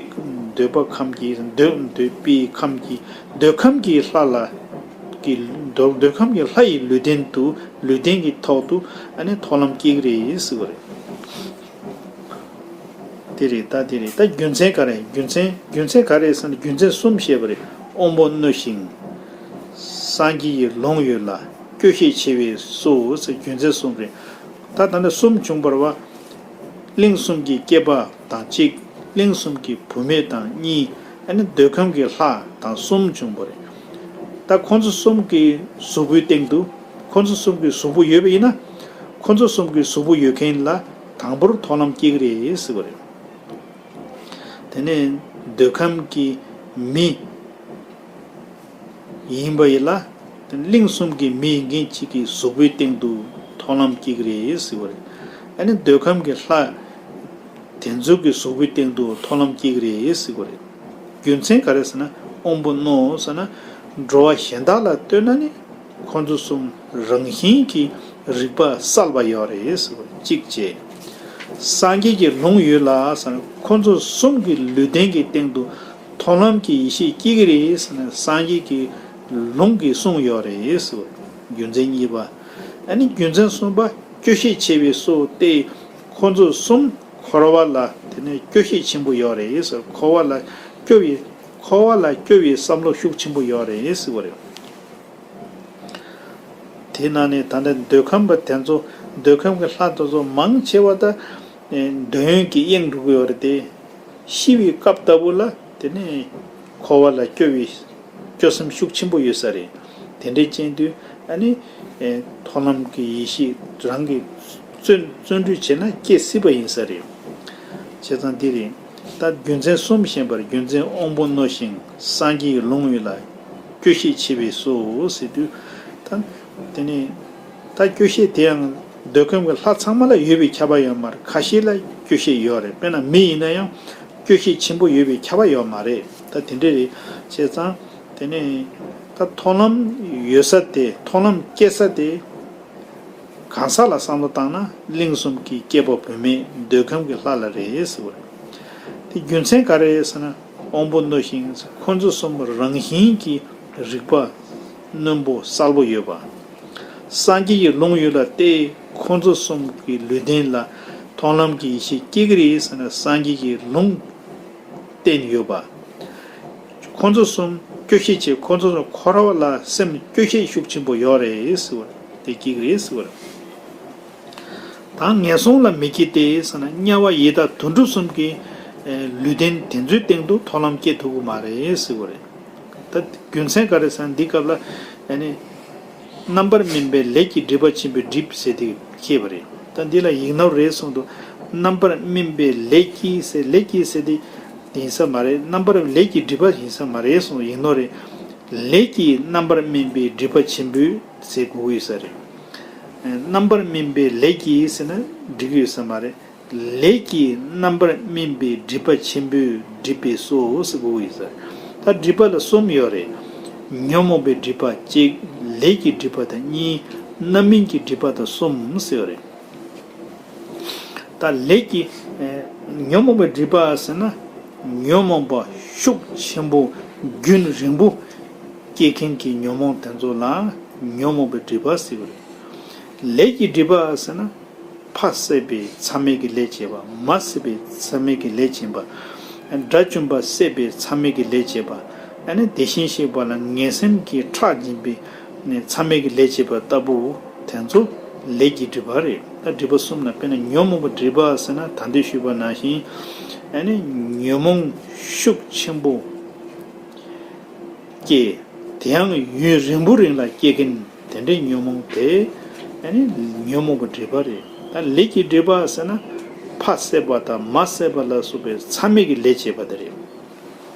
འདོད་པ་ཁམས་ཀྱི་འདོད། འདོད་པའི་ཁམས་ཀྱི་འདོད་ཁམས་ཀྱི་ལྷ་ལ། ཀྱི་འདོད། འདོད་ཁམས་ཀྱི་ལྷ་ཡི་ལུས་རྟེན་དུ། ལུས་རྟེན་གྱི་ཐོག་ཏུ་ཨ་ནི་མཐོང་ལམ་སྐྱེ་གི་རེད་ཟེར་བ་རེད། དེ་རེད། ད་དེ་རེད། ད་རྒྱུ་མཚན་ག་རེ། རྒྱུ་མཚན། རྒྱུ་མཚན་ག་རེ་ཟེར་ན་རྒྱུ་མཚན་གསུམ་བཤད་པ་རེད། དབང་པོ་རྣོ་ཞིང་། སངས་རྒྱས་ཀྱི་ལུང་ཡོད་ལ། སྐྱོ་ཤས་ཆེ་བས་སོ་ཟེར། རྒྱུ་མཚན་གསུམ་རེད། ད་ད་ནི་གསུམ་བྱུང་བར་བ། གླིང་གསུམ་གྱི་སྐྱེས་པ་དང་གཅིག། གླིང་གསུམ་གྱི་བུད་མེད་དང་གཉིས། ཨ་ནི་འདོད་ཁམས་ཀྱི་ལྷ་དང་གསུམ་བྱུང་བ་རེད། ད་ཁོང་ཚོ་གསུམ་གྱི་གཟུགས་པོའི་སྟེང་དུ། ཁོང་ཚོ་གསུམ་གྱི་གཟུགས་པོ་ཡོད་པ་ཡིན་ན། ཁོང་ཚོ་གསུམ་གྱི་གཟུགས་པོ་ཡོད་མཁན་ལ་དང་པོར་མཐོང་ལམ་སྐྱེ་གི་རེད་ཟེར་བ་རེད། དེ་ནས་འདོད་ཁམས་ཀྱི་མི་ཡིན་པ་ཡིན་ལ། གླིང་གསུམ་གྱི་མི་ཡིན་མཁན་གཅིག་གི་གཟུགས་པོའི་སྟེང་དུ་མཐོང་ལམ་སྐྱེ་གི་རེད་ཟེར་བ་རེད། ཨ་ནི་འདོད་ཁམས་ཀྱི་ལྷ་དེ་ཚོ་གི་གཟུགས་པོའི་སྟེང་དུ་མཐོང་ལམ་སྐྱེ་གི་རེད་ཟེར་བ་རེད། རྒྱུ་མཚན་ག་རེ་ཟེར་ན་དབང་པོ་རྣོ་ཟེར་ན། འགྲོ་བ་གཞན་དག་ལ་ལྟོས་ན་ནི་ཁོང་ཚོ་གསུམ་རང་བཞིན་གྱིས་རིག་པ་གསལ་བ་ཡོད་རེད་ཟེར་བ་གཅིག་བྱས། སངས་རྒྱས་ཀྱི་ལུང་ཡོད་ལ་ཟེར་ན་ཁོང་ཚོ་གསུམ་གྱི་ལུས་རྟེན་གྱི་སྟེང་དུ་མཐོང་ལམ་གྱི་ཡེ་ཤེས་སྐྱེ་གི་རེད་ཟེར་ན་སངས་རྒྱས་ཀྱི་ལུང་གིས་གསུངས་ཡོད་རེད་ཟེར་བ། རྒྱུ་མཚན་གཉིས་པ། ཨ་ནི་རྒྱུ་མཚན་གསུམ་པ། སྐྱོ་ཤས་ཆེ་བས་སོ་སྟེ། ཁོ་ཚོ་གསུམ་འཁོར་བ་ལ་དེ་ནས་སྐྱོ་ཤས་ཆེན་པོ་ཡོད་རེད་ཟེར། འཁོར་བ་ལ་སྐྱོ་བའི། འཁོར་བ་ལ་སྐྱོ་བའི་བསམ་བློ་ཤུགས་ཆེན་པོ་ཡོད་རེད་ཟེར་བ་རེད། དེ་ནང་ནས་ད་ལྟ་འདོད་ཁམས་པ་དེ་ཚོ། འདོད་ཁམས་ཀྱི་ལྷ་དེ་ཚོ་མང་ཆེ་བ་ད་འདོད་ཡོན་གྱི་གཡེང་འགྲོ་གི་ཡོད་རེད་དེ། ཤི་བའི་སྐབས་ལྟ་བུ་ལ་དེ་ནས་འཁོར་བ་ལ་སྐྱོ་བའི་སྐྱོ་སེམས་ཤུགས་ཆེན་པོ་ཡོད་ས་རེད། དེ་འདྲའི་ཅན་དུས་ཨ་ནི་མཐོང་ལམ་གྱི་ཡེ་ཤེས་རང་གི་བརྩོན་བརྩོན་འགྲུས་བྱས་ན་སྐྱེ་སྲིད་པ་ཡིན་ས་རེད། བྱས་ཙང་འདི་རེད། ད་རྒྱུ་མཚན་གསུམ་བཤད་པར་རྒྱུ་མཚན་དབང་པོ་རྣོ་ཞིང་སངས་རྒྱས་ཀྱི་ལུང་ཡོད་ལ། སྐྱོ་ཤས་ཆེ་བས་སོ་ཟེར་དུས། ད་དེ་ནས་ད་སྐྱོ་ཤས་དེ་ཡང་འདོད་ཁམས་ཀྱི་ལྷ་ཚང་མ་ལ་ཡོད་པའི་ཁྱབ་པ་ཡོད་མ་རེད། ཁ་ཤས་ལ་སྐྱོ་ཤས་ཡོད་རེད། དཔེར་ན་མི་ཡིན་ན་ཡང་སྐྱོ་ཤས་ཆེན་པོ་ཡོད་པའི་ཁྱབ་པ་ཡོད་མ་རེད། ད་དེ་འདྲ་རེད། བྱས་ཙང་དེ་ནས་ད་མཐོང་ལམ་ཡོད་ས་དེ། མཐོང་ལམ་སྐྱེ་ས་དེ། གང་ཟག་ལ་བསམ་བློ་བཏང་ན་གླིང་གསུམ་གྱི་སྐྱེས་པ་བུད་མེད་འདོད་ཁམས་ཀྱི་ལྷ་ལ་རེད་ཟེར་བ་རེད། དེ་རྒྱུ་མཚན་ག་རེ་རེད་ཟེར་ན་དབང་པོ་རྣོ་ཞིང་ཁོ་ཚོ་གསུམ་རང་བཞིན་གྱིས་རིག་པ་ རྣོན་པོ་གསལ་པོ་ཡོད་པ། སངས་རྒྱས་ཀྱི་ལུང་ཡོད་ལ་བལྟས། ཁོང་ཚོ་གསུམ་གྱི་ལུས་རྟེན་ལ་མཐོང་ལམ་གྱི་ཡེ་ཤེས་སྐྱེ་གི་རེད་ཟེར་ན། སངས་རྒྱས་ཀྱི་ལུང་བསྟན་ཡོད་པ། ཁོང་ཚོ་གསུམ་སྐྱོ་ཤས་ཆེ། ཁོང་ཚོ་གསུམ་འཁོར་བ་ལ་སེམས་སྐྱོ་ཤས་ཤུགས་ཆེན་པོ་ཡོད་རེད་ཟེར་བ་དེ་སྐྱེ་གི་རེད་ཟེར་བ་རེད། ད་ངན་སོང་ལ་མི་སྐྱེ་སྟེ་ཟེར་ན། དམྱལ་བ་ཡི་དྭགས་དུད་འགྲོ་གསུམ་གྱི་ལུས་རྟེན་དེ་ཚོའི་སྟེང་དུ་མཐོང་ལམ་སྐྱེ་ཐུབ་ཀྱི་མ་རེད་ཟེར་བ་རེད། ད་རྒྱུ་མཚན་ག་རེ་ཟེར་ན། འདི་སྐབས་ལ་ཨ་ནི་རྣམ་པར་སྨིན་པའི་ལས་ཀྱིས་སྒྲིབ་པ་ཆེན་པོས་སྒྲིབ་ཟེར་དེ་ཤེས་པ་རེད། ད་འདི་ལ་ཡིག་ནོར་རེ་གསུངས་འདུག་རྣམ་པར་སྨིན་པའི་ལས་ཀྱིས་ཟེར། ལས་ཀྱིས་ཟེར་དེ་ཡིན་ས་མ་རེད། རྣམ་པར་ལས་ཀྱིས་སྒྲིབ་པ་ཡིན་ས་མ་རེད་གསུངས། ཡིག་ནོར་རེད། ལས་ཀྱིས་རྣམ་པར་སྨིན་པའི་སྒྲིབ་པ་ཆེན་པོས་ཟེར་དགོས་ཀྱི་ཡོད་ས་རེད། རྣམ་པར་སྨིན་པའི་ལས་ཀྱིས་ཟེར་ན་འགྲིག་གི་ཡོད་ས་མ་རེད། ལས་ཀྱིས་རྣམ་པར་སྨིན་པའི་སྒྲིབ་པ་ཆེན་པོས་སྒྲིབ་པས་སོ་ཟེར་དགོས་ཀྱི་ཡོད་ས་རེད། ད་སྒྲིབ་པ་ལ་གསུམ་ཡོད་རེད། ཉོན་མོངས་པའི་སྒྲིབ་པ་གཅིག་ལས་ཀྱི་སྒྲིབ་པ་དང་གཉིས། རྣམ་སྨིན་གྱི་སྒྲིབ་པ་དང་གསུམ་ཟེར་ཡོད་རེད། ད་ལས་ཀྱི་ཨེ་ཉོན་མོངས་པའི་སྒྲིབ་པ་ཟེར་ན། ཉོན་མོངས་པ་ཤུགས་ཆེན་པོ་རྒྱུན་རིང་པོ་སྐྱེ་མཁན་གྱི་ཉོན་མོངས་དེ་ཚོ་ལ་ཉོན་མོངས་པའི་སྒྲིབ་པ་ཟེར་གྱི་རེད། ལས་ཀྱི་སྒྲིབ་པ་ཟེར་ན། ཕ་བསད་པའི་མཚམས་མེད་ཀྱི་ལས་བྱེད་པ། མ་བསད་པའི་མཚམས་མེད་ཀྱི་ལས་བྱེད་པ། དགྲ་བཅོམ་པ་བསད་པའི་མཚམས་མེད་ཀྱི་ལས་བྱེད་པ། ཨ་ནི་དེ་བཞིན་གཤེགས་པ་ལ་ངན་སེམས་ཀྱིས་ཁྲག་འབྱིན་པའི་མཚམས་མེད་ཀྱི་ལས་བྱེད་པ་ལྟ་བུ་དེ་ཚོ་ལས་ཀྱི་སྒྲིབ་པ་རེད། ད་སྒྲིབ་པ་གསུམ་ལ་དཔེར་ན་ཉོན་མོངས་པའི་སྒྲིབ་པ་ཟེར་ན། ད་འདི་ཞུས་པ་ནང་བཞིན་ཨ་ནི་ཉོན་མོངས་ཤུགས་ཆེན་པོ་སྐྱེ། དེ་ཡང་ཡུན་རིང་པོ་རིང་ལ་སྐྱེ་མཁན་དེ་འདྲའི་ཉོན་མོངས་དེ་ཨ་ནི་ཉོན་མོངས་པའི་སྒྲིབ་པ་རེད། ད་ལས་ཀྱི་སྒྲིབ་པ་ཟེར་ན། ཕ་བསད་པ་དང་མ་བསད་པ་ལ་སོགས་པའི་མཚམས་མེད་ཀྱི་ལས་བྱེད་པ་དེ་རེད།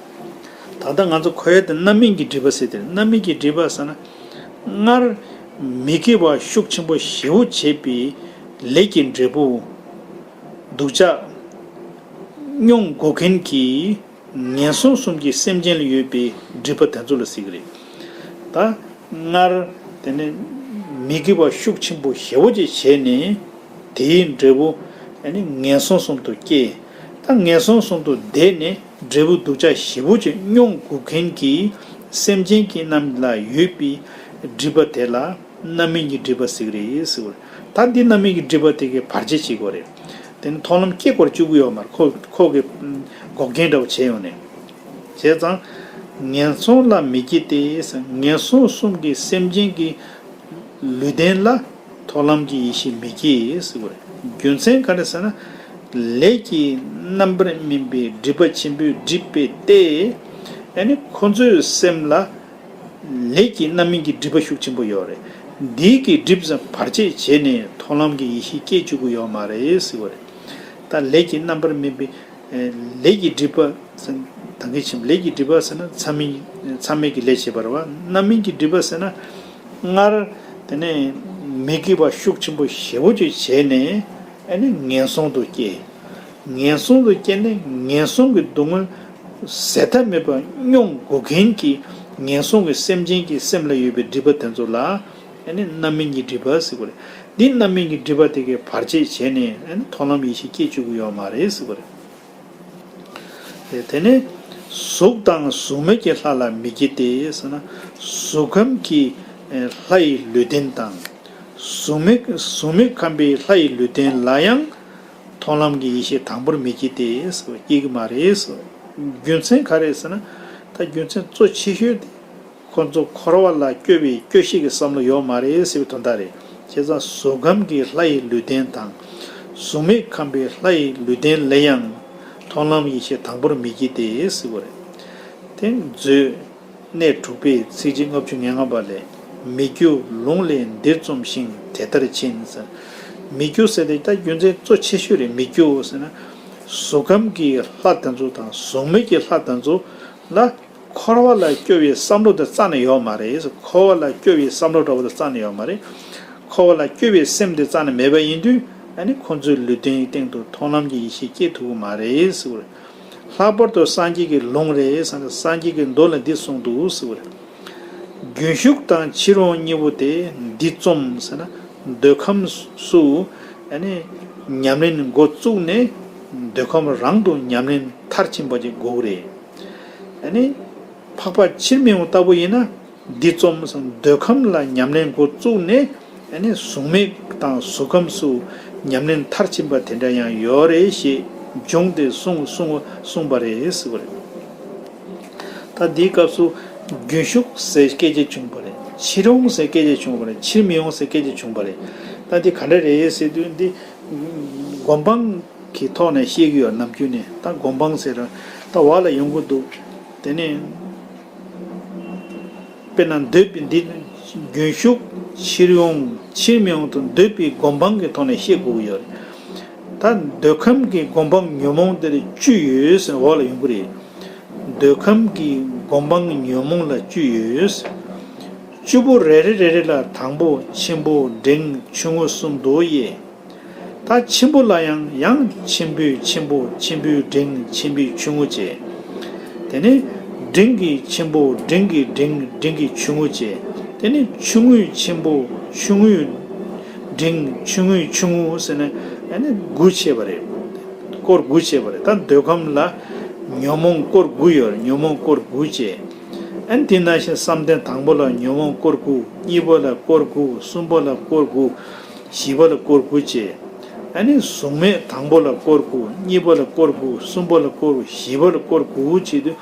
ད་ལྟ་ང་ཚོ་གོ་ཡ་དེ་རྣམ་སྨིན་གྱི་སྒྲིབ་པ་ཟེར་དེ་རེད། རྣམ་སྨིན་གྱི་སྒྲིབ་པ་ཟེར་ན། སྔར་མི་དགེ་བ་ཤུགས་ཆེན་པོ་ཞེ་པོ་བྱས་པའི་ལས་ཀྱི་འབྲས་བུ་སྡུག་ཅག་མྱོང་དགོས་མཁན་གྱི་ངན་སོང་གསུམ་གྱི་སེམས་ཅན་ལ་ཡོད་པའི་སྒྲིབ་པ་དེ་ཚོ་ལ་ཟེར་གྱི་རེད། ད་སྔར་དེ་ནས་མི་དགེ་བ་ཤུགས་ཆེན་པོ་ཞེ་པོ་ཅིག་བྱས་ནས། དེའི་འབྲས་བུ་ཨ་ནི་ངན་སོང་གསུམ་དུ་སྐྱེ། ད་ངན་སོང་གསུམ་དུ་བསྡད་ནས་འབྲས་བུ་སྡུག་ཅག་ཞེ་པོ་ཅིག་མྱོང་དགོས་མཁན་གྱི་སེམས་ཅན་གྱི་རྣམས་ལ་ཡོད་པའི་སྒྲིབ་པ་དེ་ལ་རྣམ་སྨིན་གྱི་སྒྲིབ་པ་ཟེར་གྱི་རེད་ཟེར་བ་རེད། ད་འདི་རྣམ་སྨིན་གྱི་སྒྲིབ་པ་དེ་གའི་བར་ཆད་བྱེད་དགོས་རེད། དེ་ནི་མཐོང་ལམ་སྐྱེ་དགོས་བཅུག་གི་ཡོད་མ་རེད། ཁོ་ཁོ་གི་འགོག་རྐྱེན་འདྲ་བོ་བྱས་ཡོང་ནས། བྱས་ཙང་། ངན་སོང་ལ་མི་སྐྱེ་སྟེ། ངན་སོང་གསུམ་གྱི་སེམས་ཅན་གྱི་ལུས་རྟེན་ལ་མཐོང་ལམ་གྱི་ཡེ་ཤེས་མི་སྐྱེ་ཟེར་བ་རེད། རྒྱུ་མཚན་ག་རེ་ཟེར་ན། ལས་ཀྱིས་རྣམ་པར་སྨིན་པའི་སྒྲིབ་པ་ཆེན་པོས་སྒྲིབ་པས་ཏེ། ཨ་ནི་ཁོ་ཚོའི་སེམས་ལ་ལས་ཀྱི་རྣམ་སྨིན་གྱི་སྒྲིབ་པ་ཤུགས་ཆེན་པོ་ཡོད་རེད། འདི་གི་སྒྲིབ་ཙམ་བར་ཆད་བྱས་ནས་མཐོང་ལམ་གྱི་ཡེ་ཤེས་སྐྱེ་བཅུག་གི་ཡོད་མ་རེད་ཟེར་བ་རེད། ད་ལས་ཀྱིས་རྣམ་པར་སྨིན་པའི་ལས་ཀྱི་སྒྲིབ་པ་ཟེར། ད་གིན་ཕྱིན་ལས་ཀྱི་སྒྲིབ་པ་ཟེར་ན་མཚམས་མེད་མཚམས་མེད་ཀྱི་ལས་བྱེད་པ་རེད་བ། རྣམ་སྨིན་གྱི་སྒྲིབ་པ་ཟེར་ན། སྔར་དེ་ནས་མི་དགེ་བ་ཤུགས་ཆེན་པོ་ཞེ་པོ་ཅིག་བྱས་ནས་ཨ་ནི་ངན་སོང་དུ་སྐྱེ། ངན་སོང་དུ་སྐྱེས་ནས་ངན་སོང་གི་སྡུག་བསྔལ་ཟད་མཐའ་མེད་པ་མྱོང་དགོས་མཁན་གྱི་ངན་སོང་གི་སེམས་ཅན་གྱི་སེམས་ལ་ཡོད་པའི་སྒྲིབ་པ་དེ་ཚོ་ལ་ཨ་ནི་རྣམ་སྨིན་གྱི་སྒྲིབ་པ་ཟེར་གྱི་རེད། འདི་རྣམ་སྨིན་གྱི་སྒྲིབ་པ་དེ་གའི་བར་ཆད་བྱས་ནས་ཨ་ནི་མཐོང་ལམ་ཡེ་ཤེས་སྐྱེ་བཅུག་གི་ཡོད་མ་རེད་ཟེར་གྱི་རེད། དེ་དེ་ནས་གཟུགས་དང་གཟུགས་མེད་ཀྱི་ལྷ་ལ་མི་སྐྱེ་སྟེ་ཟེར་ན། གཟུགས་ཁམས་ཀྱི་ལྷ་ཡི་ལུས་རྟེན་དང་། གཟུགས་མེད་གཟུགས་མེད་ཁམས་པའི་ལྷ་ཡི་ལུས་རྟེན་ལ་ཡང་མཐོང་ལམ་གྱི་ཡེ་ཤེས་དང་པོར་མི་སྐྱེ་སྟེ་ཟེར་བ་སྐྱེ་གི་མ་རེད་ཟེར། རྒྱུ་མཚན་ག་རེ་ཟེར་ན། ད་རྒྱུ་མཚན་གཙོ་ཆེ་ཤོས་དེ། ཁོ་ཚོ་འཁོར་བ་ལ་སྐྱོ་བའི་སྐྱོ་ཤས་ཀྱི་བསམ་བློ་ཡོད་མ་རེད་ཟེར་བའི་དོན་དག་རེད། བྱས་ཙང་གཟུགས་ཁམས་ཀྱི་ལྷ་ཡི་ལུས་རྟེན་དང་། གཟུགས་མེད་ཁམས་པའི་ལྷ་ཡི་ལུས་རྟེན་ལ་ཡང་མཐོང་ལམ་ཡེ་ཤེས་དང་པོར་མི་སྐྱེ་སྟེ་ཟེར་བ་རེད། དེ་མཛོད། གནས་དྲུག་པའི་ཚིགས་བཅད་ལྔ་བཅུ་ང་ལྔ་པ་ལས། མི་སྐྱོ་ལུང་ལས་འདིར་འཛོམས་ཤིང་དེ་ལྟར་ཕྱིན་ཟེར། མི་སྐྱོ་ཟེར་དེ་ད་རྒྱུ་མཚན་གཙོ་ཆེ་ཤོས་རེད། མི་སྐྱོ་ཟེར་ན། གཟུགས་ཁམས་ཀྱི་ལྷ་དེ་ཚོ་དང་གཟུགས་མེད་ཀྱི་ལྷ་དེ་ཚོ་ལ་འཁོར་བ་ལ་སྐྱོ་བའི་བསམ་བློ་དེ་རྩ་ནས་ཡོད་མ་རེད། འཁོར་བ་ལ་སྐྱོ་བའི་བསམ་བློ་འདྲ་བོ་དེ་རྩ་ནས་ཡོད་མ་རེད། འཁོར་བ་ལ་སྐྱོ་བའི་སེམས་དེ་རྩ་ནས་མེད་པ་ཡིན་དུས་ཨ་ནི་ཁོང་ཚོའི་ལུས་རྟེན་གྱི་སྟེང་དུ་མཐོང་ལམ་གྱི་ཡེ་ཤེས་སྐྱེ་ཐུབ་ཀྱི་མ་རེད་ཟེར་བ་རེད། ལྷག་པར་དུ་སངས་རྒྱས་ཀྱི་ལུང་རེད་ཟེར་ན། སངས་རྒྱས་ཀྱི་མདོ་ལ་འདི་གསུངས་འདུག་ཟེར་བ་རེད། རྒྱུན་ཞུགས་དང་ཕྱིར་འོང་གཉིས་པོ་དེ་འདིར་འཛོམས་ཟེར་ན། འདོད་ཁམས་སུ་ཨ་ནི་ཉམས་ལེན་འགོ་བཙུགས་ནས་འདོད་ཁམས་རང་དུ་ཉམས་ལེན་མཐར་ཕྱིན་པ་ཅིག་དགོས་རེད། ཨ་ནི་འཕགས་པ་ཕྱིར་མི་འོང་ལྟ་བུ་ཡིན་ན། འདི་རྩོམ་སོང་། འདོད་ཁམས་ལ་ཉམས་ལེན་འགོ་བཙུགས་ནས་ཨ་ནི་གཟུགས་མེད་དང་གཟུགས་ཁམས་སུ་ཉམས་ལེན་མཐར་ཕྱིན་པ་དེ་འདྲ་ཡང་ཡོད་རེད་ཞེས་འབྱུང་སྟེ་གསུངས་གསུངས་གསུངས་པ་རེད་ཟེར་བ་རེད། ད་འདིའི་སྐབས་སུ་རྒྱུན་ཞུགས་ཟེར་སྐད་ཆ་བྱུང་བ་རེད། ཕྱིར་འོང་ཟེར་སྐད་ཆ་བྱུང་བ་རེད། ཕྱིར་མི་འོང་ཟེར་སྐད་ཆ་བྱུང་བ་རེད། ད་འདི་ག་འདྲ་རེད་ཟེར་དུས་འདི་སྒོམ་སྤང་གི་ཐོག་ནས་བཤད་ཀྱི་ཡོད། ནམ་རྒྱུན་ནས་ད་སྒོམ་སྤང་ཟེར་ར་ད་འོག་ལ་ཡོང་གི་འདུག་དེ་ནས། དཔེར་ན་འདོད་པའི་འདི་རྒྱུན་ཞུགས་ཕྱིར་འོང་ཕྱིར་མི་འོང་དུ་འདོད་པའི་སྒོམ་སྤང་གི་ཐོག་ནས་བཤད་དགོས་ཀྱི་ཡོད་རེད། ད་འདོད་ཁམས་ཀྱི་སྒོམ་སྤང་ཉོན་མོངས་དེར་བཅུ་ཡོད་ཟེར་འོག་ལ་ཡོང་གི་རེད། འདོད་ཁམས་ཀྱི་སྒོམ་སྤང་ཉོན་མོངས་ལ་བཅུ་ཡོད། བཅུ་པོ་རེ་རེ་རེ་རེ་ལ་དང་པོ་ཆེན་པོ་འབྲིང་ཆུང་ངུ་གསུམ་དུ་དབྱེ། ད་ཆེན་པོ་ལ་ཡང་ཡང་ཆེན་པོའི་ཆེན་པོ་ཆེན་པོའི་འབྲིང་ཆེན་པོའི་ཆུང་ངུ་བྱས། དེ་ནས་འབྲིང་གི་ཆེན་པོ་འབྲིང་གི་འབྲིང་འབྲིང་གི་ཆུང་ངུ་བྱས། དེ་ནས་ཆུང་ངུའི་ཆེན་པོ་ཆུང་ངུའི་འབྲིང་ཆུང་ངུའི་ཆུང་ངུ་ཟེར་ནས་ཨ་ནི་དགུ་བྱས་པ་རེད། སྐོར་དགུ་བྱས་པ་རེད། ད་འདོད་ཁམས་ལ་ཉོན་མོངས་སྐོར་དགུ་ཡོད་རེད། ཉོན་མོངས་སྐོར་དགུ་བྱས། ཨ་ནི་དེ་ནང་བཞིན་བསམ་གཏན་དང་པོ་ལ་ཉོན་མོངས་སྐོར་དགུ། གཉིས་པ་ལ་སྐོར་དགུ། གསུམ་པ་ལ་སྐོར་དགུ། བཞི་པ་ལ་སྐོར་དགུ་བྱས། ཨ་ནི་གཟུགས་མེད་དང་པོ་ལ་སྐོར་དགུ། གཉིས་པ་ལ་སྐོར་དགུ། གསུམ་པ་ལ་སྐོར་དགུ། བཞི་པ་ལ་སྐོར་དགུ་བྱས་དུས་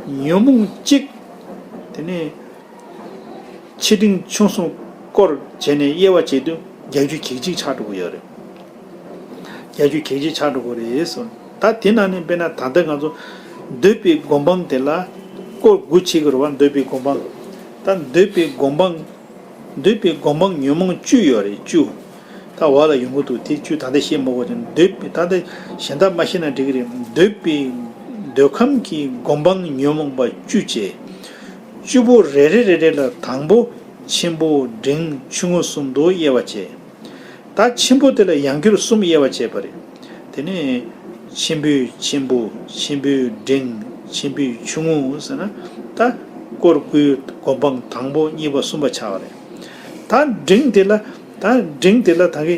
ཉོན་མོངས་གཅིག་དེ་ནས་ཆེ་འབྲིང་ཆུང་གསུམ་སྐོར་བྱས་ནས་དབྱེ་བ་བྱས་དུས་བརྒྱད་ཅུ་གྱ་གཅིག་ཆགས་འགྲོ་གི་ཡོད་རེད། བརྒྱད་ཅུ་གྱ་གཅིག་ཆགས་འགྲོ་གི་རེད་གསུངས། ད་དེ་ནང་ནས་དཔེར་ན་ད་ལྟ་ང་ཚོ་འདོད་པའི་སྒོམ་སྤང་དེ་ལ་སྐོར་དགུ་བྱེད་ཀྱི་རེད་བ། འདོད་པའི་སྒོམ་སྤང་། ད་འདོད་པའི་སྒོམ་སྤང་འདོད་པའི་སྒོམ་སྤང་ཉོན་མོངས་བཅུ་ཡོད་རེད། བཅུ། ད་འོག་ལ་ཡོང་གི་འདུག་དེ་བཅུ་ད་ལྟ་བཤད་མ་དགོས་ཀྱང་འདོད་པའི་ད་ལྟ་གཞན་དག་མ་བཤད་ན་འགྲིག་གི་རེད། འདོད་པའི་འདོད་ཁམས་ཀྱི་སྒོམ་སྤང་ཉོན་མོངས་པ་བཅུ་བྱས། བཅུ་པོ་རེ་རེ་རེ་རེ་ལ་དང་པོ་ཆེན་པོ་འབྲིང་ཆུང་ངུ་གསུམ་དུ་དབྱེ་བ་བྱས། ད་ཆེན་པོ་དེ་ལ་ཡང་བསྐྱར་གསུམ་དབྱེ་བ་བྱས་པ་རེད། དེ་ནས་ཆེན་པོའི་ཆེན་པོ་ཆེན་པོའི་འབྲིང་ཆེན་པོའི་ཆུང་ངུ་ཟེར་ན་ད་སྐོར་དགུའི་སྒོམ་སྤང་དང་པོ་གཉིས་པ་གསུམ་པ་ཆགས་པ་རེད། ད་འབྲིང་དེ་ལ་ད་འབྲིང་དེ་ལ་ད་གི་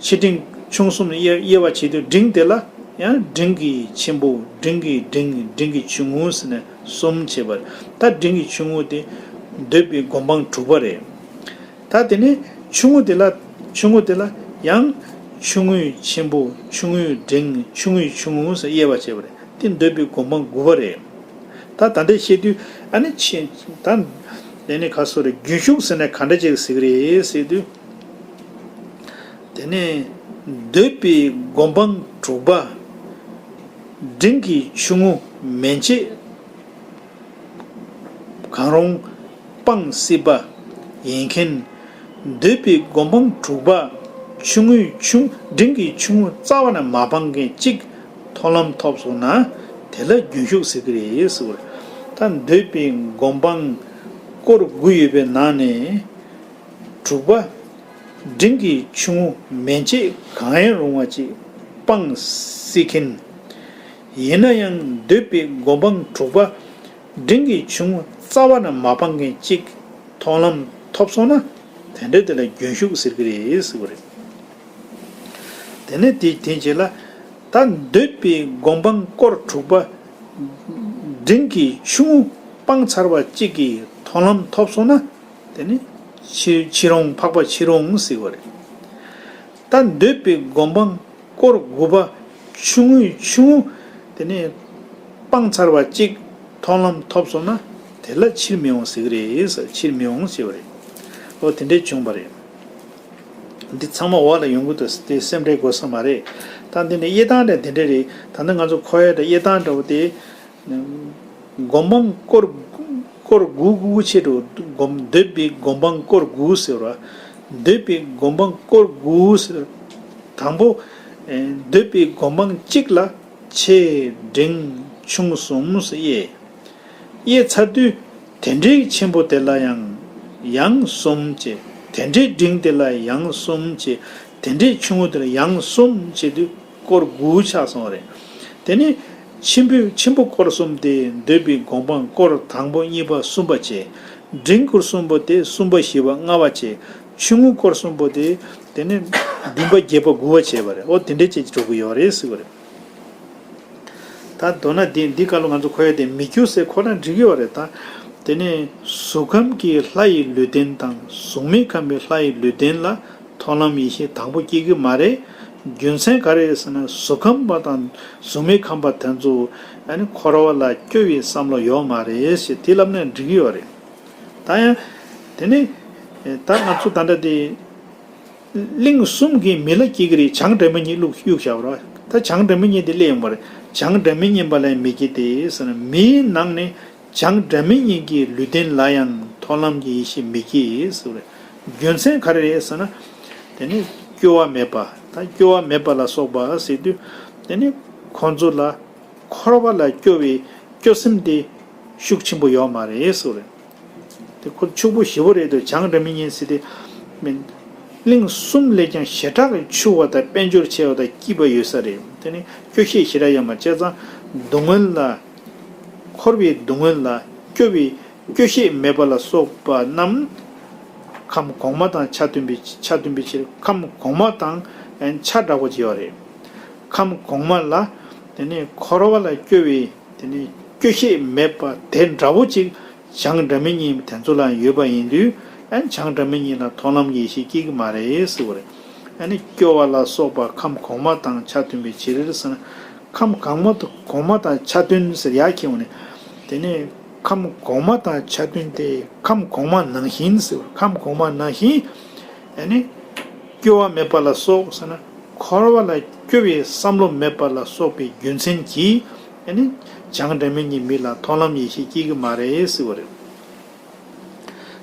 ཆེ་འབྲིང་ཆུང་གསུམ་དབྱེ་དབྱེ་བ་བྱེད་དུས་འབྲིང་དེ་ལ་ཡང་འབྲིང་གི་ཆེན་པོ་འབྲིང་གི་འབྲིང་འབྲིང་གི་ཆུང་ངུ་ཟེར་ནས་གསུམ་བྱས་པ་རེད། ད་འབྲིང་གི་ཆུང་ངུ་དེ་འདོད་པའི་སྒོམ་སྤང་དྲུག་པ་རེད། ད་དེ་ནས་ཆུང་ངུ་དེ་ལ་ཆུང་ངུ་དེ་ལ་ཡང་ཆུང་ངུའི་ཆེན་པོ་ཆུང་ངུའི་འབྲིང་ཆུང་ངུའི་ཆུང་ངུ་ཟེར་དབྱེ་བ་བྱས་པ་རེད། དེ་འདོད་པའི་སྒོམ་སྤང་དགུ་པ་རེད། ད་ད་ལྟ་བཤད་དུས་ཨ་ནི་ཆེ་ད་དེ་ནས་ག་སོ་རེད། རྒྱུན་ཞུགས་ཟེར་ན་ག་འདྲ་ཅིག་ཟེར་གི་རེད་ཟེར་དུས། དེ་ནས་འདོད་པའི་སྒོམ་སྤང་དྲུག་པ། འབྲིང་གི་ཆུང་ངུ་མན་ཆད་གང་རུང་སྤང་སྲིད་པ་ཡིན་མཁན། འདོད་པའི་སྒོམ་སྤང་དྲུག་པ་ཆུང་ངུའི་ཆུང་འབྲིང་གི་ཆུང་ངུ་རྩ་བ་ནས་མ་སྤང་མཁན་གཅིག་མཐོང་ལམ་ཐོབ་སོང་ན་དེ་ལ་རྒྱུན་ཞུགས་ཟེར་གི་རེད་ཟེར་བ་རེད། ད་འདོད་པའི་སྒོམ་སྤང་སྐོར་དགུ་ཡོད་པའི་ནང་ནས། དྲུག་པ། འབྲིང་གི་ཆུང་ངུ་མན་ཆད་གང་ཡང་རུང་བ་ཅིག་སྤང་སྲིད་མཁན། ཡིན་ན་ཡང་འདོད་པའི་སྒོམ་སྤང་དྲུག་པ། འབྲིང་གི་ཆུང་ངུ་རྩ་བ་ནས་མ་སྤང་མཁན་གཅིག་མཐོང་ལམ་ཐོབ་སོང་ན། དེ་འདྲ་དེ་ལ་རྒྱུན་ཞུགས་ཟེར་གི་རེད་ཟེར་བ་རེད། དེ་ནས་དེ་དེ་རྗེས་ལ། ད་འདོད་པའི་སྒོམ་སྤང་སྐོར་དྲུག་པ། འབྲིང་གི་ཆུང་ངུ་སྤང་ཚར་བ་གཅིག་གིས་མཐོང་ལམ་ཐོབ་སོང་ན། དེ་ནི་ཕྱི་ཕྱིར་འོང་འཕགས་པ་ཕྱིར་འོང་ཟེར་བ་རེད། ད་འདོད་པའི་སྒོམ་སྤང་སྐོར་དགུ་པ་ཆུང་ངུའི་ཆུང་ངུ་དེ་ནི་སྤང་ཚར་བ་གཅིག་མཐོང་ལམ་ཐོབ་སོང་ན་དེ་ལ་ཕྱིར་མི་འོང་ཟེར་གི་རེད་ཟེར། ཕྱིར་མི་འོང་ཟེར་བ་རེད། ཨོ་དེ་འདྲས་བྱུང་བ་རེད། འདི་ཚང་མ་འོག་ལ་ཡོང་གི་འདུག་དེ་སེམས་ཁྲལ་དགོས་ས་མ་རེད། ད་འདི་ནི་དབྱེ་སྟངས་དེ་འདི་འདྲས་རེད། ད་ནི་ང་ཚོ་འཁོར་ཡ་དེ་དབྱེ་སྟངས་འདྲ་བོ་དེ། སྒོམ་སྤང་སྐོར་སྐོར་དགུ་དགུ་ཆེད་དུ་སྒོམ་འདོད་པའི་སྒོམ་སྤང་སྐོར་དགུ་ཟེར་བ། འདོད་པའི་སྒོམ་སྤང་སྐོར་དགུ་ཟེར། དང་པོ། ཨེ། འདོད་པའི་སྒོམ་སྤང་གཅིག་ལ་ཆེ་འབྲིང་ཆུང་གསུམ་ཟེར་དབྱེ། དབྱེ་ཚར་དུས་དེ་འདྲའི་ཆེན་པོ་དེ་ལ་ཡང་ཡང་གསུམ་བྱས། དེ་འདྲའི་འབྲིང་དེ་ལ་ཡང་གསུམ་བྱས། དེ་འདྲའི་ཆུང་ངུ་དེ་ལ་ཡང་གསུམ་བྱས་དུས་སྐོར་དགུ་ཆགས་སོང་བ་རེད། དེ་ནས་ཆེན་པོའི་ཆེན་པོ་སྐོར་གསུམ་དེ་འདོད་པའི་སྒོམ་སྤང་སྐོར་དང་པོ་གཉིས་པ་གསུམ་པ་བྱས། འབྲིང་སྐོར་གསུམ་པོ་དེ་གསུམ་པ་བཞི་པ་ལྔ་པ་བྱས། ཆུང་ངུ་སྐོར་གསུམ་པོ་དེ་དེ་ནས་བདུན་པ་བརྒྱད་པ་དགུ་པ་བྱས་པ་རེད། ཨོ་དེ་འདྲས་བྱས་འགྲོ་གི་ཡོད་རེད་ཟེར་བ་རེད། ད་མདོར་ན་འདི་འདི་སྐབས་ལ་ང་ཚོ་འཁོར་ཡ་དེ་མི་འགྱུར་ཟེར་ཁོ་ན་འགྲིག་གི་ཡོད་རེད་ད། དེ་ནས་གཟུགས་ཁམས་ཀྱི་ལྷ་ཡི་ལུས་རྟེན་དང་གཟུགས་མེད་ཁམས་པའི་ལྷ་ཡི་ལུས་རྟེན་ལ་མཐོང་ལམ་ཡེ་ཤེས་དང་པོ་སྐྱེ་གི་མ་རེད། རྒྱུ་མཚན་ག་རེ་རེད་ཟེར་ན། གཟུགས་ཁམས་པ་དང་གཟུགས་མེད་ཁམས་པ་དེ་ཚོ་ཨ་ནི་འཁོར་བ་ལ་སྐྱོ་བའི་བསམ་བློ་ཡོད་མ་རེད་ཞེས་དེ་ལབ་ན་འགྲིག་གི་ཡོད་རེད། ད་ཡང་དེ་ནས་ད་ང་ཚོ་ད་ལྟ་དེ། གླིང་གསུམ་གྱི་མི་ལ་སྐྱེ་གི་རེད། བྱང་སྒྲ་མི་སྙན་བླུགས་གཡུགས་བཞག་པ་རེད། ད་བྱང་སྒྲ་མི་སྙན་དེ་སླེབས་ཡོང་བ་རེད། བྱང་སྒྲ་མི་སྙན་པ་ལ་མི་སྐྱེ་སྟེ་ཟེར་ན། མིའི་ནང་ནས་བྱང་སྒྲ་མི་སྙན་གྱི་ལུས་རྟེན་ལ་ཡང་མཐོང་ལམ་གྱི་ཡེ་ཤེས་མི་སྐྱེ་ཟེར་བ་རེད། རྒྱུ་མཚན་ག་རེ་རེད་ཟེར་ན། དེ་ནི་སྐྱོ་བ་མེད་པ། ད་སྐྱོ་བ་མེད་པ་ལ་སོགས་པ་ཟེར་དུས་དེ་ནི་ཁོང་ཚོ་ལ། འཁོར་བ་ལ་སྐྱོ་བའི་སྐྱོ་སེམས་དེ་ཤུགས་ཆེན་པོ་ཡོད་མ་རེད་ཟེར་བ་རེད། དེ་ཁོ་ཕྱུག་པོ་ཞེ་པོ་རེད་འདུག་བྱང་སྒྲ་མི་སྙན་ཟེར་དེ་མིན། གླིང་གསུམ་ལས་ཀྱང་ཞེ་དྲག་གི་ཕྱུག་པ་དང་དཔལ་འབྱོར་ཆེ་བ་དང་སྐྱིད་པ་ཡོད་ས་རེད། དེ་ནི་སྐྱོ་ཤས་ཞེ་དྲག་ཡོད་མ་རེད། བྱས་ཙང་སྡུག་བསྔལ་ལ། འཁོར་བའི་སྡུག་བསྔལ་ལ་སྐྱོ་བའི་སྐྱོ་ཤས་མེད་པ་ལ་སོགས་པ་རྣམས་ཁམས་གོང་མ་དང་ཆ་མཐུན་པའི་ཆ་མཐུན་པའི་ཕྱིར། ཁམས་གོང་མ་དང་ཆ་འདྲ་བོ་ཅིག་ཡོད་རེད། ཁམས་གོང་མ་ལ་དེ་ནས་འཁོར་བ་ལ་སྐྱོ་བའི་དེ་ནས་སྐྱོ་ཤས་མེད་པ་དེ་འདྲ་བོ་ཅིག་བྱང་སྒྲ་མི་སྙན་དེ་ཚོ་ལ་ཡོད་པ་ཡིན་དུས། ཨ་ནི་བྱང་སྒྲ་མི་སྙན་ལ་མཐོང་ལམ་གྱི་ཡེ་ཤེས་སྐྱེ་གི་མ་རེད་ཟེར་བ་རེད། ཨ་ནི་སྐྱོ་བ་ལ་སོགས་པ་ཁམས་གོང་མ་དང་ཆ་མཐུན་པའི་ཕྱིར་ཟེར་ན། ཁམས་གོང་མ་དང་གོང་མ་དང་ཆ་མཐུན་ཟེར་ཡག་གི་འོ་ནས། དེ་ནས་ཁམས་གོང་མ་དང་ཆ་མཐུན་ཏེ། ཁམས་གོང་མ་ནང་བཞིན་ཟེར་བ། ཁམས་གོང་མ་ནང་བཞིན་ཨ་ནི་སྐྱོ་བ་མེད་པ་ལ་སོགས་ཟེར་ན། འཁོར་བ་ལ་སྐྱོ་བའི་བསམ་བློ་མེད་པ་ལ་སོགས་པའི་རྒྱུ་མཚན་གྱིས་ཨ་ནི་བྱང་སྒྲ་མི་སྙན་མི་ལ་མཐོང་ལམ་ཡེ་ཤེས་སྐྱེ་གི་མ་རེད་ཟེར་བ་རེད།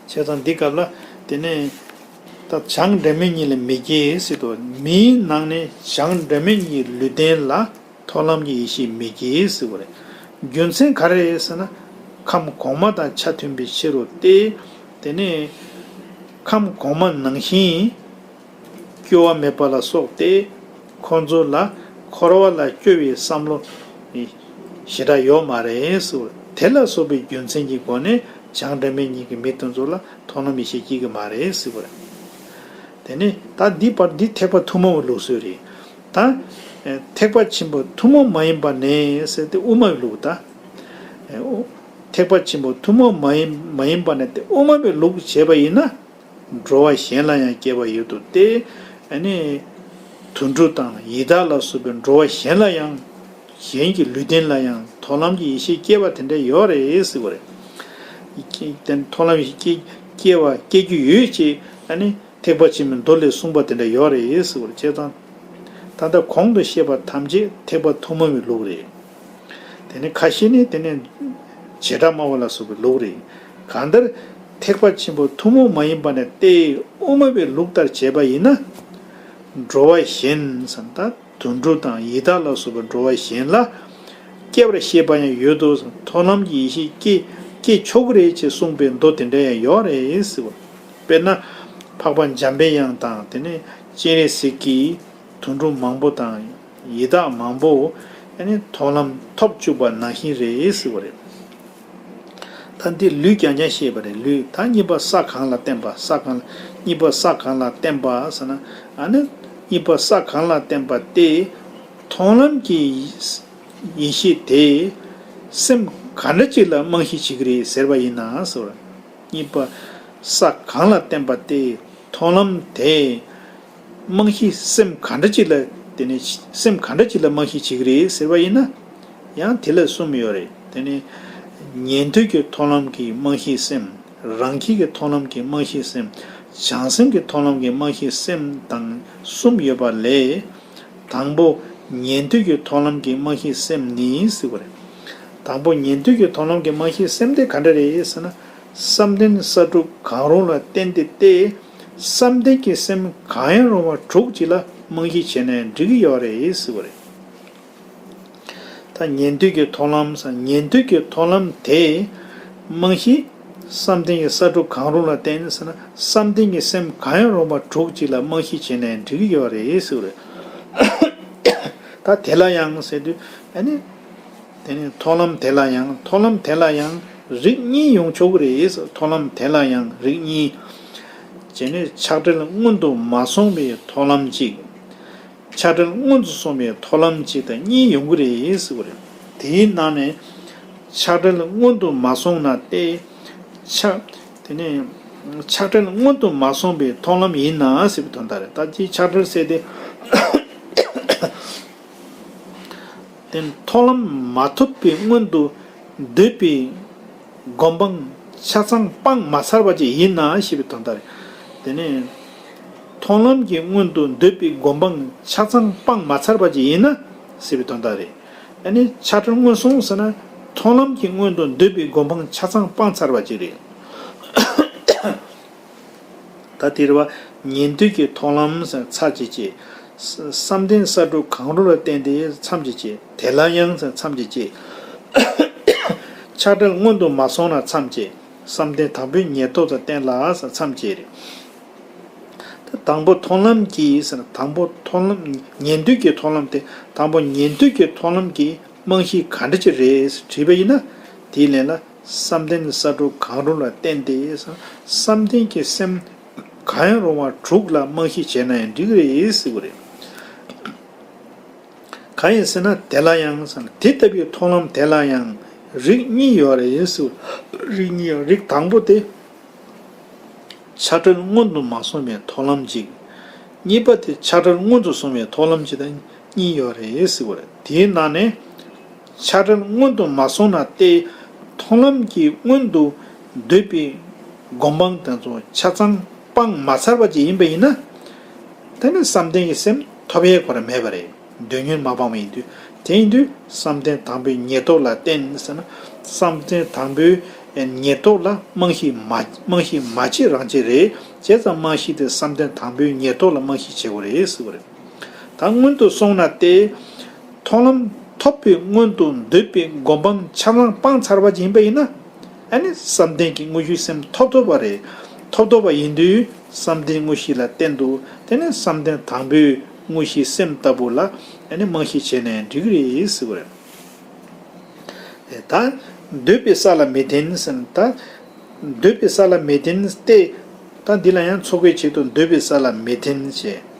བྱས་ཙང་འདི་སྐབས་ལ་དེ་ནས་ད་བྱང་སྒྲ་མི་སྙན་ལ་མི་སྐྱེ་ཟེར་དུས། མིའི་ནང་ནས་བྱང་སྒྲ་མི་སྙན་གྱི་ལུས་རྟེན་ལ་མཐོང་ལམ་གྱི་ཡེ་ཤེས་མི་སྐྱེ་ཟེར་བ་རེད། རྒྱུ་མཚན་ག་རེ་རེད་ཟེར་ན། ཁམས་གོང་མ་དང་ཆ་མཐུན་པའི་ཕྱིར་རོ་སྟེ། དེ་ནས་ཁམས་གོང་མ་ནང་བཞིན་སྐྱོ་བ་མེད་པ་ལ་སོགས་ཏེ། ཁོང་ཚོ་ལ་འཁོར་བ་ལ་སྐྱོ་བའི་བསམ་བློ་ཞེ་དྲག་ཡོད་མ་རེད་ཟེར་བ། དེ་ལ་སོགས་པའི་རྒྱུ་མཚན་གྱི་སྒོ་ནས་བྱང་སྒྲ་མི་སྙན་གྱི་མི་དེ་ཚོ་ལ་མཐོང་ལམ་ཡེ་ཤེས་སྐྱེ་གི་མ་རེད་ཟེར་བ་རེད། དེ་ནས་ད་འདི་བར་འདི་ཐེག་པ་ཐུན་མོང་བའི་ལུགས་སྲོལ་རེད། ད་ཐེག་པ་ཆེན་པོ་ཐུན་མོང་མ་ཡིན་པ་ནས་ཟེར་ཏེ་དབུ་མའི་ལུགས་ད། ཐེག་པ་ཆེན་པོ་ཐུན་མོང་མ་ཡིན་མ་ཡིན་པ་ནས་ཏེ་དབུ་མ་པའི་ལུགས་བྱས་པ་ཡིན་ན། འགྲོ་བ་གཞན་ལ་ཡང་སྐྱེ་བ་ཡོད་དོ་སྟེ། ཨ་ནི་དུད་འགྲོ་དང་ཡི་དྭགས་ལ་སོགས་པའི་འགྲོ་བ་གཞན་ལ་ཡང་། གཞན་གྱི་ལུས་རྟེན་ལ་ཡང་མཐོང་ལམ་གྱི་ཡེ་ཤེས་སྐྱེ་བ་དེ་འདྲ་ཡོད་རེད་ཟེར་བ་རེད། དེ་མཐོང་ལམ་ཡེ་ཤེས་སྐྱེ་སྐྱེ་བ་སྐྱེ་རྒྱུ་ཡོད་ཅེས་ཨ་ནི་ཐེག་པ་ཆེན་པོའི་མདོ་ལས་གསུངས་པ་དེ་འདྲ་ཡོད་རེད་ཟེར་བ་རེད། བྱས་ཙང་ད་ལྟ་གོང་དུ་བཤད་པ་ཐམས་ཅད་ཐེག་པ་ཐུན་མོང་བའི་ལུགས་རེད། དེ་ནས་ཁ་ཤས་ནི་དེ་ནས་བྱེ་བྲག་སྨྲ་བ་ལ་སོགས་པའི་ལུགས་རེད། གང་ལྟར་ཐེག་པ་ཆེན་པོ་ཐུན་མོང་མ་ཡིན་པ་ནས་ཏེ་དབུ་མ་པའི་ལུགས་ལྟར་བྱས་པ་ཡིན་ན། འགྲོ་བ་གཞན་ཟེར་ན་ད་དུད་འགྲོ་དང་ཡི་དྭགས་ལ་སོགས་པའི་འགྲོ་བ་གཞན་ལ་སྐྱེ་བར་བཤད་པ་ཡང་ཡོད་དོ། མཐོང་ལམ་གྱི་ཡེ་ཤེས་སྐྱེ་སྐྱེ་ཆོག་གི་རེད་ཅེས་གསུངས་པའི་མདོ་དེ་འདྲ་ཡང་ཡོད་རེད་ཟེར་བ། དཔེར་ན་འཕགས་པ་འཇམ་པའི་དབྱངས་དང་དེ་ནས་སྤྱན་རས་གཟིགས་ཀྱིས། དུད་འགྲོ་མང་པོ་དང་ཡི་དྭགས་མང་པོ་ཨ་ནི་མཐོང་ལམ་ཐོབ་བཅུག་པ་ནང་བཞིན་རེད་ཟེར་བ་རེད། ད་འདི་ལུས་རྐྱང་རྐྱང་བཤད་པ་རེད། ལུས་ད་གཉིས་པ་ས་གང་ལ་བརྟེན་པ། ས་གང་ལ་གཉིས་པ་ས་གང་ལ་བརྟེན་པ་ཟེར་ན། ཨ་ནི་གཉིས་པ་ས་གང་ལ་བརྟེན་པ་སྟེ། མཐོང་ལམ་གྱི་ཡེ་ཤེས་དེ་སེམས་ག་འདྲ་ཅིག་ལ་རྨང་གཞི་བྱེད་ཀྱི་རེད་ཟེར་བ་ཡིན་ན་ཟེར་བ་རེད། གཉིས་པ་ས་གང་ལ་བརྟེན་པ་སྟེ། མཐོང་ལམ་དེ་རྨང་གཞི་སེམས་ག་འདྲ་ཅིག་ལ། དེ་ནས་སེམས་ག་འདྲ་ཅིག་ལ་རྨང་གཞི་བྱེད་ཀྱི་རེད་ཟེར་བ་ཡིན་ན། ཡང་དེ་ལ་གསུམ་ཡོད་རེད། དེ་ནས་ཉན་ཐོས་ཀྱི་མཐོང་ལམ་གྱི་རྨང་གཞི་སེམས། རང་རྒྱལ་གྱི་མཐོང་ལམ་གྱི་རྨང་གཞི་སེམས། བྱང་སེམས་ཀྱི་མཐོང་ལམ་གྱི་རྨང་གཞི་སེམས་དང་གསུམ་ཡོད་པ་ལས། དང་པོ་ཉན་ཐོས་ཀྱི་མཐོང་ལམ་གྱི་རྨང་གཞི་སེམས་ནི་ཟེར་བ་རེད། དང་པོ་ཉན་ཐོས་ཀྱི་མཐོང་ལམ་གྱི་རྨང་གཞི་སེམས་དེ་ག་འདྲ་རེད་ཟེར་ན། བསམ་གཏན་ས་དྲུག་གང་རུང་ལ་བརྟེན་ཏེ་སྟེ། བསམ་གཏན་གྱི་སེམས་གང་ཡང་རུང་བ་དྲུག་ཅིག་ལ་རྨང་གཞི་བྱས་ནས་འགྲིག་གི་ཡོད་རེད་ཟེར་བ་རེད། ད་ཉན་ཐོས་ཀྱི་མཐོང་ལམ་ཟེར། ཉན་ཐོས་ཀྱི་མཐོང་ལམ་དེ་རྨང་གཞི་བསམ་གཏན་གྱི་ས་དྲུག་གང་རུང་ལ་བརྟེན་ཟེར་ན། བསམ་གཏན་གྱི་སེམས་གང་ཡང་རུང་བ་དྲུག་ཅིག་ལ་རྨང་གཞི་བྱས་ནས་འགྲིག་གི་ཡོད་རེད་ཟེར་བ་རེད། ད་དེ་ལ་ཡང་ཟེར་དུས་ཨ་ནི། དེ་ནས་མཐོང་ལམ་དེ་ལ་ཡང་། མཐོང་ལམ་དེ་ལ་ཡང་རིགས་གཉིས་ཡོང་ཆོག་གི་རེད། མཐོང་ལམ་དེ་ལ་ཡང་རིགས་གཉིས། བྱས་ནས་ཆགས་བྲལ་སྔོན་དུ་མ་སོང་བའི་མཐོང་ལམ་གཅིག། ཆགས་བྲལ་སྔོན་དུ་སོང་བའི་མཐོང་ལམ་གཅིག་དང་གཉིས་ཡོང་གི་རེད་ཟེར་བ་རེད། དེའི་ནང་ནས་ཆགས་བྲལ་སྔོན་དུ་མ་སོང་ན་སྟེ། ཆགས། དེ་ནས་ཆགས་བྲལ་སྔོན་དུ་མ་སོང་བའི་མཐོང་ལམ་ཡིན་ན་ཟེར་བའི་དོན་དག་རེད། ད་ཅི་ཆགས་བྲལ་ཟེར་དེ། དེ་མཐོང་ལམ་མ་ཐོབ་པའི་སྔོན་དུ་འདོད་པའི་སྒོམ་སྤང་ཆ་ཚང་སྤངས་མ་ཚར་བ་ཅིག་ཡིན་ན་ཞེས་པའི་དོན་དག་རེད། དེ་ནས་མཐོང་ལམ་གྱི་སྔོན་དུ་འདོད་པའི་སྒོམ་སྤང་ཆ་ཚང་སྤངས་མ་ཚར་བ་ཅིག་ཡིན་ན་ཞེས་པའི་དོན་དག་རེད། ཨ་ནི་ཆགས་བྲལ་སྔོན་སོང་ཟེར་ན་མཐོང་ལམ་གྱི་སྔོན་དུ་འདོད་པའི་སྒོམ་སྤང་ཆ་ཚང་སྤངས་ཚར་བ་ཅིག་རེད། ད་དེ་རེད་བ། ཉན་ཐོས་ཀྱི་མཐོང་ལམ་ཟེར་ཚར་གཅིག་བྱས། བསམ་གཏན་ས་དྲུག་གང་རུང་ལ་བརྟེན་ཏེ་མཚམས་གཅིག་བྱས། དེ་ལ་ཡང་ཟེར་མཚམས་གཅིག་བྱས། ཆགས་བྲལ་སྔོན་དུ་མ་སོང་ན་མཚམས་བཅད། བསམ་གཏན་དང་པོའི་ཉེར་ཐོབ་དང་བསྟན་ལ་ཟེར་མཚམས་བཅད་རེད། ད་དང་པོ་མཐོང་ལམ་གྱིས་ཟེར་ན་དང་པོ་མཐོང་ལམ། ཉན་ཐོས་ཀྱི་མཐོང་ལམ་དེ་དང་པོ་ཉན་ཐོས་ཀྱི་མཐོང་ལམ་གྱི་རྨང་གཞི་ག་འདྲ་ཅིག་རེད་ཟེར་དྲིས་པ་ཡིན་ན། དེའི་ལན་ལ། བསམ་གཏན་ས་དྲུག་གང་རུང་ལ་བརྟེན་ཏེ་ཟེར། བསམ་གཏན་གྱི་སེམས་གང་ཡང་རུང་བ་དྲུག་ལ་རྨང་གཞི་བྱས་ན་ཡང་འགྲིག་གི་རེད་ཟེར་གྱི་རེད། གང་ཡིན་ཟེར་ན་དེ་ལ་ཡང་ཟེར་ན་དེ་ལྟ་བུའི་མཐོང་ལམ་དེ་ལ་ཡང་རིགས་གཉིས་ཡོད་རེད་ཟེར། རིགས་གཉིས་ཡོད། རིགས་དང་པོ་དེ། ཆགས་བྲལ་སྔོན་དུ་མ་སོང་བའི་མཐོང་ལམ་གཅིག། གཉིས་པ་དེ་ཆགས་བྲལ་སྔོན་དུ་སོང་བའི་མཐོང་ལམ་གཅིག་དང་གཉིས་ཡོད་རེད་ཟེར་བ་རེད། དེའི་ནང་ནས་ཆགས་བྲལ་སྔོན་དུ་མ་སོང་ན་སྟེ། མཐོང་ལམ་གྱི་སྔོན་དུ་འདོད་པའི་སྒོམ་སྤང་དེ་ཚོ་ཆ་ཚང་སྤངས་མ་ཚར་བ་ཅིག་ཡིན་པ་ཡིན་ན། དེ་ནི་བསམ་གཏན་གྱི་སེམས་ཐོབ་ཡས་ཁོ་རང་མེད་པ་རེད། འདོད་ཉོན་མ་སྤངས་པ་ཡིན་དུས། དེ་ཡིན་དུས་བསམ་གཏན་དང་པོའི་ཉེར་ཐོབ་ལ་བརྟེན་ཟེར་ན། བསམ་གཏན་དང་པོའི་ཉེར་ཐོབ་ལ་རྨང་གཞི་མ། རྨང་གཞི་མ་བྱེད་རང་བྱེད་རེད། བྱས་ཙང་རྨང་གཞི་དེ་བསམ་གཏན་དང་པོའི་ཉེར་ཐོབ་ལ་རྨང་གཞི་བྱེད་དགོས་རེད་ཟེར་བ་རེད། ད་སྔོན་དུ་སོང་ན་སྟེ། མཐོང་ལམ་ཐོབ་པའི་སྔོན་དུ་འདོད་པའི་སྒོམ་སྤང་ཆ་ཚང་སྤངས་ཚར་བ་ཅིག་ཡིན་པ་ཡིན་ན། ཨ་ནི་བསམ་གཏན་གྱི་དངོས་གཞིའི་སེམས་ཐོབ་ཐུབ་པ་རེད། ཐོབ་ཐུབ་པ་ཡིན་དུས་བསམ་གཏན་དངོས་གཞི་ལ་བརྟེན་དུ། དེ་ནི་བསམ་གཏན་དང་པོའི་དངོས་གཞིའི་སེམས་ལྟ་བུ་ལ་ཨ་ནི་རྨང་གཞི་བྱས་ནས་འགྲིག་གི་རེད་ཟེར་བ་རེད། ད་འདོད་པའི་ས་ལ་མི་བརྟེན་ཟེར་ན། ད་འདོད་པའི་ས་ལ་མི་བརྟེན་ཏེ། ད་འདི་ལ་ཡང་ཚོགས་པའི་ཆེད་དུ་འདོད་པའི་ས་ལ་མི་བརྟེན་བྱས།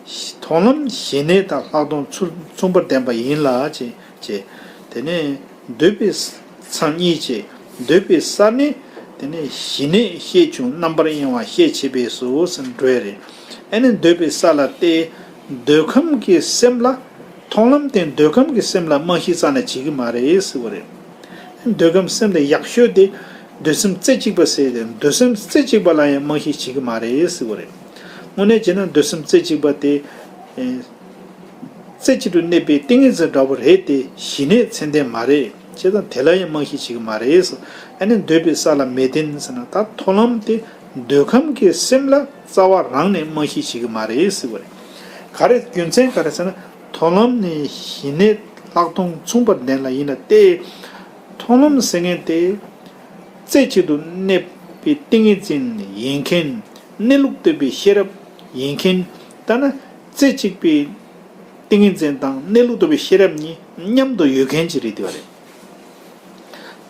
མཐོང་ལམ་ཞི་གནས་དང་ལྷག་མཐོང་མཚུངས་མཚུངས་པར་ལྡན་པ་ཡིན་ལ་བྱས། བྱས། དེ་ནས་འདོད་པའི་མཚམས་གཉིས་བྱས། འདོད་པའི་ས་ནི་དེ་ནས་ཞི་གནས་ཤེས་བྱུང་རྣམ་པར་གཡེང་བ་ཤས་ཆེ་བས་སོ་ཟེར་འགྲོ་ཡ་རེད། ཨ་ནི་འདོད་པའི་ས་ལ་སྟེ། འདོད་ཁམས་ཀྱི་སེམས་ལ། མཐོང་ལམ་དེ་འདོད་ཁམས་ཀྱི་སེམས་ལ་རྨང་གཞི་རྩ་ནས་བྱེད་ཀྱི་མ་རེད་ཟེར་བ་རེད། འདོད་ཁམས་སེམས་དེ་ཡག་ཤོས་དེ། འདོད་སེམས་རྩེ་གཅིག་པ་ཟེར་ཏེ་འདོད་སེམས་རྩེ་གཅིག་པ་ལ་ཡང་རྨང་གཞི་བྱེད་ཀྱི་མ་རེད་ཟེར་བ་རེད། དངོས་གནས་བྱས་ན་འདོད་སེམས་རྩེ་གཅིག་པ་དེ། ཨེ། རྩེ་གཅིག་ཏུ་གནས་པའི་ཏིང་ངེ་འཛིན་འདྲ་བོ་རེད་དེ་ཞི་གནས་ཚད་ལྡན་མ་རེད། བྱས་ཙང་དེ་ལ་ཡང་རྨང་གཞི་བྱེད་ཀྱི་མ་རེད་ཟེར། ཨ་ནི་འདོད་པའི་ས་ལ་མི་བརྟེན་ཟེར་ན་ད་མཐོང་ལམ་དེ་འདོད་ཁམས་ཀྱི་སེམས་ལ་རྩ་བ་རང་ནས་རྨང་གཞི་བྱེད་ཀྱི་མ་རེད་ཟེར་བ་རེད། ག་རེ་རྒྱུ་མཚན་ག་རེ་ཟེར་ན། མཐོང་ལམ་ནི་ཞི་གནས་ལྷག་མཐོང་མཚུངས་པར་ལྡན་ལ་ཡིན་ལ་སྟེ། མཐོང་ལམ་ཟེར་མཁན་དེ། རྩེ་གཅིག་ཏུ་གནས་པའི་ཏིང་ངེ་འཛིན་ཡིན་མཁན། གནས་ལུགས་རྟོགས་པའི་ཤེས་རབ་ཡིན་མཁན། ད་ནི་རྩེ་གཅིག་པའི་ཏིང་ངེ་འཛིན་དང་གནས་ལུགས་རྟོགས་པའི་ཤེས་རབ་གཉིས་མཉམ་དུ་ཡོད་མཁན་ཅིག་རེད་དེ་བ་རེད།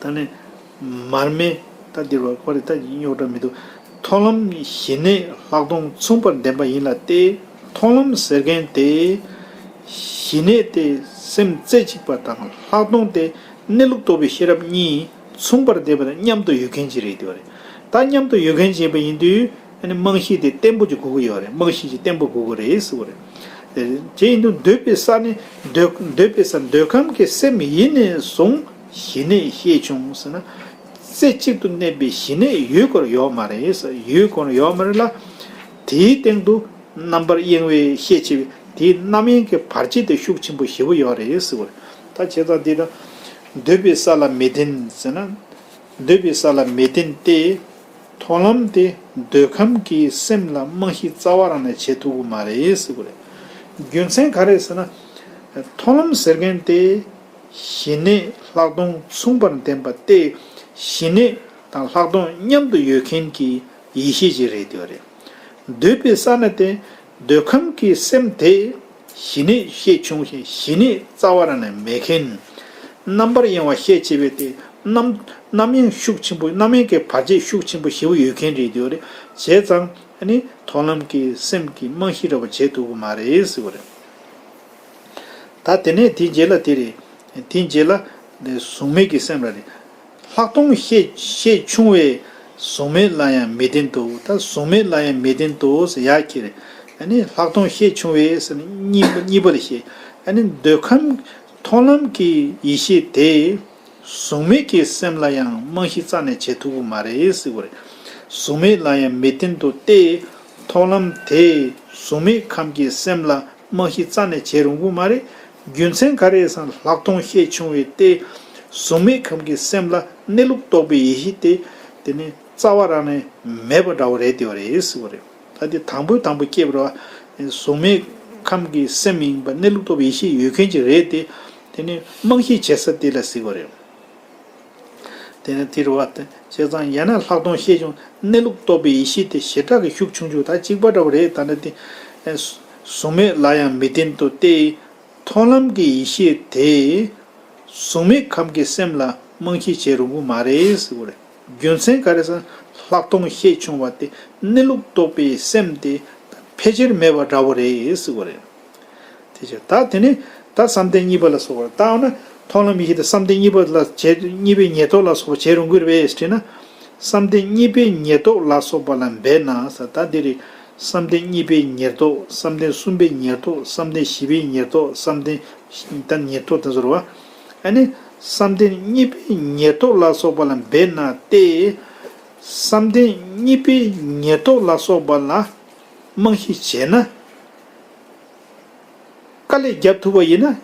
ད་ནི། མར་མེ། ད་འདིར་བ་ཁོ་རེ་ད་རྙོག་དྲ་མི་འདུག་མཐོང་ལམ་ཞི་གནས་ལྷག་མཐོང་མཚུངས་པར་ལྡན་པ་ཡིན་ལ་སྟེ། མཐོང་ལམ་ཟེར་མཁན་དེ། ཞི་གནས་དེ་སེམས་རྩེ་གཅིག་པ་དང་ལྷག་མཐོང་དེ་གནས་ལུགས་རྟོགས་པའི་ཤེས་རབ་གཉིས་མཚུངས་པར་ལྡན་པ་དང་མཉམ་དུ་ཡོད་མཁན་ཅིག་རེད་དེ་བ་རེད། ད་མཉམ་དུ་ཡོད་མཁན་ཅིག་ཡིན་པ་ཡིན་དུས། ཨ་ནི་རྨང་གཞི་དེ་བརྟན་པོ་ཅིག་དགོས་ཀྱི་ཡོད་རེད། རྨང་གཞི་ཅིག་བརྟན་པོ་དགོས་ཀྱི་རེད་ཟེར་བ་རེད། དེ་ཡིན་དུས་འདོད་པའི་ས་ནི་འདོད་འདོད་པའི་ས་འདོད་ཁམས་ཀྱི་སེམས་ཡིན་ནས་བཟུང་ཞི་གནས་ཤེས་བྱུང་ཟེར་ན། རྩེ་གཅིག་ཏུ་གནས་པའི་ཞི་གནས་ཡོད་དགོས་ཡོད་མ་རེད་ཟེར། ཡོད་དགོས་ཡོད་མ་རེད་ལ། དེའི་སྟེང་དུ་རྣམ་པར་གཡེང་བའི་ཤས་ཆེ་བས་དེའི་རྣམ་གཡེང་གི་བར་ཆད་དེ་ཤུགས་ཆེན་པོ་ཞེ་པོ་ཡོད་རེད་ཟེར་བ་རེད། ད་བྱས་ཙང་འདི་ལ་འདོད་པའི་ས་ལ་མི་བརྟེན་ཟེར་ན། འདོད་པའི་ས་ལ་མི་བརྟེན་ཏེ། མཐོང་ལམ་དེ་འདོད་ཁམས་ཀྱི་སེམས་ལ་རྨང་གཞི་རྩ་བ་རང་ནས་བྱེད་ཐུབ་ཀྱི་མ་རེད་ཟེར་བ་རེད། རྒྱུ་མཚན་ག་རེ་ཟེར་ན། མཐོང་ལམ་ཟེར་མཁན་དེ་ཞི་གནས་ལྷག་མཐོང་མཚུངས་པར་ལྡན་པ་སྟེ། ཞི་གནས་དང་ལྷག་མཐོང་མཉམ་དུ་ཡོད་མཁན་གྱི་ཡེ་ཤེས་ཅིག་རེད་དེ་བ་རེད། འདོད་པའི་ས་ན་དེ་འདོད་ཁམས་ཀྱི་སེམས་དེ། ཞི་གནས་ཤས་ཆུང་ཞིང་ཞི་གནས་རྩ་བ་རང་ནས་མེད་མཁན། རྣམ་པར་གཡེང་བ་ཤས་ཆེ་བས་དེ་རྣམ་རྣམ་གཡེང་ཤུགས་ཆེན་པོ་རྣམ་གཡེང་གི་བར་ཆད་ཤུགས་ཆེན་པོ་ཞེ་པོ་ཡོད་མཁན་རེད་དེ་བ་རེད། བྱས་ཙང་ཨ་ནི་མཐོང་ལམ་གྱི་སེམས་ཀྱི་རྨང་གཞི་འདྲ་བོ་བྱེད་ཐུབ་ཀྱི་མ་རེད་ཟེར་བ་རེད། ད་དེ་ནས་དེའི་རྗེས་ལ་དེ་རེད། དེའི་རྗེས་ལ་དེ་གཟུགས་མེད་ཀྱི་སེམས་ལ་རེད། ལྷག་མཐོང་ཤས་ཤས་ཆུང་བས་ གཟུགས་མེད་ལ་ཡང་མི་བརྟེན་ཏོ། ད་གཟུགས་མེད་ལ་ཡང་མི་བརྟེན་ཏོ་ཟེར་ཡག་གི་རེད། ཨ་ནི་ལྷག་མཐོང་ཤས་ཆུང་བས་ཟེར་ནས་གཉིས་པ་གཉིས་པ་ལ་བཤད། ཨ་ནི་འདོད་ཁམས་མཐོང་ལམ་གྱི་ཡེ་ཤེས་དེ། གཟུགས་མེད་ཀྱི་སེམས་ལ་ཡང་རྨང་གཞི་རྩ་ནས་བྱེད་ཐུབ་ཀྱི་མ་རེད་ཟེར་བ་རེད། གཟུགས་མེད་ལ་ཡང་མི་བརྟེན་ཏོ་སྟེ། མཐོང་ལམ་དེ་གཟུགས་མེད་ཁམས་ཀྱི་སེམས་ལ་རྨང་གཞི་རྩ་ནས་བྱེད་རུང་གི་མ་རེད། རྒྱུ་མཚན་ག་རེ་ཟེར་ན་ལྷག་མཐོང་ཤས་ཆུང་བས་ཏེ། གཟུགས་མེད་ཁམས་ཀྱི་སེམས་ལ་གནས་ལུགས་རྟོགས་པའི་ཡེ་ཤེས་དེ། དེ་ནི་རྩ་བ་རང་ནས་མེད་པ་འདྲ་བོ་རེད་དེ་བ་རེད་ཟེར་བ་རེད། ད་དེ་དང་པོའི་དང་པོ་སྐྱེས་པ་རེད་བ། གཟུགས་མེད་ཁམས་ཀྱི་སེམས་ཡིན་པ་གནས་ལུགས་རྟོགས་པའི་ཡེ་ཤེས་ཡོད་མཁན་ཅིག་རེད་དེ། དེ་ནི་རྨང་གཞི་བྱེད་ས་དེ་ལ་ཟེར་བ་རེད། དེ་ནི་དེ་རུ་བ་དེ་བྱས་ཙང་ཡང་ན་ལྷག་མཐོང་ཤས་ཆུང་གནས་ལུགས་རྟོགས་པའི་ཡེ་ཤེས་དེ་བྱེ་བྲག་གི་ཤུགས་ཆུང་ཆུང་ད་གཅིག་པ་འདྲ་བོ་རེད། ད་ནི་དེ་གཟུགས་མེད་ལ་ཡང་མི་བརྟེན་ཏོ་སྟེ། མཐོང་ལམ་གྱི་ཡེ་ཤེས་དེ་གཟུགས་མེད་ཁམས་ཀྱི་སེམས་ལ་རྨང་གཞི་བྱེད་རུང་གི་མ་རེད་ཟེར་བ་རེད། རྒྱུ་མཚན་ག་རེ་ཟེར་ན་ལྷག་མཐོང་ཤས་ཆུང་བ་དེ་གནས་ལུགས་རྟོགས་པའི་སེམས་དེ་ཕལ་ཆེར་མེད་པ་འདྲ་བོ་རེད་ཟེར་བ་རེད། དེ་ཕྱིར་ད་དེ་ནི་ད་བསམ་གཏན་གཉིས་པ་ལ་སོགས་པར་བཏང་ན་མཐོང་ལམ་ཡེ་ཤེས་དེ་བསམ་གཏན་གཉིས་པ་ལ་བྱེད་གཉིས་པའི་ཉེར་བསྡོགས་ལ་སོགས་པ་བྱེད་རུང་གི་རེད་པས་དྲིས་ན། བསམ་གཏན་གཉིས་པའི་ཉེར་བསྡོགས་ལ་སོགས་པ་ལ་འབད་ན་ཟེར། ད་འདི་རེད། བསམ་གཏན་གཉིས་པའི་ཉེར་བསྡོགས། བསམ་གཏན་གསུམ་པའི་ཉེར་བསྡོགས། བསམ་གཏན་བཞི་པའི་ཉེར་བསྡོགས། བསམ་གཏན་ད་ཉེར་བསྡོགས་དེ་ཚོ་རེད་བ། ཨ་ནི་བསམ་གཏན་གཉིས་པའི་ཉེར་བསྡོགས་ལ་སོགས་པ་ལ་འབད་ན་སྟེ། བསམ་གཏན་གཉིས་པའི་ཉེར་བསྡོགས་ལ་སོགས་པ་ལ་རྨང་གཞི་བྱས་ན། དཀའ་ལས་རྒྱབ་ཐུབ་པ་ཡིན་ན་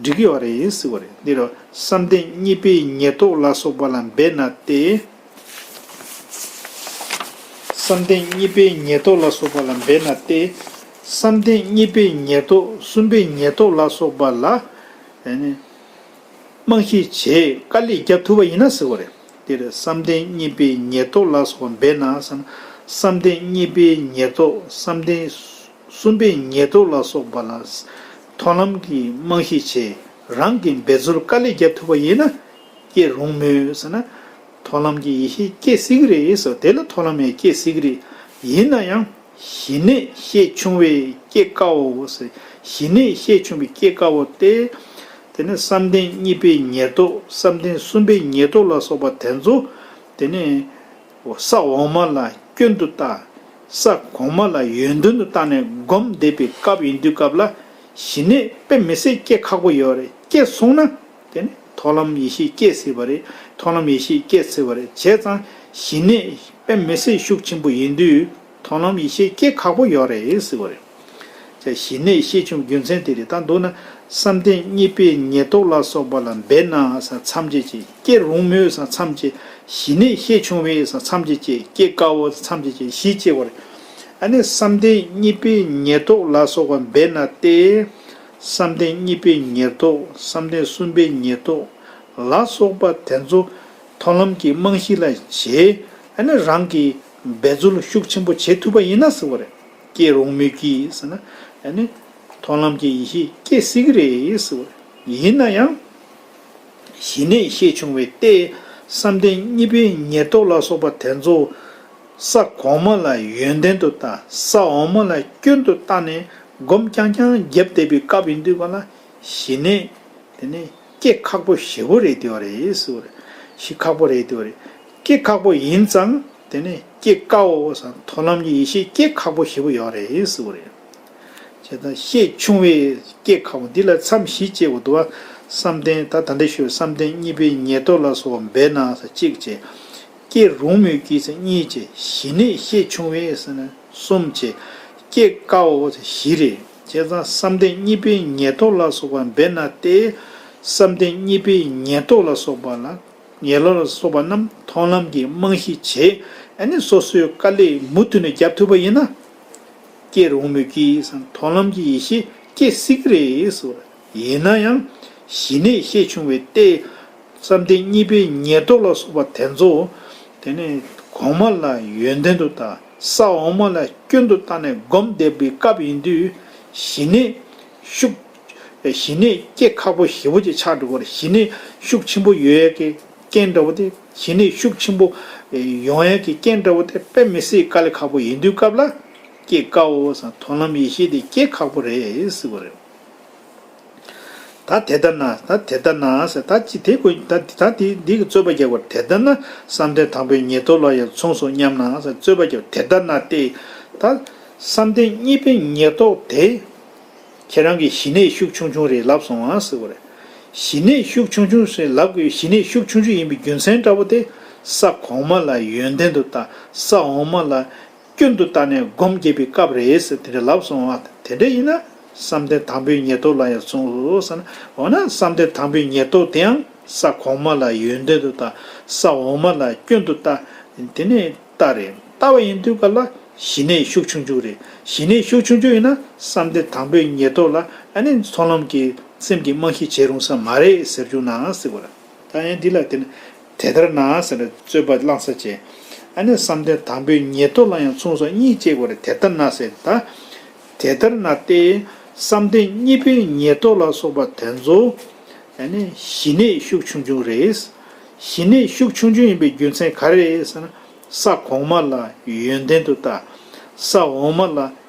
འགྲིག་གི་ཡོད་རེད་ཟེར་བ་རེད། འདི་རུ་བསམ་གཏན་གཉིས་པའི་ཉེར་བསྡོགས་ལ་སོགས་པ་ལ་འབད་ན་སྟེ། བསམ་གཏན་གཉིས་པའི་ཉེར་བསྡོགས་ལ་སོགས་པ་ལ་འབད་ན་སྟེ། བསམ་གཏན་གཉིས་པའི་ཉེར་བསྡོགས་གསུམ་པའི་ཉེར་བསྡོགས་ལ་སོགས་པ་ལ། ཨ་ནི། རྨང་གཞི་བྱས་དཀའ་ལས་རྒྱབ་ཐུབ་པ་ཡིན་ན་ཟེར་བ་རེད། འདིར་བསམ་གཏན་གཉིས་པའི་ཉེར་བསྡོགས་ལ་སོགས་པ་འབད་ན་བསམ། བསམ་གཏན་གཉིས་པའི་ཉེར་བསྡོགས། བསམ་གཏན་གསུམ་པའི་ཉེར་བསྡོགས་ལ་སོགས་པ་ལ་མཐོང་ལམ་གྱི་རྨང་གཞི་བྱས་རང་གི་འབད་རྩོལ་དཀའ་ལས་རྒྱབ་ཐུབ་པ་ཡིན་ན་སྐྱེ་རུང་མོད་ཟེར་ན། མཐོང་ལམ་གྱི་ཡེ་ཤེས་སྐྱེ་སྲིད་ཀྱི་རེད་ཟེར། དེ་ལ་མཐོང་ལམ་ཡང་སྐྱེ་སྲིད་ཀྱི་རེད། ཡིན་ན་ཡང་། ཞི་གནས་ཤས་ཆུང་བས་སྐྱེ་དཀའོ་ཟེར། ཞི་གནས་ཤས་ཆུང་བས་སྐྱེ་དཀའོ་སྟེ། དེ་ནི་བསམ་གཏན་གཉིས་པའི་ཉེར་བསྡོགས། བསམ་གཏན་གསུམ་པའི་ཉེར་བསྡོགས་ལ་སོགས་པ་དེ་ཚོ། དེ་ནི་ས་འོག་མ་ལ་སྐྱོན་དུ་བལྟ། ས་གོང་མ་ལ་ཡོན་ཏན་དུ་བལྟ་ནས་སྒོམ་བསྡད་པའི་སྐབས་ཡིན་དུས་སྐབས་ལ་ཞི་གནས་དཔེ་མི་སྲིད་སྐྱེ་ཁག་པོ་ཡོད་རེད། སྐྱེ་སོང་ན། དེ་ནི་མཐོང་ལམ་ཡེ་ཤེས་སྐྱེ་སྲིད་པ་རེད། མཐོང་ལམ་ཡེ་ཤེས་སྐྱེ་སྲིད་པ་རེད། བྱས་ཙང་ཞི་གནས་དཔེ་མི་སྲིད་ཤུགས་ཆེན་པོ་ཡིན་དུས་མཐོང་ལམ་ཡེ་ཤེས་སྐྱེ་ཁག་པོ་ཡོད་རེད་ཟེར་བ་རེད། ཅེས་ཞི་གནས་ཤས་ཆུང་རྒྱུ་མཚན་དེ་རེད། ད་མདོར་ན་བསམ་གཏན་གཉིས་པའི་ཉེར་བསྡོགས་ལ་སོགས་པ་ལ་འབད་ན་ཟེར་མཚམས་བཅད་ཅིག་སྐྱེ་རུང་མོད་ཟེར་མཚམས་བཅད། ཞི་གནས་ཤས་ཆུང་བས་ཟེར་མཚམས་བཅད་ཅིག་སྐྱེ་དཀའོ་ཟེར་མཚམས་བཅད་ཅིག་བཞི་བཅད་པ་རེད། ཨ་ནི་བསམ་གཏན་གཉིས་པའི་ཉེར་བསྡོགས་ལ་སོགས་པ་འབད་ན་སྟེ། བསམ་གཏན་གཉིས་པའི་ཉེར་བསྡོགས། བསམ་གཏན་གསུམ་པའི་ཉེར་བསྡོགས་ལ་སོགས་པ་དེ་ཚོ་མཐོང་ལམ་གྱི་རྨང་གཞི་ལ་བྱས། ཨ་ནི་རང་གིས་འབད་རྩོལ་ཤུགས་ཆེན་པོ་བྱེད་ཐུབ་པ་ཡིན་ན་ཟེར་བ་རེད། སྐྱེ་རུང་མོད་ཀྱི་ཟེར་ན། ཨ་ནི་མཐོང་ལམ་གྱི་ཡེ་ཤེས་སྐྱེ་སྲིད་ཀྱི་རེད་ཟེར་བ་རེད། ཡིན་ན་ཡང་། ཞི་གནས་ཤས་ཆུང་བས་ཏེ། བསམ་གཏན་གཉིས་པའི་ཉེར་བསྡོགས་ལ་སོགས་པ་དེ་ཚོ། ས་གོང་མ་ལ་ཡོན་ཏན་དུ་བལྟ། ས་འོག་མ་ལ་སྐྱོན་དུ་བལྟ་ནས་སྒོམ་རྐྱང་རྐྱང་བརྒྱབ་བསྡད་པའི་སྐབས་ཡིན་དུས་ག་ལ་ཞི་གནས་དེ་ནི་སྐྱེ་ཁག་པོ་ཞེ་པོ་རེད་དེ་བ་རེད་ཟེར་བ་རེད། ཞི་ཁག་པོ་རེད་དེ་བ་རེད། སྐྱེ་ཁག་པོ་ཡིན་ཙང་དེ་ནི་སྐྱེ་དཀའོ་ཟེར། མཐོང་ལམ་གྱི་ཡེ་ཤེས་སྐྱེ་ཁག་པོ་ཞེ་པོ་ཡོད་རེད་ཟེར་བ་རེད། བྱས་ཙང་ཤས་ཆུང་བས་སྐྱེ་ཁག་པོ་འདི་ལ་མཚམས་བཞི་བཅད་པ་འདུག་བ། བསམ་གཏན་ད་ད་ལྟ་ཞུས་བསམ་གཏན་གཉིས་པའི་ཉེར་བསྡོགས་ལ་སོགས་པ་འབད་ན་ཟེར་གཅིག་བྱས། སྐྱེ་རུང་མོད་ཀྱི་ཟེར་གཉིས་བྱས། ཞི་གནས་ཤས་ཆུང་བས་ཟེར་ན་གསུམ་བྱས། སྐྱེ་དཀའོ་ཟེར་བཞི་རེད། བྱས་ཙང་བསམ་གཏན་གཉིས་པའི་ཉེར་བསྡོགས་ལ་སོགས་པ་འབད་ན་སྟེ། བསམ་གཏན་གཉིས་པའི་ཉེར་བསྡོགས་ལ་སོགས་པ་ལ། ཉེར་བསྡོགས་ལ་སོགས་པ་རྣམས་མཐོང་ལམ་གྱི་རྨང་གཞི་བྱས། ཨ་ནི་སོ་སོའི་དཀའ་ལས་མུ་མཐུད་ནས་རྒྱབ་ཐུབ་པ་ཡིན་ན། སྐྱེ་རུང་མོད་ཀྱི་ཟེར། མཐོང་ལམ་གྱི་ཡེ་ཤེས་སྐྱེ་སྲིད་ཀྱི་རེད་ཟེར། ཡིན་ན་ཡང་ཞི་གནས་ཤས་ཆུང་བས་ཏེ། བསམ་གཏན་གཉིས་པའི་ཉེར་བསྡོགས་ལ་སོགས་པ་དེ་ཚོ། དེ་ནས་གོང་མ་ལ་ཡོན་ཏན་དུ་བལྟ། ས་འོག་མ་ལ་སྐྱོན་དུ་བལྟ་ནས་སྒོམ་བསྡད་པའི་སྐབས་ཡིན་དུས་ཞི་གནས་ཤུགས། ཞི་གནས་སྐྱེ་ཁག་པོ་ཞེ་པོ་ཅིག་ཆགས་འགྲོ་གི་རེད། ཞི་གནས་ཤུགས་ཆེན་པོ་ཡོད་ཡས་ཀྱི་རྐྱེན་འདྲ་བོ་དེ། ཞི་གནས་ཤུགས་ཆེན་པོ་ཡོང་ཡས་ཀྱི་རྐྱེན་འདྲ་བོ་དེ་དཔེ་མི་སྲིད་དཀའ་ལས་ཁག་པོ་ཡིན་དུས་སྐབས་ལ་སྐྱེ་དཀའོ་ཟེར། མཐོང་ལམ་ཡེ་ཤེས་དེ་སྐྱེ་ཁག་པོ་རེད་ཟེར་བ་རེད། ད་ ད་དེ་ལྟར་ན། ད་དེ་ལྟར་ན་ཟེར། ད་ཅི་དེ་ཀོ། ད་ད་དེ་འདི་གི་རྩོད་པ་རྒྱག་པར། དེ་ལྟར་ན་བསམ་གཏན་དང་པོའི་ཉེར་ཐོབ་ལ་ཡང་མཚུངས་སོ་སྙམ་ན་ཟེར་རྩོད་པ་རྒྱག་པར། དེ་ལྟར་ན་སྟེ། ད་བསམ་གཏན་གཉིས་པའི་ཉེར་ཐོབ་དེ་ཁྱེད་རང་གི་ཞི་གནས་ཤུགས་ཆུང་ཆུང་རེད་ལབ་སོང་ཨ་ཟེར་བ་རེད། ཞི་གནས་ཤུགས་ཆུང་ཆུང་ཟེར་ལབ་དགོས། ཞི་གནས་ཤུགས་ཆུང་ཆུང་ཡིན་པའི་རྒྱུ་མཚན་འདྲ་པོ་དེ་ས་གོང་མ་ལ་ཡོན་ཏན་དུ་བལྟ། ས་འོག་མ་ལ་སྐྱོན་དུ་བལྟས་ནས་སྒོམ་རྒྱག་པའི་སྐབས་རེད་ཟེར་དེ་འདྲ་ལབ་སོང་བ། དེ་འདྲ་ཡིན་ན་བསམ་གཏན་དང་པོའི་ཉེར་ཐོབ་ལ་ཡང་མཚུངས་སོ་ཟེར་ན། འོ་ན་བསམ་གཏན་དང་པོའི་ཉེར་ཐོབ་དེའང་ས་གོང་མ་ལ་ཡོན་ཏན་དུ་བལྟ། ས་འོག་མ་ལ་སྐྱོན་དུ་བལྟ། དེ་ནས་བལྟ་རེད། བལྟ་བ་ཡིན་དུས་ག་ལ་ཞི་གནས་ཤུགས་ཆུང་ཆུང་རེད། ཞི་གནས་ཤུགས་ཆུང་ཆུང་ཡིན་ན་བསམ་གཏན་དང་པོའི་ཉེར་ཐོབ་ལ་ཨ་ནི་མཐོང་ལམ་གྱི་སེམས་ཀྱི་རྨང་གཞི་བྱེད་རུང་ས་མ་རེད་ཟེར་རྒྱུ་ན་ཟེར་བ་རེད། ད་ཡང་འདི་ལ་དེ་ནི་དེ་ལྟར་ན་ཟེར་ནས་རྩོད་པ་བླངས་ས་བྱས། ཨ་ནི་བསམ་གཏན་དང་པོའི་ཉེར་ཐོབ་ལ་ཡང་མཚུངས་སོ་གཉིས་བྱེད་དགོས་རེད། དེ་ལྟར་ན་ཟེར། ད་དེ་ལྟར་ན་སྟེ། བསམ་གཏན་གཉིས་པའི་ཉེར་ཐོབ་ལ་སོགས་པ་དེ་ཚོ་ཨ་ནི་ཞི་གནས་ཤུགས་ཆུང་ཆུང་རེད། ཞི་གནས་ཤུགས་ཆུང་ཆུང་ཡིན་པའི་རྒྱུ་མཚན་ག་རེ་རེད་ཟེར་ན། ས་གོང་མ་ལ་ཡོན་ཏན་དུ་བལྟ། ས་འོག་མ་ལ་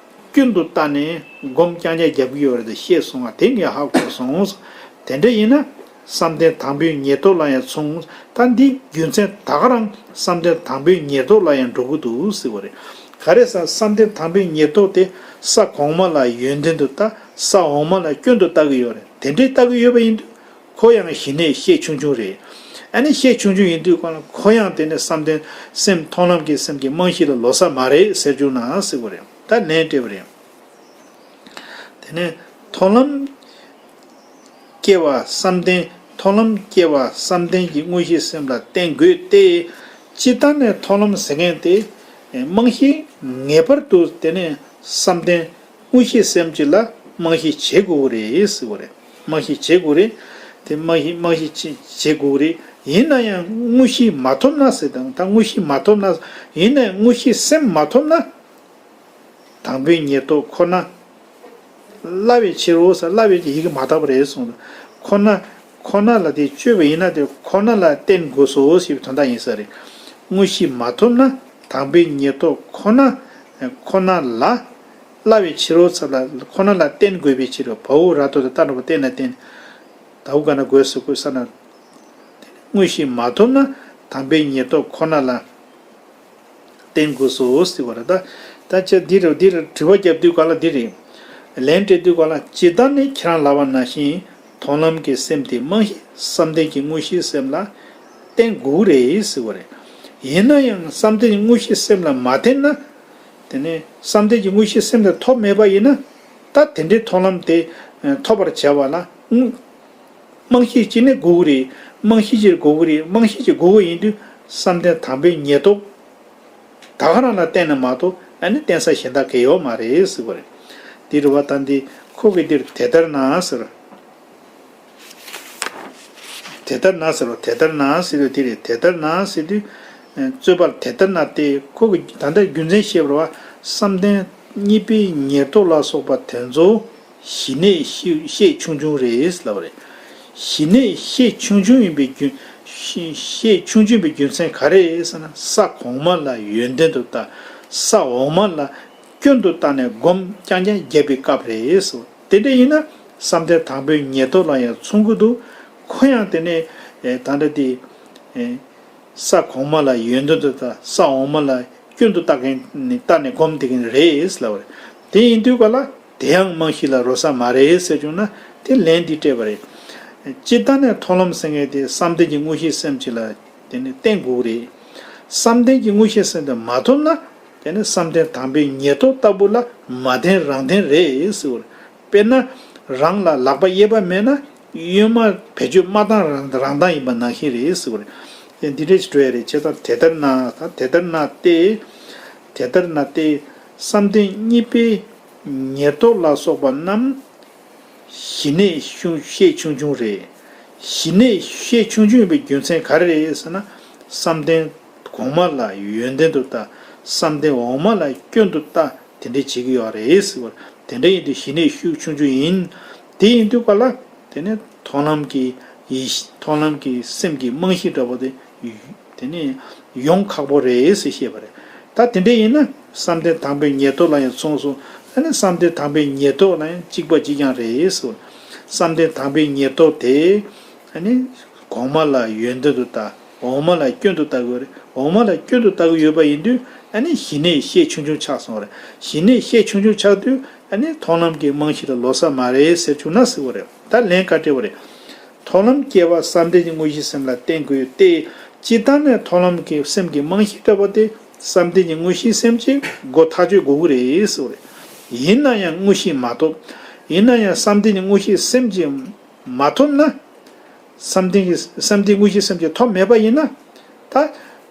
སྐྱོན་དུ་བལྟས་ནས་སྒོམ་རྐྱང་རྐྱང་རྒྱག་གི་ཡོད་རེད་ཅེས་གསུངས་པ་དེ་ངས་ཧ་གོ་སོང་། དེ་འདྲ་ཡིན་ན་བསམ་གཏན་དང་པོའི་ཉེར་ཐོབ་ལ་ཡང་མཚུངས། ད་འདི་རྒྱུ་མཚན་ད་ག་རང་བསམ་གཏན་དང་པོའི་ཉེར་ཐོབ་ལ་ཡང་འགྲོ་གི་འདུག་ཟེར་བ་རེད། ག་རེ་ཟེར་ན་བསམ་གཏན་དང་པོའི་ཉེར་ཐོབ་དེ་ས་གོང་མ་ལ་ཡོན་ཏན་དུ་བལྟ། ས་འོག་མ་ལ་སྐྱོན་དུ་བལྟ་གི་ཡོད་རེད། དེ་འདྲའི་བལྟ་གི་ཡོད་པ་ཡིན་དུས། ཁོ་ཡང་ཞི་གནས་ཤས་ཆུང་ཆུང་རེད། ཨ་ནི་ཤས་ཆུང་ཆུང་ཡིན་དུས་གང་ལ་ཁོ་ཡང་དེ་ནི་བསམ་གཏན་སེམས་མཐོང་ལམ་གྱི་སེམས་ཀྱི་རྨང་གཞི་ལ་ལོགས་ས་མ་རེད་ཟེར་རྒྱུ་ན་ཟེར་བ་རེད། ད་ལན་སྤྲད་པ་རེད། དེ་ནས་མཐོང་ལམ་སྐྱེ་བ་བསམ་གཏན། མཐོང་ལམ་སྐྱེ་བ་བསམ་གཏན་གྱི་དངོས་གཞི་སེམས་ལ་བརྟེན་དགོས་ཏེ། སྤྱིར་བཏང་ནས་མཐོང་ལམ་ཟེར་མཁན་དེ་རྨང་གཞི་ངེས་པར་དུ་དེ་ནས་བསམ་གཏན་དངོས་གཞི་སེམས་གཅིག་ལ་རྨང་གཞི་བྱེད་དགོས་ཀྱི་རེད་ཟེར་བ་རེད། རྨང་གཞི་བྱེད་དགོས་རེད། དེ་རྨང་གཞི་རྨང་གཞི་བྱེད་བྱེད་དགོས་ཀྱི་རེད། ཡིན་ན་ཡང་དངོས་གཞི་མ་ཐོབ་ན་ཟེར་དང་། ད་དངོས་གཞི་མ་ཐོབ་ན། ཡིན་ན་ཡང་དངོས་གཞི་སེམས་མ་ཐོབ་ན། དང་པོའི་ཉེར་ཐོབ་ཁོ་ན་སླ་བའི་ཕྱིར་རོ་ཟེར། སླ་བའི་ཡི་གེ་མ་དག་པ་རེད་གསུངས། ཁོ་ན། ཁོ་ན་ལ་དེ་དཔྱོད་པ་ཡིན་ན་དེ་ཁོ་ན་ལ་བརྟེན་དགོས་སོ་ཞེས་པའི་དོན་དག་ཡིན་ས་རེད། དངོས་གཞི་མ་ཐོབ་ན་དང་པོའི་ཉེར་ཐོབ་ཁོ་ན། ཁོ་ན་ལ། སླ་བའི་ཕྱིར་རོ་ཚབ་ལ་ཁོ་ན་ལ་བརྟེན་དགོས་པའི་ཕྱིར་རོ། བའོ་ར་ཏོ་ད་ལྟ་འགྲོ་བ་བརྟེན་ན་བརྟེན། ད་འུ་ག་ན་དགོས་སོ་དགོས་ས་ན། དངོས་གཞི་མ་ཐོབ་ན་དང་པོའི་ཉེར་ཐོབ་ཁོ་ན་ལ་བརྟེན་དགོས་སོ་ཟེར་བ་རེད། ད་ད་ཅི་འདི་རུ་འདི་རུ་དྲི་བ་རྒྱབ་དུས་ག་ལ་འདི་རེད། ལན་སྤྲད་དུས་ག་ལ་ཇི་ལྟར་ནི་ཁྱེད་རང་ལབ་པ་ནང་བཞིན་མཐོང་ལམ་གྱི་སེམས་དེ་རྨང་གཞི་བསམ་གཏན་གྱི་དངོས་གཞིའི་སེམས་ལ་བརྟེན་དགོས་རེད་ཟེར་བ་རེད། ཡིན་ན་ཡང་བསམ་གཏན་གྱི་དངོས་གཞིའི་སེམས་ལ་མ་བརྟེན་ན། དེ་ནས་བསམ་གཏན་གྱི་དངོས་གཞིའི་སེམས་དེ་ཐོབ་མེད་པ་ཡིན་ན། ད་དེ་འདྲའི་མཐོང་ལམ་དེ་ཐོབ་པར་བྱ་བ་ལ་དངོས། རྨང་གཞི་གཅིག་ནི་དགོས་ཀྱི་རེད། རྨང་གཞི་གཅིག་དགོས་ཀྱི་རེད། རྨང་གཞི་གཅིག་དགོས་ཀྱི་ཡིན་དུས་བསམ་གཏན་དང་པོའི་ཉེར་ཐོབ་ད་ག་རང་ལ་བརྟེན་ན་མ་གཏོགས་ཨ་ནི་བརྟེན་ས་གཞན་དག་གལ་ཡོད་མ་རེད་ཟེར་བ་རེད། འདི་རུ་བ་ད་འདི་ཁོ་གི་འདིར་དེ་ལྟར་ན་ཟེར། དེ་ལྟར་ན་ཟེར་བ། དེ་ལྟར་ན་ཟེར་དུས་འདི་རེད། དེ་ལྟར་ན་ཟེར་དུས། རྩོད་པ་དེ་ལྟར་ན་སྟེ་ཁོ་གི་ད་ལྟ་རྒྱུ་མཚན་བཤད་པ་རེད་བ། བསམ་གཏན་གཉིས་པའི་ཉེར་ཐོབ་ལ་སོགས་པ་དེ་ཚོ། ཞི་གནས་ཤས་ཤས་ཆུང་ཆུང་རེད་ལབ་པ་རེད། ཞི་གནས་ཤས་ཆུང་ཆུང་ཡིན་པའི་རྒྱུ། ཤས་ཤས་ཆུང་ཆུང་ཡིན་པའི་རྒྱུ་མཚན་ག་རེ་རེད་ཟེར་ན། ས་གོང་མ་ལ་ཡོན་ཏན་དུ་བལྟ། ས་འོག་མ་ལ་སྐྱོན་དུ་བལྟས་ནས་སྒོམ་རྐྱང་རྐྱང་རྒྱབ་པའི་སྐབས་རེད་ཟེར། དེ་འདྲ་ཡིན་ན་བསམ་གཏན་དང་པོའི་ཉེར་ཐོབ་ལ་ཡང་མཚུངས་ཀྱི་འདུག་ཁོ་ཡང་དེ་ནས་ད་ལྟ་དེ། ས་གོང་མ་ལ་ཡོན་ཏན་དུ་བལྟ། ས་འོག་མ་ལ་སྐྱོན་དུ་བལྟ་མཁན་ནི་བལྟ་ནས་སྒོམ་བསྡད་མཁན་རེད་ལབ་པ་རེད། དེ་ཡིན་དུས་ག་ལ་དེ་ཡང་རྨང་གཞི་ལ་རོལ་ས་མ་རེད་ཟེར་བྱུང་ན་དེ་ལན་འདི་སྤྲད་པ་རེད། སྤྱིར་བཏང་ནས་མཐོང་ལམ་ཟེར་མཁན་དེ་བསམ་གཏན་གྱི་དངོས་གཞིའི་སེམས་གཅིག་ལ་དེ་ནི་བརྟེན་དགོས་ཀྱི་རེད། བསམ་གཏན་གྱི་དངོས་གཞིའི་སེམས་དེ་མ་ཐོབ་ན་དེ་ནི་བསམ་གཏན་དང་པོའི་ཉེར་ཐོབ་ལྟ་བུ་ལ་མ་བརྟེན་རང་བརྟེན་རེད་ཟེར་བ་རེད། དཔེར་ན། རང་ལ་ལག་པ་གཡས་པ་མེད་ན། གཡོན་མ་བེད་སྤྱོད་མ་བཏང་རང་རང་བཏང་ཡིན་པ་ནང་བཞིན་རེད་ཟེར་བ་རེད། དེ་འདི་འདྲས་ཞིག་འགྲོ་ཡ་རེད། བྱས་ཙང་དེ་ལྟར་ན། ད་དེ་ལྟར་ན་སྟེ། དེ་ལྟར་ན་སྟེ། བསམ་གཏན་གཉིས་པའི་ཉེར་ཐོབ་ལ་སོགས་པ་རྣམས། ཞི་གནས་ཆུང་ཤས་ཆུང་ཆུང་རེད། ཞི་གནས་ཤས་ཆུང་ཆུང་ཡིན་པའི་རྒྱུ་མཚན་ག་རེ་རེད་ཟེར་ན། བསམ་གཏན་གོང་མ་ལ་ཡོན་ཏན་དུ་བལྟ། བསམ་གཏན་འོག་མ་ལ་སྐྱོན་དུ་བལྟ། དེ་འདྲས་བྱེད་ཀྱི་ཡོད་རེད་ཟེར་བ། དེ་འདྲ་ཡིན་དུས་ཞི་གནས་ཤུགས་ཆུང་ཆུང་ཡིན། དེ་ཡིན་དུས་ག་ལ། དེ་ནས་མཐོང་ལམ་གྱི་ཡེ་ཤེས། མཐོང་ལམ་གྱི་སེམས་ཀྱི་རྨང་གཞི་འདྲ་པོ་དེ། དེ་ནས་ཡོང་ཁག་པོ་རེད་ཟེར་བཤད་པ་རེད། ད་དེ་འདྲ་ཡིན་ན་བསམ་གཏན་དང་པོའི་ཉེར་ཐོབ་ལ་ཡང་མཚུངས་སོ། ཨ་ནི་བསམ་གཏན་དང་པོའི་ཉེར་ཐོབ་ལ་ཡང་གཅིག་པ་གཅིག་རྐྱང་རེད་ཟེར། བསམ་གཏན་དང་པོའི་ཉེར་བསྡོགས་དེ་ཨ་ནི་གོང་མ་ལ་ཡོན་ཏན་དུ་ལྟ། འོག་མ་ལ་སྐྱོན་དུ་ལྟ་དགོས་རེད། འོག་མ་ལ་སྐྱོན་དུ་ལྟ་གི་ཡོད་པ་ཡིན་དུས་ཨ་ནི་ཞི་གནས་ཤས་ཆུང་ཆུང་ཆགས་སོང་རེད། ཞི་གནས་ཤས་ཆུང་ཆུང་ཆགས་དུས་ཨ་ནི་མཐོང་ལམ་གྱི་རྨང་གཞི་ལ་ལོགས་ས་མ་རེད་ཟེར་བྱུང་ན་ཟེར་བ་རེད། ད་ལན་ག་འདྲ་བ་རེད། མཐོང་ལམ་སྐྱེ་བ་བསམ་གཏན་གྱི་དངོས་གཞིའི་སེམས་ལ་བརྟེན་དགོས་ཏེ། སྤྱིར་བཏང་ནས་མཐོང་ལམ་གྱི་སེམས་ཀྱི་རྨང་གཞི་ལྟ་བུ་དེ་བསམ་གཏན་གྱི་དངོས་གཞིའི་སེམས་ཀྱི་སྒོ་ཐག་གཅོད་དགོས་ཀྱི་རེད་ཟེར་བ་རེད། ཡིན་ན་ཡང་དངོས་གཞི་མ་ཐོབ། ཡིན་ན་ཡང་བསམ་གཏན་གྱི་དངོས་གཞིའི་སེམས་ཀྱི་མ་ཐོབ་ན། བསམ་གཏན་གྱི་བསམ་གཏན་དངོས་གཞིའི་སེམས་ཀྱི་ཐོབ་མེད་པ་ཡིན་ན། ད་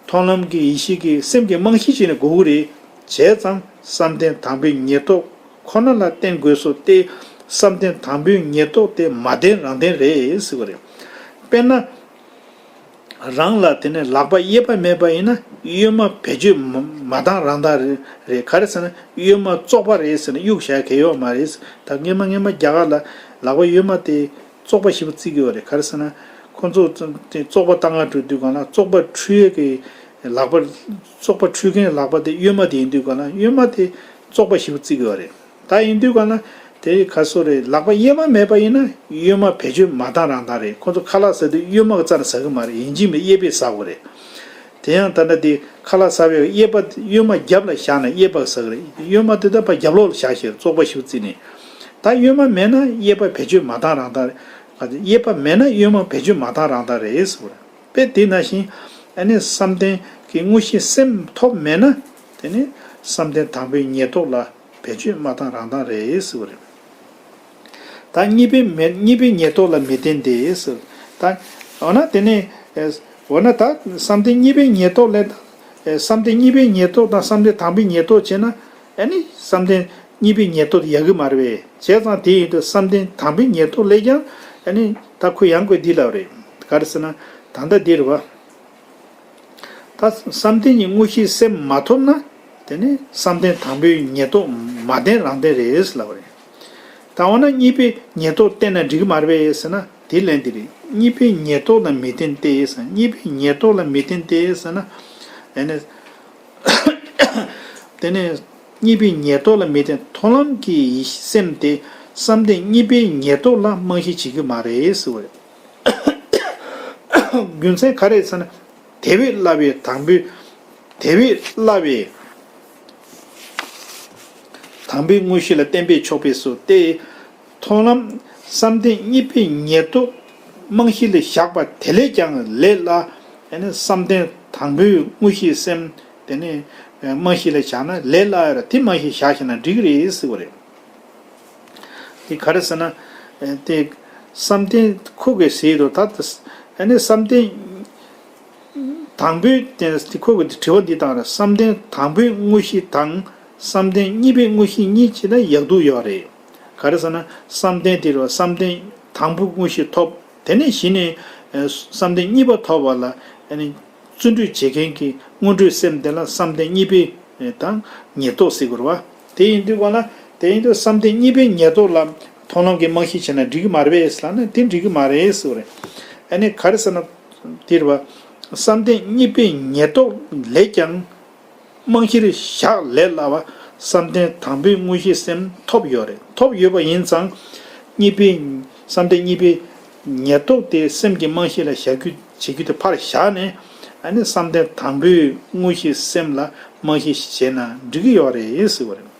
མཐོང་ལམ་གྱི་ཡེ་ཤེས་ཀྱི་སེམས་ཀྱི་རྨང་གཞི་བྱས་ནས་དགོས་ཀྱི་རེད། བྱས་ཙང་བསམ་གཏན་དང་པོའི་ཉེར་བསྡོགས་ཁོ་ན་ལ་བརྟེན་དགོས་སོ་སྟེ། བསམ་གཏན་དང་པོའི་ཉེར་བསྡོགས་དེ་མ་བརྟེན་རང་བརྟེན་རེད་ཟེར་བ་རེད། དཔེར་ན། རང་ལ་དེ་ནས་ལག་པ་གཡས་པ་མེད་པ་ཡིན་ན་གཡོན་མ་བེད་སྤྱོད་མ་མ་བཏང་རང་བཏང་རེད། ག་རེ་ཟེར་ན་གཡོན་མ་བཙོག་པ་རེད་ཟེར་ན་གཡུག་བཞག་གི་ཡོད་མ་རེད། ད་སྔན་མ་སྔན་མ་རྒྱ་གར་ལ་ལག་པ་གཡོན་མ་དེ་བཙོག་པ་ཞེ་པོ་བརྩི་གི་ཡོད་རེད། ག་རེ་ཟེར་ན་ཁོ་ཚོ་དེ་བཙོག་པ་བཏང་ག་འགྲོ་དུས་གང་ལ་བཙོག་པ་འཁྲུ་ཡས་ཀྱི་ལག་པ། བཙོག་པ་འཁྲུ་མཁན་ལག་པ་དེ་གཡོན་མ་དེ་ཡིན་དུས་གང་ལ་གཡོན་མ་དེ་བཙོག་པ་ཞེ་པོ་བརྩི་གི་ཡོད་རེད། ད་ཡིན་དུས་གང་ལ་དེ་ག་སོ་རེད། ལག་པ་གཡས་མ་མེད་པ་ཡིན་ན་གཡོན་མ་བེད་སྤྱོད་མ་བཏང་རང་བཏང་རེད། ཁོ་ཚོ་ཁ་ལག་ཟ་དུས་གཡོན་མ་གི་རྩ་ནས་ཟ་གི་མ་རེད། ཡིན་གཅིག་མིན་གཡས་པས་ཟ་དགོས་རེད། དེ་ཡང་ད་ལྟ་དེ་ཁ་ལག་ཟ་བའི་གཡས་པ་གཡོན་མ་རྒྱབ་ལ་བཞག་ན་གཡས་པ་ཟ་གི་རེད། གཡོན་མ་དེ་ད་ཕར་རྒྱབ་ལོགས་ལ་བཞག་ཤེར་བཙོག་པ་ཞིག་བརྩིས་ནས། ད་གཡོན་མ་མེད་ན་གཡས་པ་བེད་སྤྱོད་མ་བཏང་རང་བཏང་རེད། གཡས་པ་མེད་ན་གཡོན་མ་བེད་སྤྱོད་མ་བཏང་རང་བཏང་རེད་ཟེར་བ་རེད། དཔེ་དེ་ནང་བཞིན་ཨ་ནི་བསམ་གཏན་གྱི་དངོས་གཞི་སེམས་ཐོབ་མེད་ན་དེ་ནི་བསམ་གཏན་དང་པོའི་ཉེར་བསྡོགས་ལ་བེད་སྤྱོད་མ་བཏང་རང་བཏང་རེད་ཟེར་བ་རེད། ད་གཉིས་པའི་མེ་གཉིས་པའི་ཉེར་བསྡོགས་ལ་མི་བརྟེན་ཏེ་ཟེར། ད་འོ་ན་དེ་ནི་འོ་ན་ད་བསམ་གཏན་གཉིས་པའི་ཉེར་བསྡོགས་ལས་ད་བསམ་གཏན་གཉིས་པའི་ཉེར་བསྡོགས་དང་བསམ་གཏན་དང་པོའི་ཉེར་བསྡོགས་བྱས་ན་ཨ་ནི་བསམ་གཏན་གཉིས་པའི་ཉེར་བསྡོགས་ཡག་གི་མ་རེད་པས། བྱས་ཙང་དེ་ཡིན་དུས་བསམ་གཏན་དང་པོའི་ཉེར་བསྡོགས་ལས་ཀྱང་ཨ་ནི་ད་ཁོ་ཡང་དགོས་འདི་ལབ་རེད། ག་རེ་ཟེར་ན་ད་ལྟ་འདི་རེད་བ། ད་བསམ་གཏན་གྱི་དངོས་གཞིའི་སེམས་མ་ཐོབ་ན་དེ་ནི་བསམ་གཏན་དང་པོའི་ཉེར་བསྡོགས་མ་བརྟེན་རང་བརྟེན་རེད་ལབ་པ་རེད། ད་འོ་ན་གཉིས་པའི་ཉེར་བསྡོགས་བརྟེན་ན་འགྲིག་གི་མ་རེད་པས་ཟེར་ན་དེ་ལན་འདི་རེད། གཉིས་པའི་ཉེར་བསྡོགས་ལ་མི་བརྟེན་ཏེ་ཟེར་ན་གཉིས་པའི་ཉེར་བསྡོགས་ལ་མི་བརྟེན་ཏེ་ཟེར་ན་ཨ་ནི་དེ་ནི་གཉིས་པའི་ཉེར་བསྡོགས་ལ་མི་བརྟེན། མཐོང་ལམ་གྱི་ཡེ་ཤེས་སེམས་དེ་བསམ་གཏན་གཉིས་པའི་ཉེར་བསྡོགས་ལ་རྨང་གཞི་བྱེད་ཀྱི་མ་རེད་ཟེར་བ་རེད། རྒྱུ་མཚན་ག་རེ་ཟེར་ན། དེ་བས་སླ་བའི་དང་པོའི། དེ་བས་སླ་བའི་དང་པོའི་དངོས་གཞི་ལ་བརྟེན་པས་ཆོག་པས་སོ་སྟེ། མཐོང་ལམ་བསམ་གཏན་གཉིས་པའི་ཉེར་བསྡོགས་རྨང་གཞི་ལ་བཞག་པ་དེ་ལས་ཀྱང་ལས་སླ། ཨ་ནི་བསམ་གཏན་དང་པོའི་དངོས་གཞིའི་སེམས་དེ་ནི་རྨང་གཞི་ལ་བཞག་ན་ལས་སླ་ཡོད་ར་དེ་རྨང་གཞི་བཞག་ཤེ་ན་འགྲིག་གི་རེད་ཟེར་བ་རེད། དེ་ག་རེ་ཟེར་ན། ཨེ་དེ་བསམ་གཏན་ཁོ་གིས་ཟེར་དུས་ད་ཨ་ནི་བསམ་གཏན་དང་པོའི་དེ་དེ་ཁོ་གིས་དྲི་བ་འདི་བཏང་རེད། བསམ་གཏན་དང་པོའི་དངོས་གཞི་དང་བསམ་གཏན་གཉིས་པའི་དངོས་གཞི་གཉིས་ཀྱི་ལ་ཡག་སྡུག་ཡོད་རེད། ག་རེ་ཟེར་ན་བསམ་གཏན་དེ་རེད་བ། བསམ་གཏན་དང་པོའི་དངོས་གཞི་ཐོབ། དེ་ནས་གཞི་ནས་ཨེ་བསམ་གཏན་གཉིས་པ་ཐོབ་པ་ལ་ཨ་ནི། བརྩོན་འགྲུས་བྱེད་མཁན་གྱི་སྔོན་འགྲོའི་སེམས་དེ་ལ་བསམ་གཏན་གཉིས་པའི་དང་ཉེར་བསྡོགས་ཟེར་དགོས་རེད་བ། དེ་ཡིན་དུས་གང་ལ་དེ་ཡིན་དུས་བསམ་གཏན་གཉིས་པའི་ཉེར་བསྡོགས་ལ་མཐོང་ལམ་གྱི་རྨང་གཞི་བྱས་ན་འགྲིག་གི་མ་རེད་པས་ལབ་ན་དེ་འགྲིག་གི་མ་རེད་ཟེར་བ་རེད། ཨ་ནི་ག་རེ་ཟེར་ན་དེ་རེད་བ། བསམ་གཏན་གཉིས་པའི་ཉེར་བསྡོགས་ལས་ཀྱང་རྨང་གཞིར་བཞག་ལས་སླ་བ་བསམ་གཏན་དང་པོའི་དངོས་གཞི་སེམས་ཐོབ་ཡོད་རེད། ཐོབ་ཡོད་པ་ཡིན་ཙང་གཉིས་པའི་བསམ་གཏན་གཉིས་པའི་ཉེར་བསྡོགས་དེ་སེམས་ཀྱི་རྨང་གཞི་ལ་བཞག་རྒྱུ་བྱེད་རྒྱུ་དེ་ཕར་བཞག་ནས་ཨ་ནི་བསམ་གཏན་དང་པོའི་དངོས་གཞི་སེམས་ལ་རྨང་གཞི་བྱས་ན་འགྲིག་གི་ཡོད་རེད་ཟེར་བ་རེད།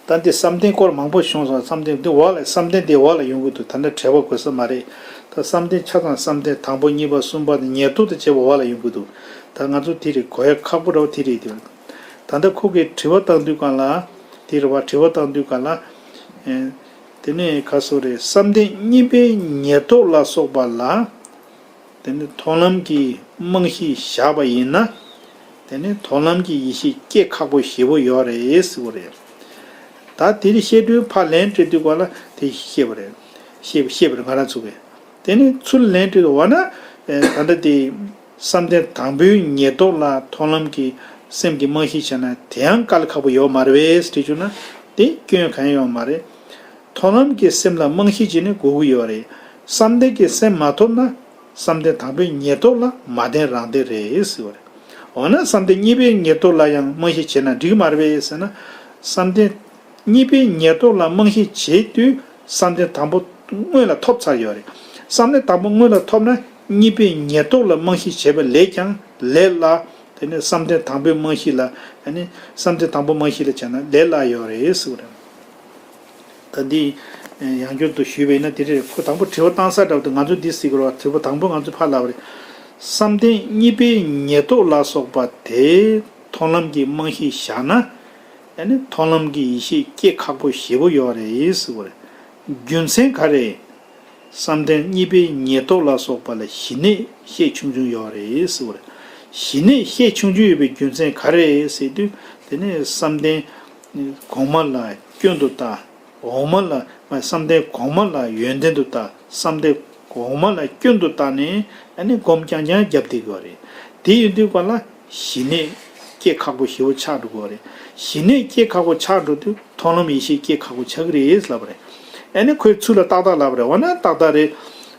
ད་འདི་བསམ་གཏན་སྐོར་མང་པོ་བྱུང་སོང་། བསམ་གཏན་འདི་འོག་ལ་བསམ་གཏན་འདི་འོག་ལ་ཡོང་གི་འདུག་ད་ལྟ་བྲེལ་བ་དགོས་ས་མ་རེད། ད་བསམ་གཏན་ཆ་ཚང་བསམ་གཏན་དང་པོ་གཉིས་པ་གསུམ་པ་དང་ཉེར་བསྡོགས་དང་བཅས་པ་འོག་ལ་ཡོང་གི་འདུག་ད་ང་ཚོ་དེ་རེད་གོ་ཡ་ཁག་པོ་འདྲ་བོ་དེ་རེད་དེ། ད་ལྟ་ཁོ་གིས་དྲི་བ་བཏང་དུས་གང་ལ་དེ་རེད་བ། དྲི་བ་བཏང་དུས་གང་ལ་ཨེ། དེ་ནས་ག་སོ་རེད། བསམ་གཏན་གཉིས་པའི་ཉེར་བསྡོགས་ལ་སོགས་པ་ལ། དེ་ནི་མཐོང་ལམ་གྱི་རྨང་གཞི་བཞག་པ་ཡིན་ན། དེ་ནི་མཐོང་ལམ་གྱི་ཡེ་ཤེས་སྐྱེ་ཁག་པོ་ཞེ་པོ་ཡོད་རེད་ཟེར་བ་རེད། ད་དེ་རིང་བཤད་དུས་ཕར་ལན་སྤྲད་དུས་ག་ལ་དེ་བཤད་པ་རེད། བཤད་བཤད་པ་རེད་ང་རང་ཚོ་གིས། དེ་ནི་ཚུར་ལན་སྤྲད་དུས་འོ་ན། ད་ལྟ་དེ་བསམ་གཏན་དང་པོའི་ཉེར་བསྡོགས་ལ་མཐོང་ལམ་གྱི་སེམས་ཀྱི་རྨང་གཞི་བྱས་ན་དེ་ཡང་དཀའ་ལས་ཁག་པོ་ཡོད་མ་རེད་པས་དྲིས་བྱུང་ན་དེ་སྐྱོན་གང་ཡང་ཡོད་མ་རེད། མཐོང་ལམ་གྱི་སེམས་ལ་རྨང་གཞི་བྱས་ནས་དགོས་ཀྱི་ཡོད་རེད། བསམ་གཏན་གྱི་སེམས་མ་ཐོབ་ན། བསམ་གཏན་དང་པོའི་ཉེར་བསྡོགས་ལ་མ་བརྟེན་རང་བརྟེན་རེད་ཟེར་བ་རེད། འོ་ན་བསམ་གཏན་གཉིས་པའི་ཉེར་བསྡོགས་ལ་ཡང་རྨང་གཞི་བྱས་ན་འགྲིག་གི་མ་རེད་པས་ཟེར་ན། བསམ་གཏན་གཉིས་པའི་ཉེར་བསྡོགས་ལ་རྨང་གཞི་བྱེད་དུས་ བསམ་གཏན་དང་པོ་སྔོན་ལ་ཐོབ་ཚར་ཡོད་རེད། བསམ་གཏན་དང་པོ་སྔོན་ལ་ཐོབ་ན་གཉིས་པའི་ཉེར་བསྡོགས་ལ་རྨང་གཞི་བྱས་པ་ལས་ཀྱང་ལས་སླ། དེ་ནས་བསམ་གཏན་དང་པོའི་རྨང་གཞི་ལ་ཨ་ནི་བསམ་གཏན་དང་པོ་རྨང་གཞི་ལ་བྱས་ན་ལས་སླ་ཡོད་རེད་ཟེར་བ་རེད། ད་འདི་ཡང་བསྐྱར་དུ་ཞུས་པ་ཡིན་ན་དེ་རེད། ཁོ་དང་པོ་དྲི་བ་བཏང་ས་འདྲ་བོ་དེ་ང་ཚོ་འདི་ཟེར་གི་རེད་བ། དྲི་བ་དང་པོ་ང་ཚོ་ཕར་ལབ་པ་རེད། བསམ་གཏན་གཉིས་པའི་ཉེར་བསྡོགས་ལ་སོགས་པ་དེ་མཐོང་ལམ་གྱི་རྨང་གཞི་བཞག་ན། ཨ་ནི་མཐོང་ལམ་གྱི་ཡེ་ཤེས་སྐྱེ་ཁག་པོ་ཞེ་པོ་ཡོད་རེད་ཟེར་བ་རེད། རྒྱུ་མཚན་ག་རེ། བསམ་གཏན་གཉིས་པའི་ཉེར་བསྡོགས་ལ་སོགས་པ་ལ་ཞི་གནས་ཤས་ཆུང་ཆུང་ཡོད་རེད་ཟེར་བ་རེད། ཞི་གནས་ཤས་ཆུང་ཆུང་ཡོད་པའི་རྒྱུ་མཚན་ག་རེ་ཟེར་དུས། དེ་ནས་བསམ་གཏན་གོང་མ་ལ་སྐྱོན་དུ་ལྟ། འོག་མ་ལ་མ་བསམ་གཏན་གོང་མ་ལ་ཡོན་ཏན་དུ་ལྟ། བསམ་གཏན་འོག་མ་ལ་སྐྱོན་དུ་ལྟ་ནས་ཨ་ནི་སྒོམ་རྐྱང་རྐྱང་བརྒྱབ་བསྡད་དགོས་རེད། དེ་ཡིན་དུས་ག་ལ་ཞི་གནས་སྐྱེ་ཁག་པོ་ཞེ་པོ་ཆགས་འགྲོ་གི་རེད། ཞི་གནས་སྐྱེ་ཁག་པོ་ཆགས་འགྲོ་དུས་མཐོང་ལམ་ཡེ་ཤེས་སྐྱེ་ཁག་པོ་ཆགས་ཀྱི་རེད་ལབ་པ་རེད། ཨ་ནི་ཁོས་ཚུར་ལ་ཏག་ཏག་ལབ་པ་རེད། འོ་ན་ཏག་ཏག་རེད།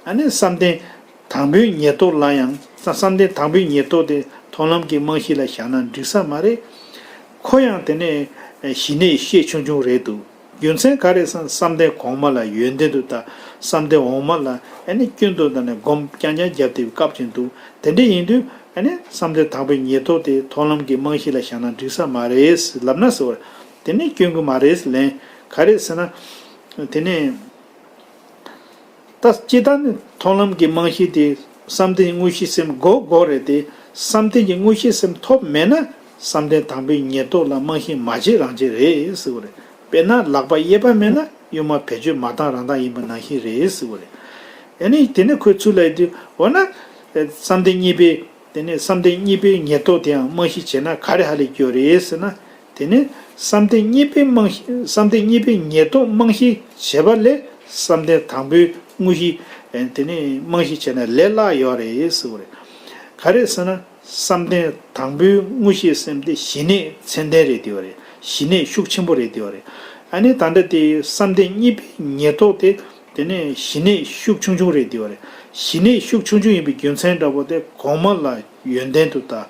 ཨ་ནི་བསམ་གཏན་དང་པོའི་ཉེར་བསྡོགས་ལ་ཡང་བསམ་གཏན་དང་པོའི་ཉེར་བསྡོགས་དེ་མཐོང་ལམ་གྱི་རྨང་གཞི་ལ་བཞག་ན་འགྲིག་ས་མ་རེད། ཁོ་ཡང་དེ་ནས་ཞི་གནས་ཤས་ཆུང་ཆུང་རེད་འདུག་རྒྱུ་མཚན་ག་རེ་ཟེར་ན་བསམ་གཏན་གོང་མ་ལ་ཡོན་ཏན་དུ་ལྟ། བསམ་གཏན་འོག་མ་ལ་ཨ་ནི་སྐྱོན་དུ་ལྟ་ནས་སྒོམ་རྐྱང་རྐྱང་བརྒྱབ་བསྡད་པའི་སྐབས་ཅིག་འདུག་དེ་འདྲ་ཡིན་དུས་ཨ་ནི་བསམ་གཏན་དང་པོའི་ཉེར་བསྡོགས་དེ་མཐོང་ལམ་གྱི་རྨང་གཞི་ལ་བཞག་ན་འགྲིག་ས་མ་རེད་ལབ་ན་ཟེར་བ་དེ་ནི་སྐྱོན་གྱི་མ་རེད་ལན། ག་རེ་ཟེར་ན། དེ་ནས། ད་སྤྱིར་བཏང་ནི་མཐོང་ལམ་གྱི་རྨང་གཞི་དེ་བསམ་གཏན་དངོས་གཞི་སེམས་དགོས་དགོས་རེད་དེ། བསམ་གཏན་གྱི་དངོས་གཞི་སེམས་ཐོབ་མེད་ན་བསམ་གཏན་དང་པོའི་ཉེར་བསྡོགས་ལ་རྨང་གཞི་མ་བྱེད་རང་བྱེད་རེད་ཟེར་བ་རེད། དཔེར་ན་ལག་པ་གཡས་པ་མེད་ན་གཡོན་མ་བེད་སྤྱོད་མ་བཏང་རང་བཏང་ཡིན་པ་ནང་བཞིན་རེད་ཟེར་བ་རེད། ཨ་ནི་དེ་ནས་ཁོས་ཚུར་ལབ་དུས་འོ་ན། བསམ་གཏན་གཉིས་པའི། དེ་ནས་བསམ་གཏན་གཉིས་པའི་ཉེར་བསྡོགས་དེའང་རྨང་གཞི་བྱས་ན་ག་རེ་ཧ་ལས་ཀྱི་ཡོད་རེད་ཟེར་ན། དེ་ནས་བསམ་གཏན་གཉིས་པའི་རྨང་གཞི་བསམ་གཏན་གཉིས་པའི་ཉེར་བསྡོགས་རྨང་གཞི་བྱས་པ་ལས་བསམ་གཏན་དང་པོའི་དངོས་གཞི་དེ་ནས་རྨང་གཞི་བྱས་ན་ལས་སླ་ཡོད་རེད་ཟེར་བ་རེད། ག་རེ་ཟེར་ན་བསམ་གཏན་དང་པོའི་དངོས་གཞི་སེམས་དེ་ཞི་གནས་ཚད་ལྡན་རེད་དེ་བ་རེད། ཞི་གནས་ཤུགས་ཆེན་པོ་རེད་དེ་བ་རེད། ཨ་ནི་ད་ལྟ་དེ་བསམ་གཏན་གཉིས་པའི་ཉེར་བསྡོགས་དེ། དེ་ནས་ཞི་གནས་ཤུགས་ཆུང་ཆུང་རེད་དེ་བ་རེད། ཞི་གནས་ཤུགས་ཆུང་ཆུང་ཡིན་པའི་རྒྱུ་མཚན་འདྲ་པོ་དེ་གོང་མ་ལ་ཡོན་ཏན་དུ་ལྟ།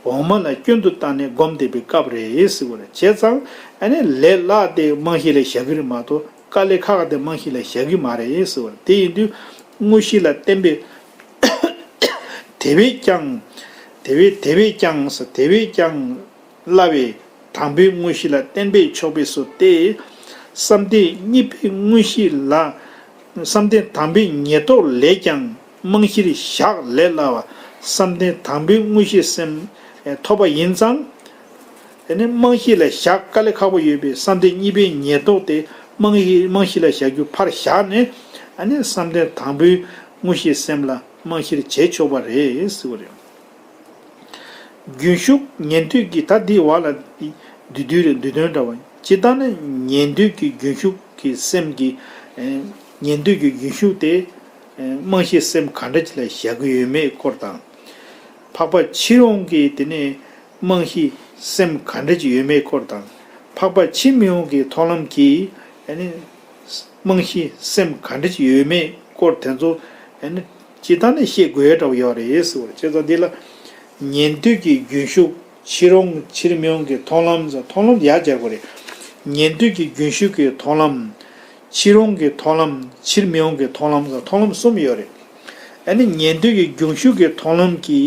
འོག་མ་ལ་སྐྱོན་དུ་ལྟ་ནས་སྒོམ་བསྡད་པའི་སྐབས་རེད་ཟེར་བ་རེད། བྱས་ཙང་ཨ་ནི་ལས་སླ་དེ་རྨང་གཞི་ལ་བཞག་གི་རེད་མ་གཏོགས་དཀའ་ལས་ཁག་ཁག་དེ་རྨང་གཞི་ལ་བཞག་གི་མ་རེད་ཟེར་བ་རེད། དེ་ཡིན་དུས་དངོས་གཞི་ལ་བརྟེན་པའི། དེ་བས་ཀྱང་། དེ་བས་དེ་བས་ཀྱང་ཟེར་དེ་བས་ཀྱང་། སླ་བའི་དང་པོའི་དངོས་གཞི་ལ་བརྟེན་པས་ཆོག་པས་སོ་སྟེ། བསམ་གཏན་གཉིས་པའི་དངོས་གཞི་ལ། བསམ་གཏན་དང་པོའི་ཉེར་བསྡོགས་ལས་ཀྱང་རྨང་གཞིར་བཞག་ལས་སླ་བ། བསམ་གཏན་དང་པོའི་དངོས་གཞི་སེམས་ཐོབ་པ་ཡིན་ཙང་། དེ་ནི་རྨང་གཞི་ལ་བཞག་དཀའ་ལས་ཁག་པོ་ཡོད་པའི་བསམ་གཏན་གཉིས་པའི་ཉེར་བསྡོགས་དེ་རྨང་གཞི་རྨང་གཞི་ལ་བཞག་རྒྱུ་ཕར་བཞག་ནས་ཨ་ནི་བསམ་གཏན་དང་པོའི་དངོས་གཞི་སེམས་ལ་རྨང་གཞིར་བྱེད་ཆོག་པ་རེད་ཟེར་བ་རེད། རྒྱུན་ཞུགས་ཉན་ཐོས་ཀྱི་ད་འདི་བ་ལ་འདི་བསྡུས་རེད་འདུས་དོན་འདྲ་བ། སྤྱིར་བཏང་ནི་ཉན་ཐོས་ཀྱི་རྒྱུན་ཞུགས་ཀྱི་སེམས་ཀྱི་ཉན་ཐོས་ཀྱི་རྒྱུན་ཞུགས་དེ་རྨང་གཞི་སེམས་ག་འདྲ་ཅིག་ལ་བཞག་གི་ཡོད་མེད་སྐོར་དང་། འཕགས་པ་ཕྱིར་འོང་གི་དེ་ནས་རྨང་གཞི་སེམས་ག་འདྲ་ཅིག་ཡོད་མེད་སྐོར་དང་། འཕགས་པ་ཕྱིར་མི་འོང་གི་མཐོང་ལམ་གྱི་ཨ་ནི། རྨང་གཞི་སེམས་ག་འདྲ་ཅིག་ཡོད་མེད་སྐོར་དེ་ཚོ་ཨ་ནི་སྤྱིར་བཏང་ནས་ཤེས་དགོས་ཡ་འདྲ་བོ་ཡོད་རེད་ཟེར་བ་རེད། བྱས་ཙང་འདི་ལ་ཉན་ཐོས་ཀྱི་རྒྱུན་ཞུགས་ཕྱིར་འོང་ཕྱིར་མི་འོང་གི་མཐོང་ལམ་ཟེར་མཐོང་ལམ་ཡར་སྦྱར་དགོས་རེད། ཉན་ཐོས་ཀྱི་རྒྱུན་ཞུགས་ཀྱི་མཐོང་ལམ། ཕྱིར་འོང་གི་མཐོང་ལམ་ཕྱིར་མི་འོང་གི་མཐོང་ལམ་ཟེར་མཐོང་ལམ་གསུམ་ཡོད་རེད། ཨ་ནི་ཉན་ཐོས་ཀྱི་རྒྱུན་ཞུགས་ཀྱི་མཐོང་ལམ་གྱི་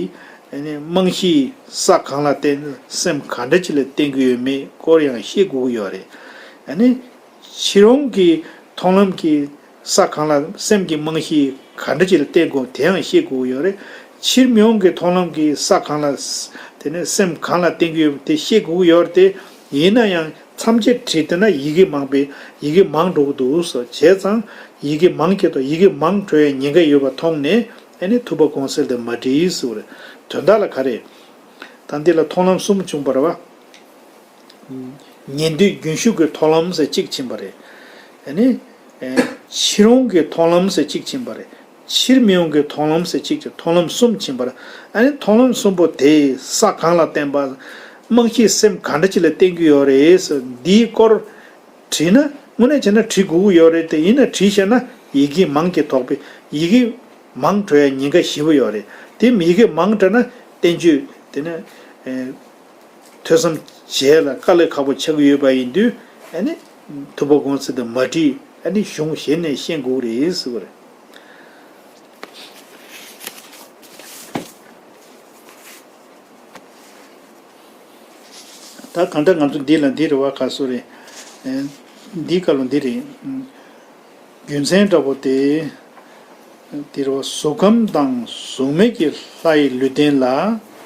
ཨ་ནི་རྨང་གཞི་ས་གང་ལ་བརྟེན་སེམས་ག་འདྲ་ཅིག་ལ་བརྟེན་གྱི་ཡོད་མེད་སྐོར་ཡང་ཤེས་དགོས་ཀྱི་ཡོད་རེད། ཨ་ནི། ཕྱིར་འོང་གི་མཐོང་ལམ་གྱི་ས་གང་ལ་སེམས་ཀྱི་རྨང་གཞི་ག་འདྲ་ཅིག་ལ་བརྟེན་དགོས་དེའང་ཤེས་དགོས་ཀྱི་ཡོད་རེད། ཕྱིར་མི་འོང་གི་མཐོང་ལམ་གྱི་ས་གང་ལ་དེ་ནས་སེམས་གང་ལ་བརྟེན་གྱི་ཡོད་དེ་ཤེས་དགོས་ཀྱི་ཡོད་རེད་དེ། ཡིན་ན་ཡང་མཚམས་བཅད་བྲིས་བསྡད་ན་ཡི་གེ་མང་པས་ཡི་གེ་མང་འགྲོ་གི་འདུག་སོ། བྱས་ཙང་ཡི་གེ་མང་སྐྱེ་དོ་ཡི་གེ་མང་འགྲོ་ཡའི་ཉེན་ཁ་ཡོད་པ་མཐོང་ནས་ཨ་ནི་ཐུབ་པ་དགོངས་གསལ་དེ་མ་བྲིས་ཟེར་བ་རེད། དོན་དག་ལ་ག་རེ། ད་འདི་ལ་མཐོང་ལམ་གསུམ་བྱུང་བ་རེད་བ། ཉན་ཐོས་རྒྱུན་ཞུགས་ཀྱི་མཐོང་ལམ་ཟེར་གཅིག་ཕྱིན་པ་རེད། ཨ་ནི། ཕྱིར་འོང་གི་མཐོང་ལམ་ཟེར་གཅིག་ཕྱིན་པ་རེད། ཕྱིར་མི་འོང་གི་མཐོང་ལམ་ཟེར་གཅིག་གི་མཐོང་ལམ་གསུམ་ཕྱིན་པ་རེད། ཨ་ནི་མཐོང་ལམ་གསུམ་པོ་དེ་ས་གང་ལ་བརྟེན་པ། རྨང་གཞི་སེམས་ག་འདྲ་ཅིག་ལ་བརྟེན་གྱི་ཡོད་རེད་ཟེར་འདིའི་སྐོར། བྲིས་ན་དངོས་གནས་བྱས་ན་བྲིས་དགོས་ཀྱི་ཡོད་རེད་དེ་ཡིན་ན་བྲིས་ཤེས་ན་ཡི་གེ་མང་གི་དོགས་པས་ཡི་གེ་མང་འགྲོ་ཡ་ཉེན་ཁ་ཞེ་པོ་ཡོད་རེད་དེ་ཡི་གེ་མང་འགྲོ་ན་བསྟན་བཅོས་དེ་ནས། ཐོས་བསམ་བྱས་ལ་དཀའ་ལས་ཁག་པོ་ཆགས་ཀྱི་ཡོད་པ་ཡིན་དུས་ཨ་ནི་ཐུབ་པ་དགོངས་གསལ་དེ་མ་བྲིས་ ཨ་ནི་གཞུང་གཞན་ནས་ཤེས་དགོས་རེད་ཟེར་བ་རེད། ད་གང་ལྟར་ང་ཚོ་འདི་ལ་འདི་རེད་བ། ག་སོ་རེད། འདི་སྐབས་ལ་འདི་རེད། རྒྱུ་མཚན་འདྲ་པོ་དེ། དེ་རུ་གཟུགས་ཁམས་དང་གཟུགས་མེད་ཀྱི་ལྷ་ཡི་ལུས་རྟེན་ལ་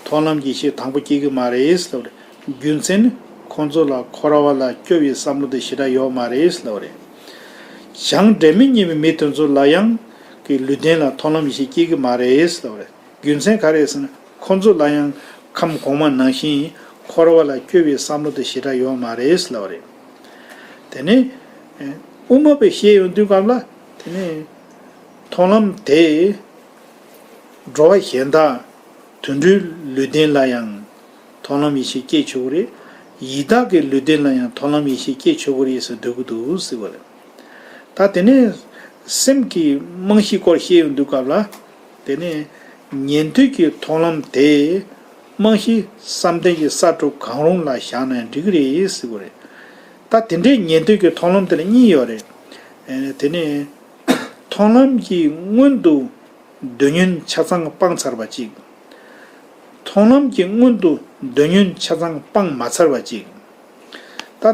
མཐོང་ལམ་ཡེ་ཤེས་དང་པོ་སྐྱེ་གི་མ་རེད་ལབ་རེད། རྒྱུ་མཚན་ནི་ཁོང་ཚོ་ལ་འཁོར་བ་ལ་སྐྱོ་བའི་བསམ་བློ་དེ་ཞེ་དྲག་ཡོད་མ་རེད་ལབ་རེད། བྱང་སྒྲ་མི་སྙན་པའི་མི་དེ་ཚོ་ལ་ཡང་གི་ལུས་རྟེན་ལ་མཐོང་ལམ་ཡེ་ཤེས་སྐྱེ་གི་མ་རེད་ལབ་རེད། རྒྱུ་མཚན་ག་རེ་ཟེར་ན་ཁོང་ཚོ་ལ་ཡང་ཁམས་གོང་མ་ནང་བཞིན་འཁོར་བ་ལ་སྐྱོ་བའི་བསམ་བློ་དེ་ཞེ་དྲག་ཡོད་མ་རེད་ལབ་རེད། དེ་ནས་དབུ་མ་པས་བཤད་ཡོང་དུས་སྐབས་ལ་དེ་ནས་མཐོང་ལམ་དེ་འགྲོ་བ་གཞན་དག་དུད་འགྲོའི་ལུས་རྟེན་ལ་ཡང་མཐོང་ལམ་ཡེ་ཤེས་སྐྱེ་ཆོག་གི་རེད། ཡི་དྭགས་ཀྱི་ལུས་རྟེན་ལ་ཡང་མཐོང་ལམ་ཡེ་ཤེས་སྐྱེ་ཆོག་གི་རེད་ཟེར་འདོད་ཀྱི་འདུག་ཟེར་བ་རེད། ད་དེ་ནས་སེམས་ཀྱི་རྨང་གཞིའི་སྐོར་བཤད་ཡོང་དུས་སྐབས་ལ། དེ་ནས་ཉན་ཐོས་ཀྱི་མཐོང་ལམ་དེ་རྨང་གཞི་བསམ་གཏན་གྱི་ས་དྲུག་གང་རུང་ལ་བཞག་ན་ཡང་འགྲིག་གི་རེད་ཟེར་བ་རེད། ད་དེ་འདྲའི་ཉན་ཐོས་ཀྱི་མཐོང་ལམ་དེ་ལ་གཉིས་ཡོད་རེད། དེ་ནས་མཐོང་ལམ་གྱི་སྔོན་དུ་འདོད་ཉོན་ཆ་ཚང་སྤངས་ཚར་བ་གཅིག། མཐོང་ལམ་གྱི་སྔོན་དུ་འདོད་ཉོན་ཆ་ཚང་སྤངས་མ་ཚར་བ་གཅིག། ད་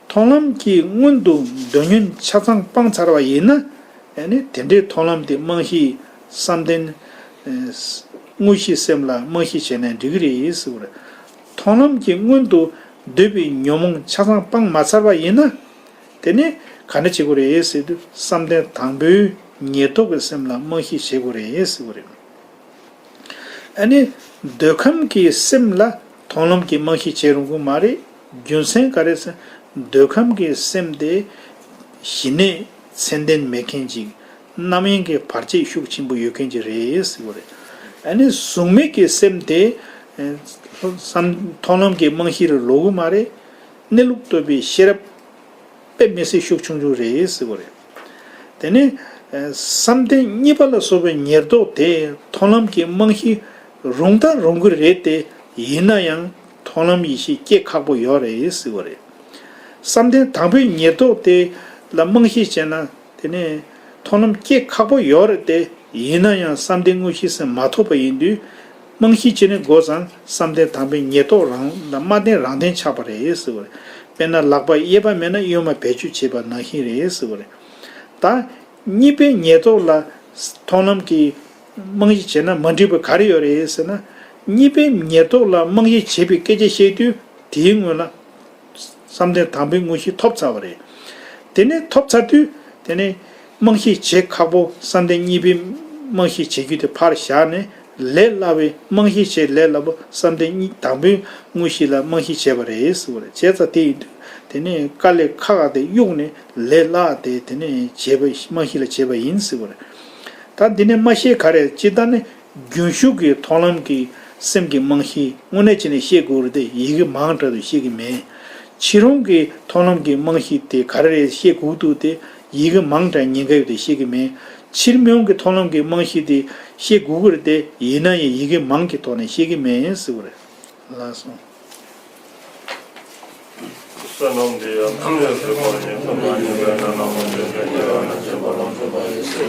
མཐོང་ལམ་གྱི་སྔོན་དུ་འདོད་ཉོན་ཆ་ཚང་སྤངས་ཚར་བ་ཡིན་ན། ཨ་ནི་དེ་འདྲའི་མཐོང་ལམ་དེ་རྨང་གཞི་བསམ་གཏན་དངོས་གཞི་སེམས་ལ་རྨང་གཞི་བྱས་ནས་འགྲིག་གི་རེད་ཟེར་བ་རེད། མཐོང་ལམ་གྱི་སྔོན་དུ་འདོད་པའི་ཉོན་མོངས་ཆ་ཚང་སྤངས་མ་ཚར་བ་ཡིན་ན། དེ་ནི་ག་འདྲ་བྱེད་དགོས་རེད་ཟེར་དུས་བསམ་གཏན་དང་པོའི་ཉེར་བསྡོགས་ཀྱི་སེམས་ལ་རྨང་གཞི་བྱེད་དགོས་རེད་ཟེར་བ་རེད། ཨ་ནི་འདོད་ཁམས་ཀྱི་སེམས་ལ་མཐོང་ལམ་གྱི་རྨང་གཞི་བྱེད་རུང་གི་མ་རེད། རྒྱུ་མཚན་ག་རེ་ཟེར་ན་འདོད་ཁམས་ཀྱི་སེམས་དེ་ཞི་གནས་ཚད་ལྡན་མེད་མཁན་ཅིག། རྣམ་གཡེང་གི་བར་ཆད་ཤུགས་ཆེན་པོ་ཡོད་མཁན་ཅིག་རེད་ཟེར་བ་རེད། ཨ་ནི་གཟུགས་མེད་ཀྱི་སེམས་དེ་བསམ་མཐོང་ལམ་གྱི་རྨང་གཞི་ལ་ལོག་གི་མ་རེད། གནས་ལུགས་རྟོགས་པའི་ཤེས་རབ་དཔེ་མི་སྲིད་ཤུགས་ཆུང་ཆུང་རེད་ཟེར་བ་རེད། དེ་ནས་བསམ་གཏན་གཉིས་པ་ལ་སོགས་པའི་ཉེར་བསྡོགས་དེ་མཐོང་ལམ་གྱི་རྨང་གཞི་རུང་ད་རུང་གི་རེད་དེ། ཡིན་ན་ཡང་མཐོང་ལམ་ཡེ་ཤེས་སྐྱེ་ཁག་པོ་ཡོད་རེད་ཟེར་བ་རེད། བསམ་གཏན་དང་པོའི་ཉེར་བསྡོགས་དེ་ལ་རྨང་གཞི་བྱས་ན་དེ་ནས་མཐོང་ལམ་སྐྱེ་ཁག་པོ་ཡོད་རེད་དེ། ཡིན་ན་ཡང་བསམ་གཏན་དངོས་གཞི་སེམས་མ་ཐོབ་པ་ཡིན་དུས། རྨང་གཞི་བྱས་ནས་འགོ་བརྩམས། བསམ་གཏན་དང་པོའི་ཉེར་བསྡོགས་རང་ལ་མ་བརྟེན་རང་བརྟེན་ཆགས་པ་རེད་ཟེར་བ་རེད། དཔེར་ན་ལག་པ་གཡས་པ་མེད་ན་གཡོན་མ་བེད་སྤྱོད་བྱེད་པ་ནང་བཞིན་རེད་ཟེར་བ་རེད། ད་གཉིས་པའི་ཉེར་བསྡོགས་ལ་མཐོང་ལམ་གྱི་རྨང་གཞི་བྱས་ན་མ་འགྲིག་པ་ག་རེ་ཡོད་རེད་ཟེར་ན། གཉིས་པའི་ཉེར་བསྡོགས་ལ་རྨང་གཞི་བྱས་པའི་སྐད་ཆ་བཤད་དུས་དེའི་སྔོན་ལ། བསམ་གཏན་དང་པོའི་དངོས་གཞི་ཐོབ་ཚར་བ་རེད། དེ་ནས་ཐོབ་ཚར་དུས་དེ་ནས་རྨང་གཞི་བྱེད་ཁག་པོ་བསམ་གཏན་གཉིས་པའི་རྨང་གཞི་བྱེད་རྒྱུ་དེ་ཕར་བཞག་ནས། ལས་སླ་བའི་རྨང་གཞི་བྱེད་ལས་སླ་པོ་བསམ་གཏན་གཉིས་དང་པོའི་དངོས་གཞི་ལ་རྨང་གཞི་བྱས་པ་རེད་ཟེར་བ་རེད། བྱས་ཙང་དེ་ཡིན་དུས་དེ་ནས་དཀའ་ལས་ཁག་ཁག་དེ་གཡུགས་ནས་ལས་སླ་དེ་དེ་ནས་བྱས་པ་རྨང་གཞི་ལ་བྱས་པ་ཡིན་ཟེར་བ་རེད། ད་འདི་ནས་མ་ཤེས་ག་རེ། སྤྱིར་བཏང་ནི་རྒྱུན་ཞུགས་ཀྱི་མཐོང་ལམ་གྱི་སེམས་ཀྱི་རྨང་གཞི་དངོས་གནས་བྱས་ནས་ཤེས་དགོས་རེད་དེ། ཡི་གེ་མང་དྲགས་དུ་ཤེས་ཀྱི་མེད། ཕྱི་རོལ་གྱི་མཐོང་ལམ་གྱི་རྨང་གཞི་དེ་ག་རེ་རེད་ཤེས་དགོས་འདུག་དེ། ཡི་གེ་མང་དྲགས་ཉེན་ཁ་ཡོད་དེ་ཤེས་ཀྱི་མེད། ཕྱིར་མི་འོང་གི་མཐོང་ལམ་གྱི་རྨང་གཞི་དེ་ཤེས་དགོས་ཀྱི་རེད་དེ། ཡིན་ན་ཡང་ཡི་གེ་མང་གི་ཐོག་ནས་ཤེས་ཀྱི་མེད་ཟེར་བ་རེད། ལགས་སོ། བསོད་ནམས་འདི་ཡང་ཐམས་ཅད་གཟིགས་པ་ཉིད། ཐོབ་ནས་ཉེས་པའི་དགྲ་རྣམས་ཕམ་བྱས་ཏེ། ཉེ་བར་ནི་སྐྱེ་བོ་ལ་སོགས་པ་ཡི་སྲས་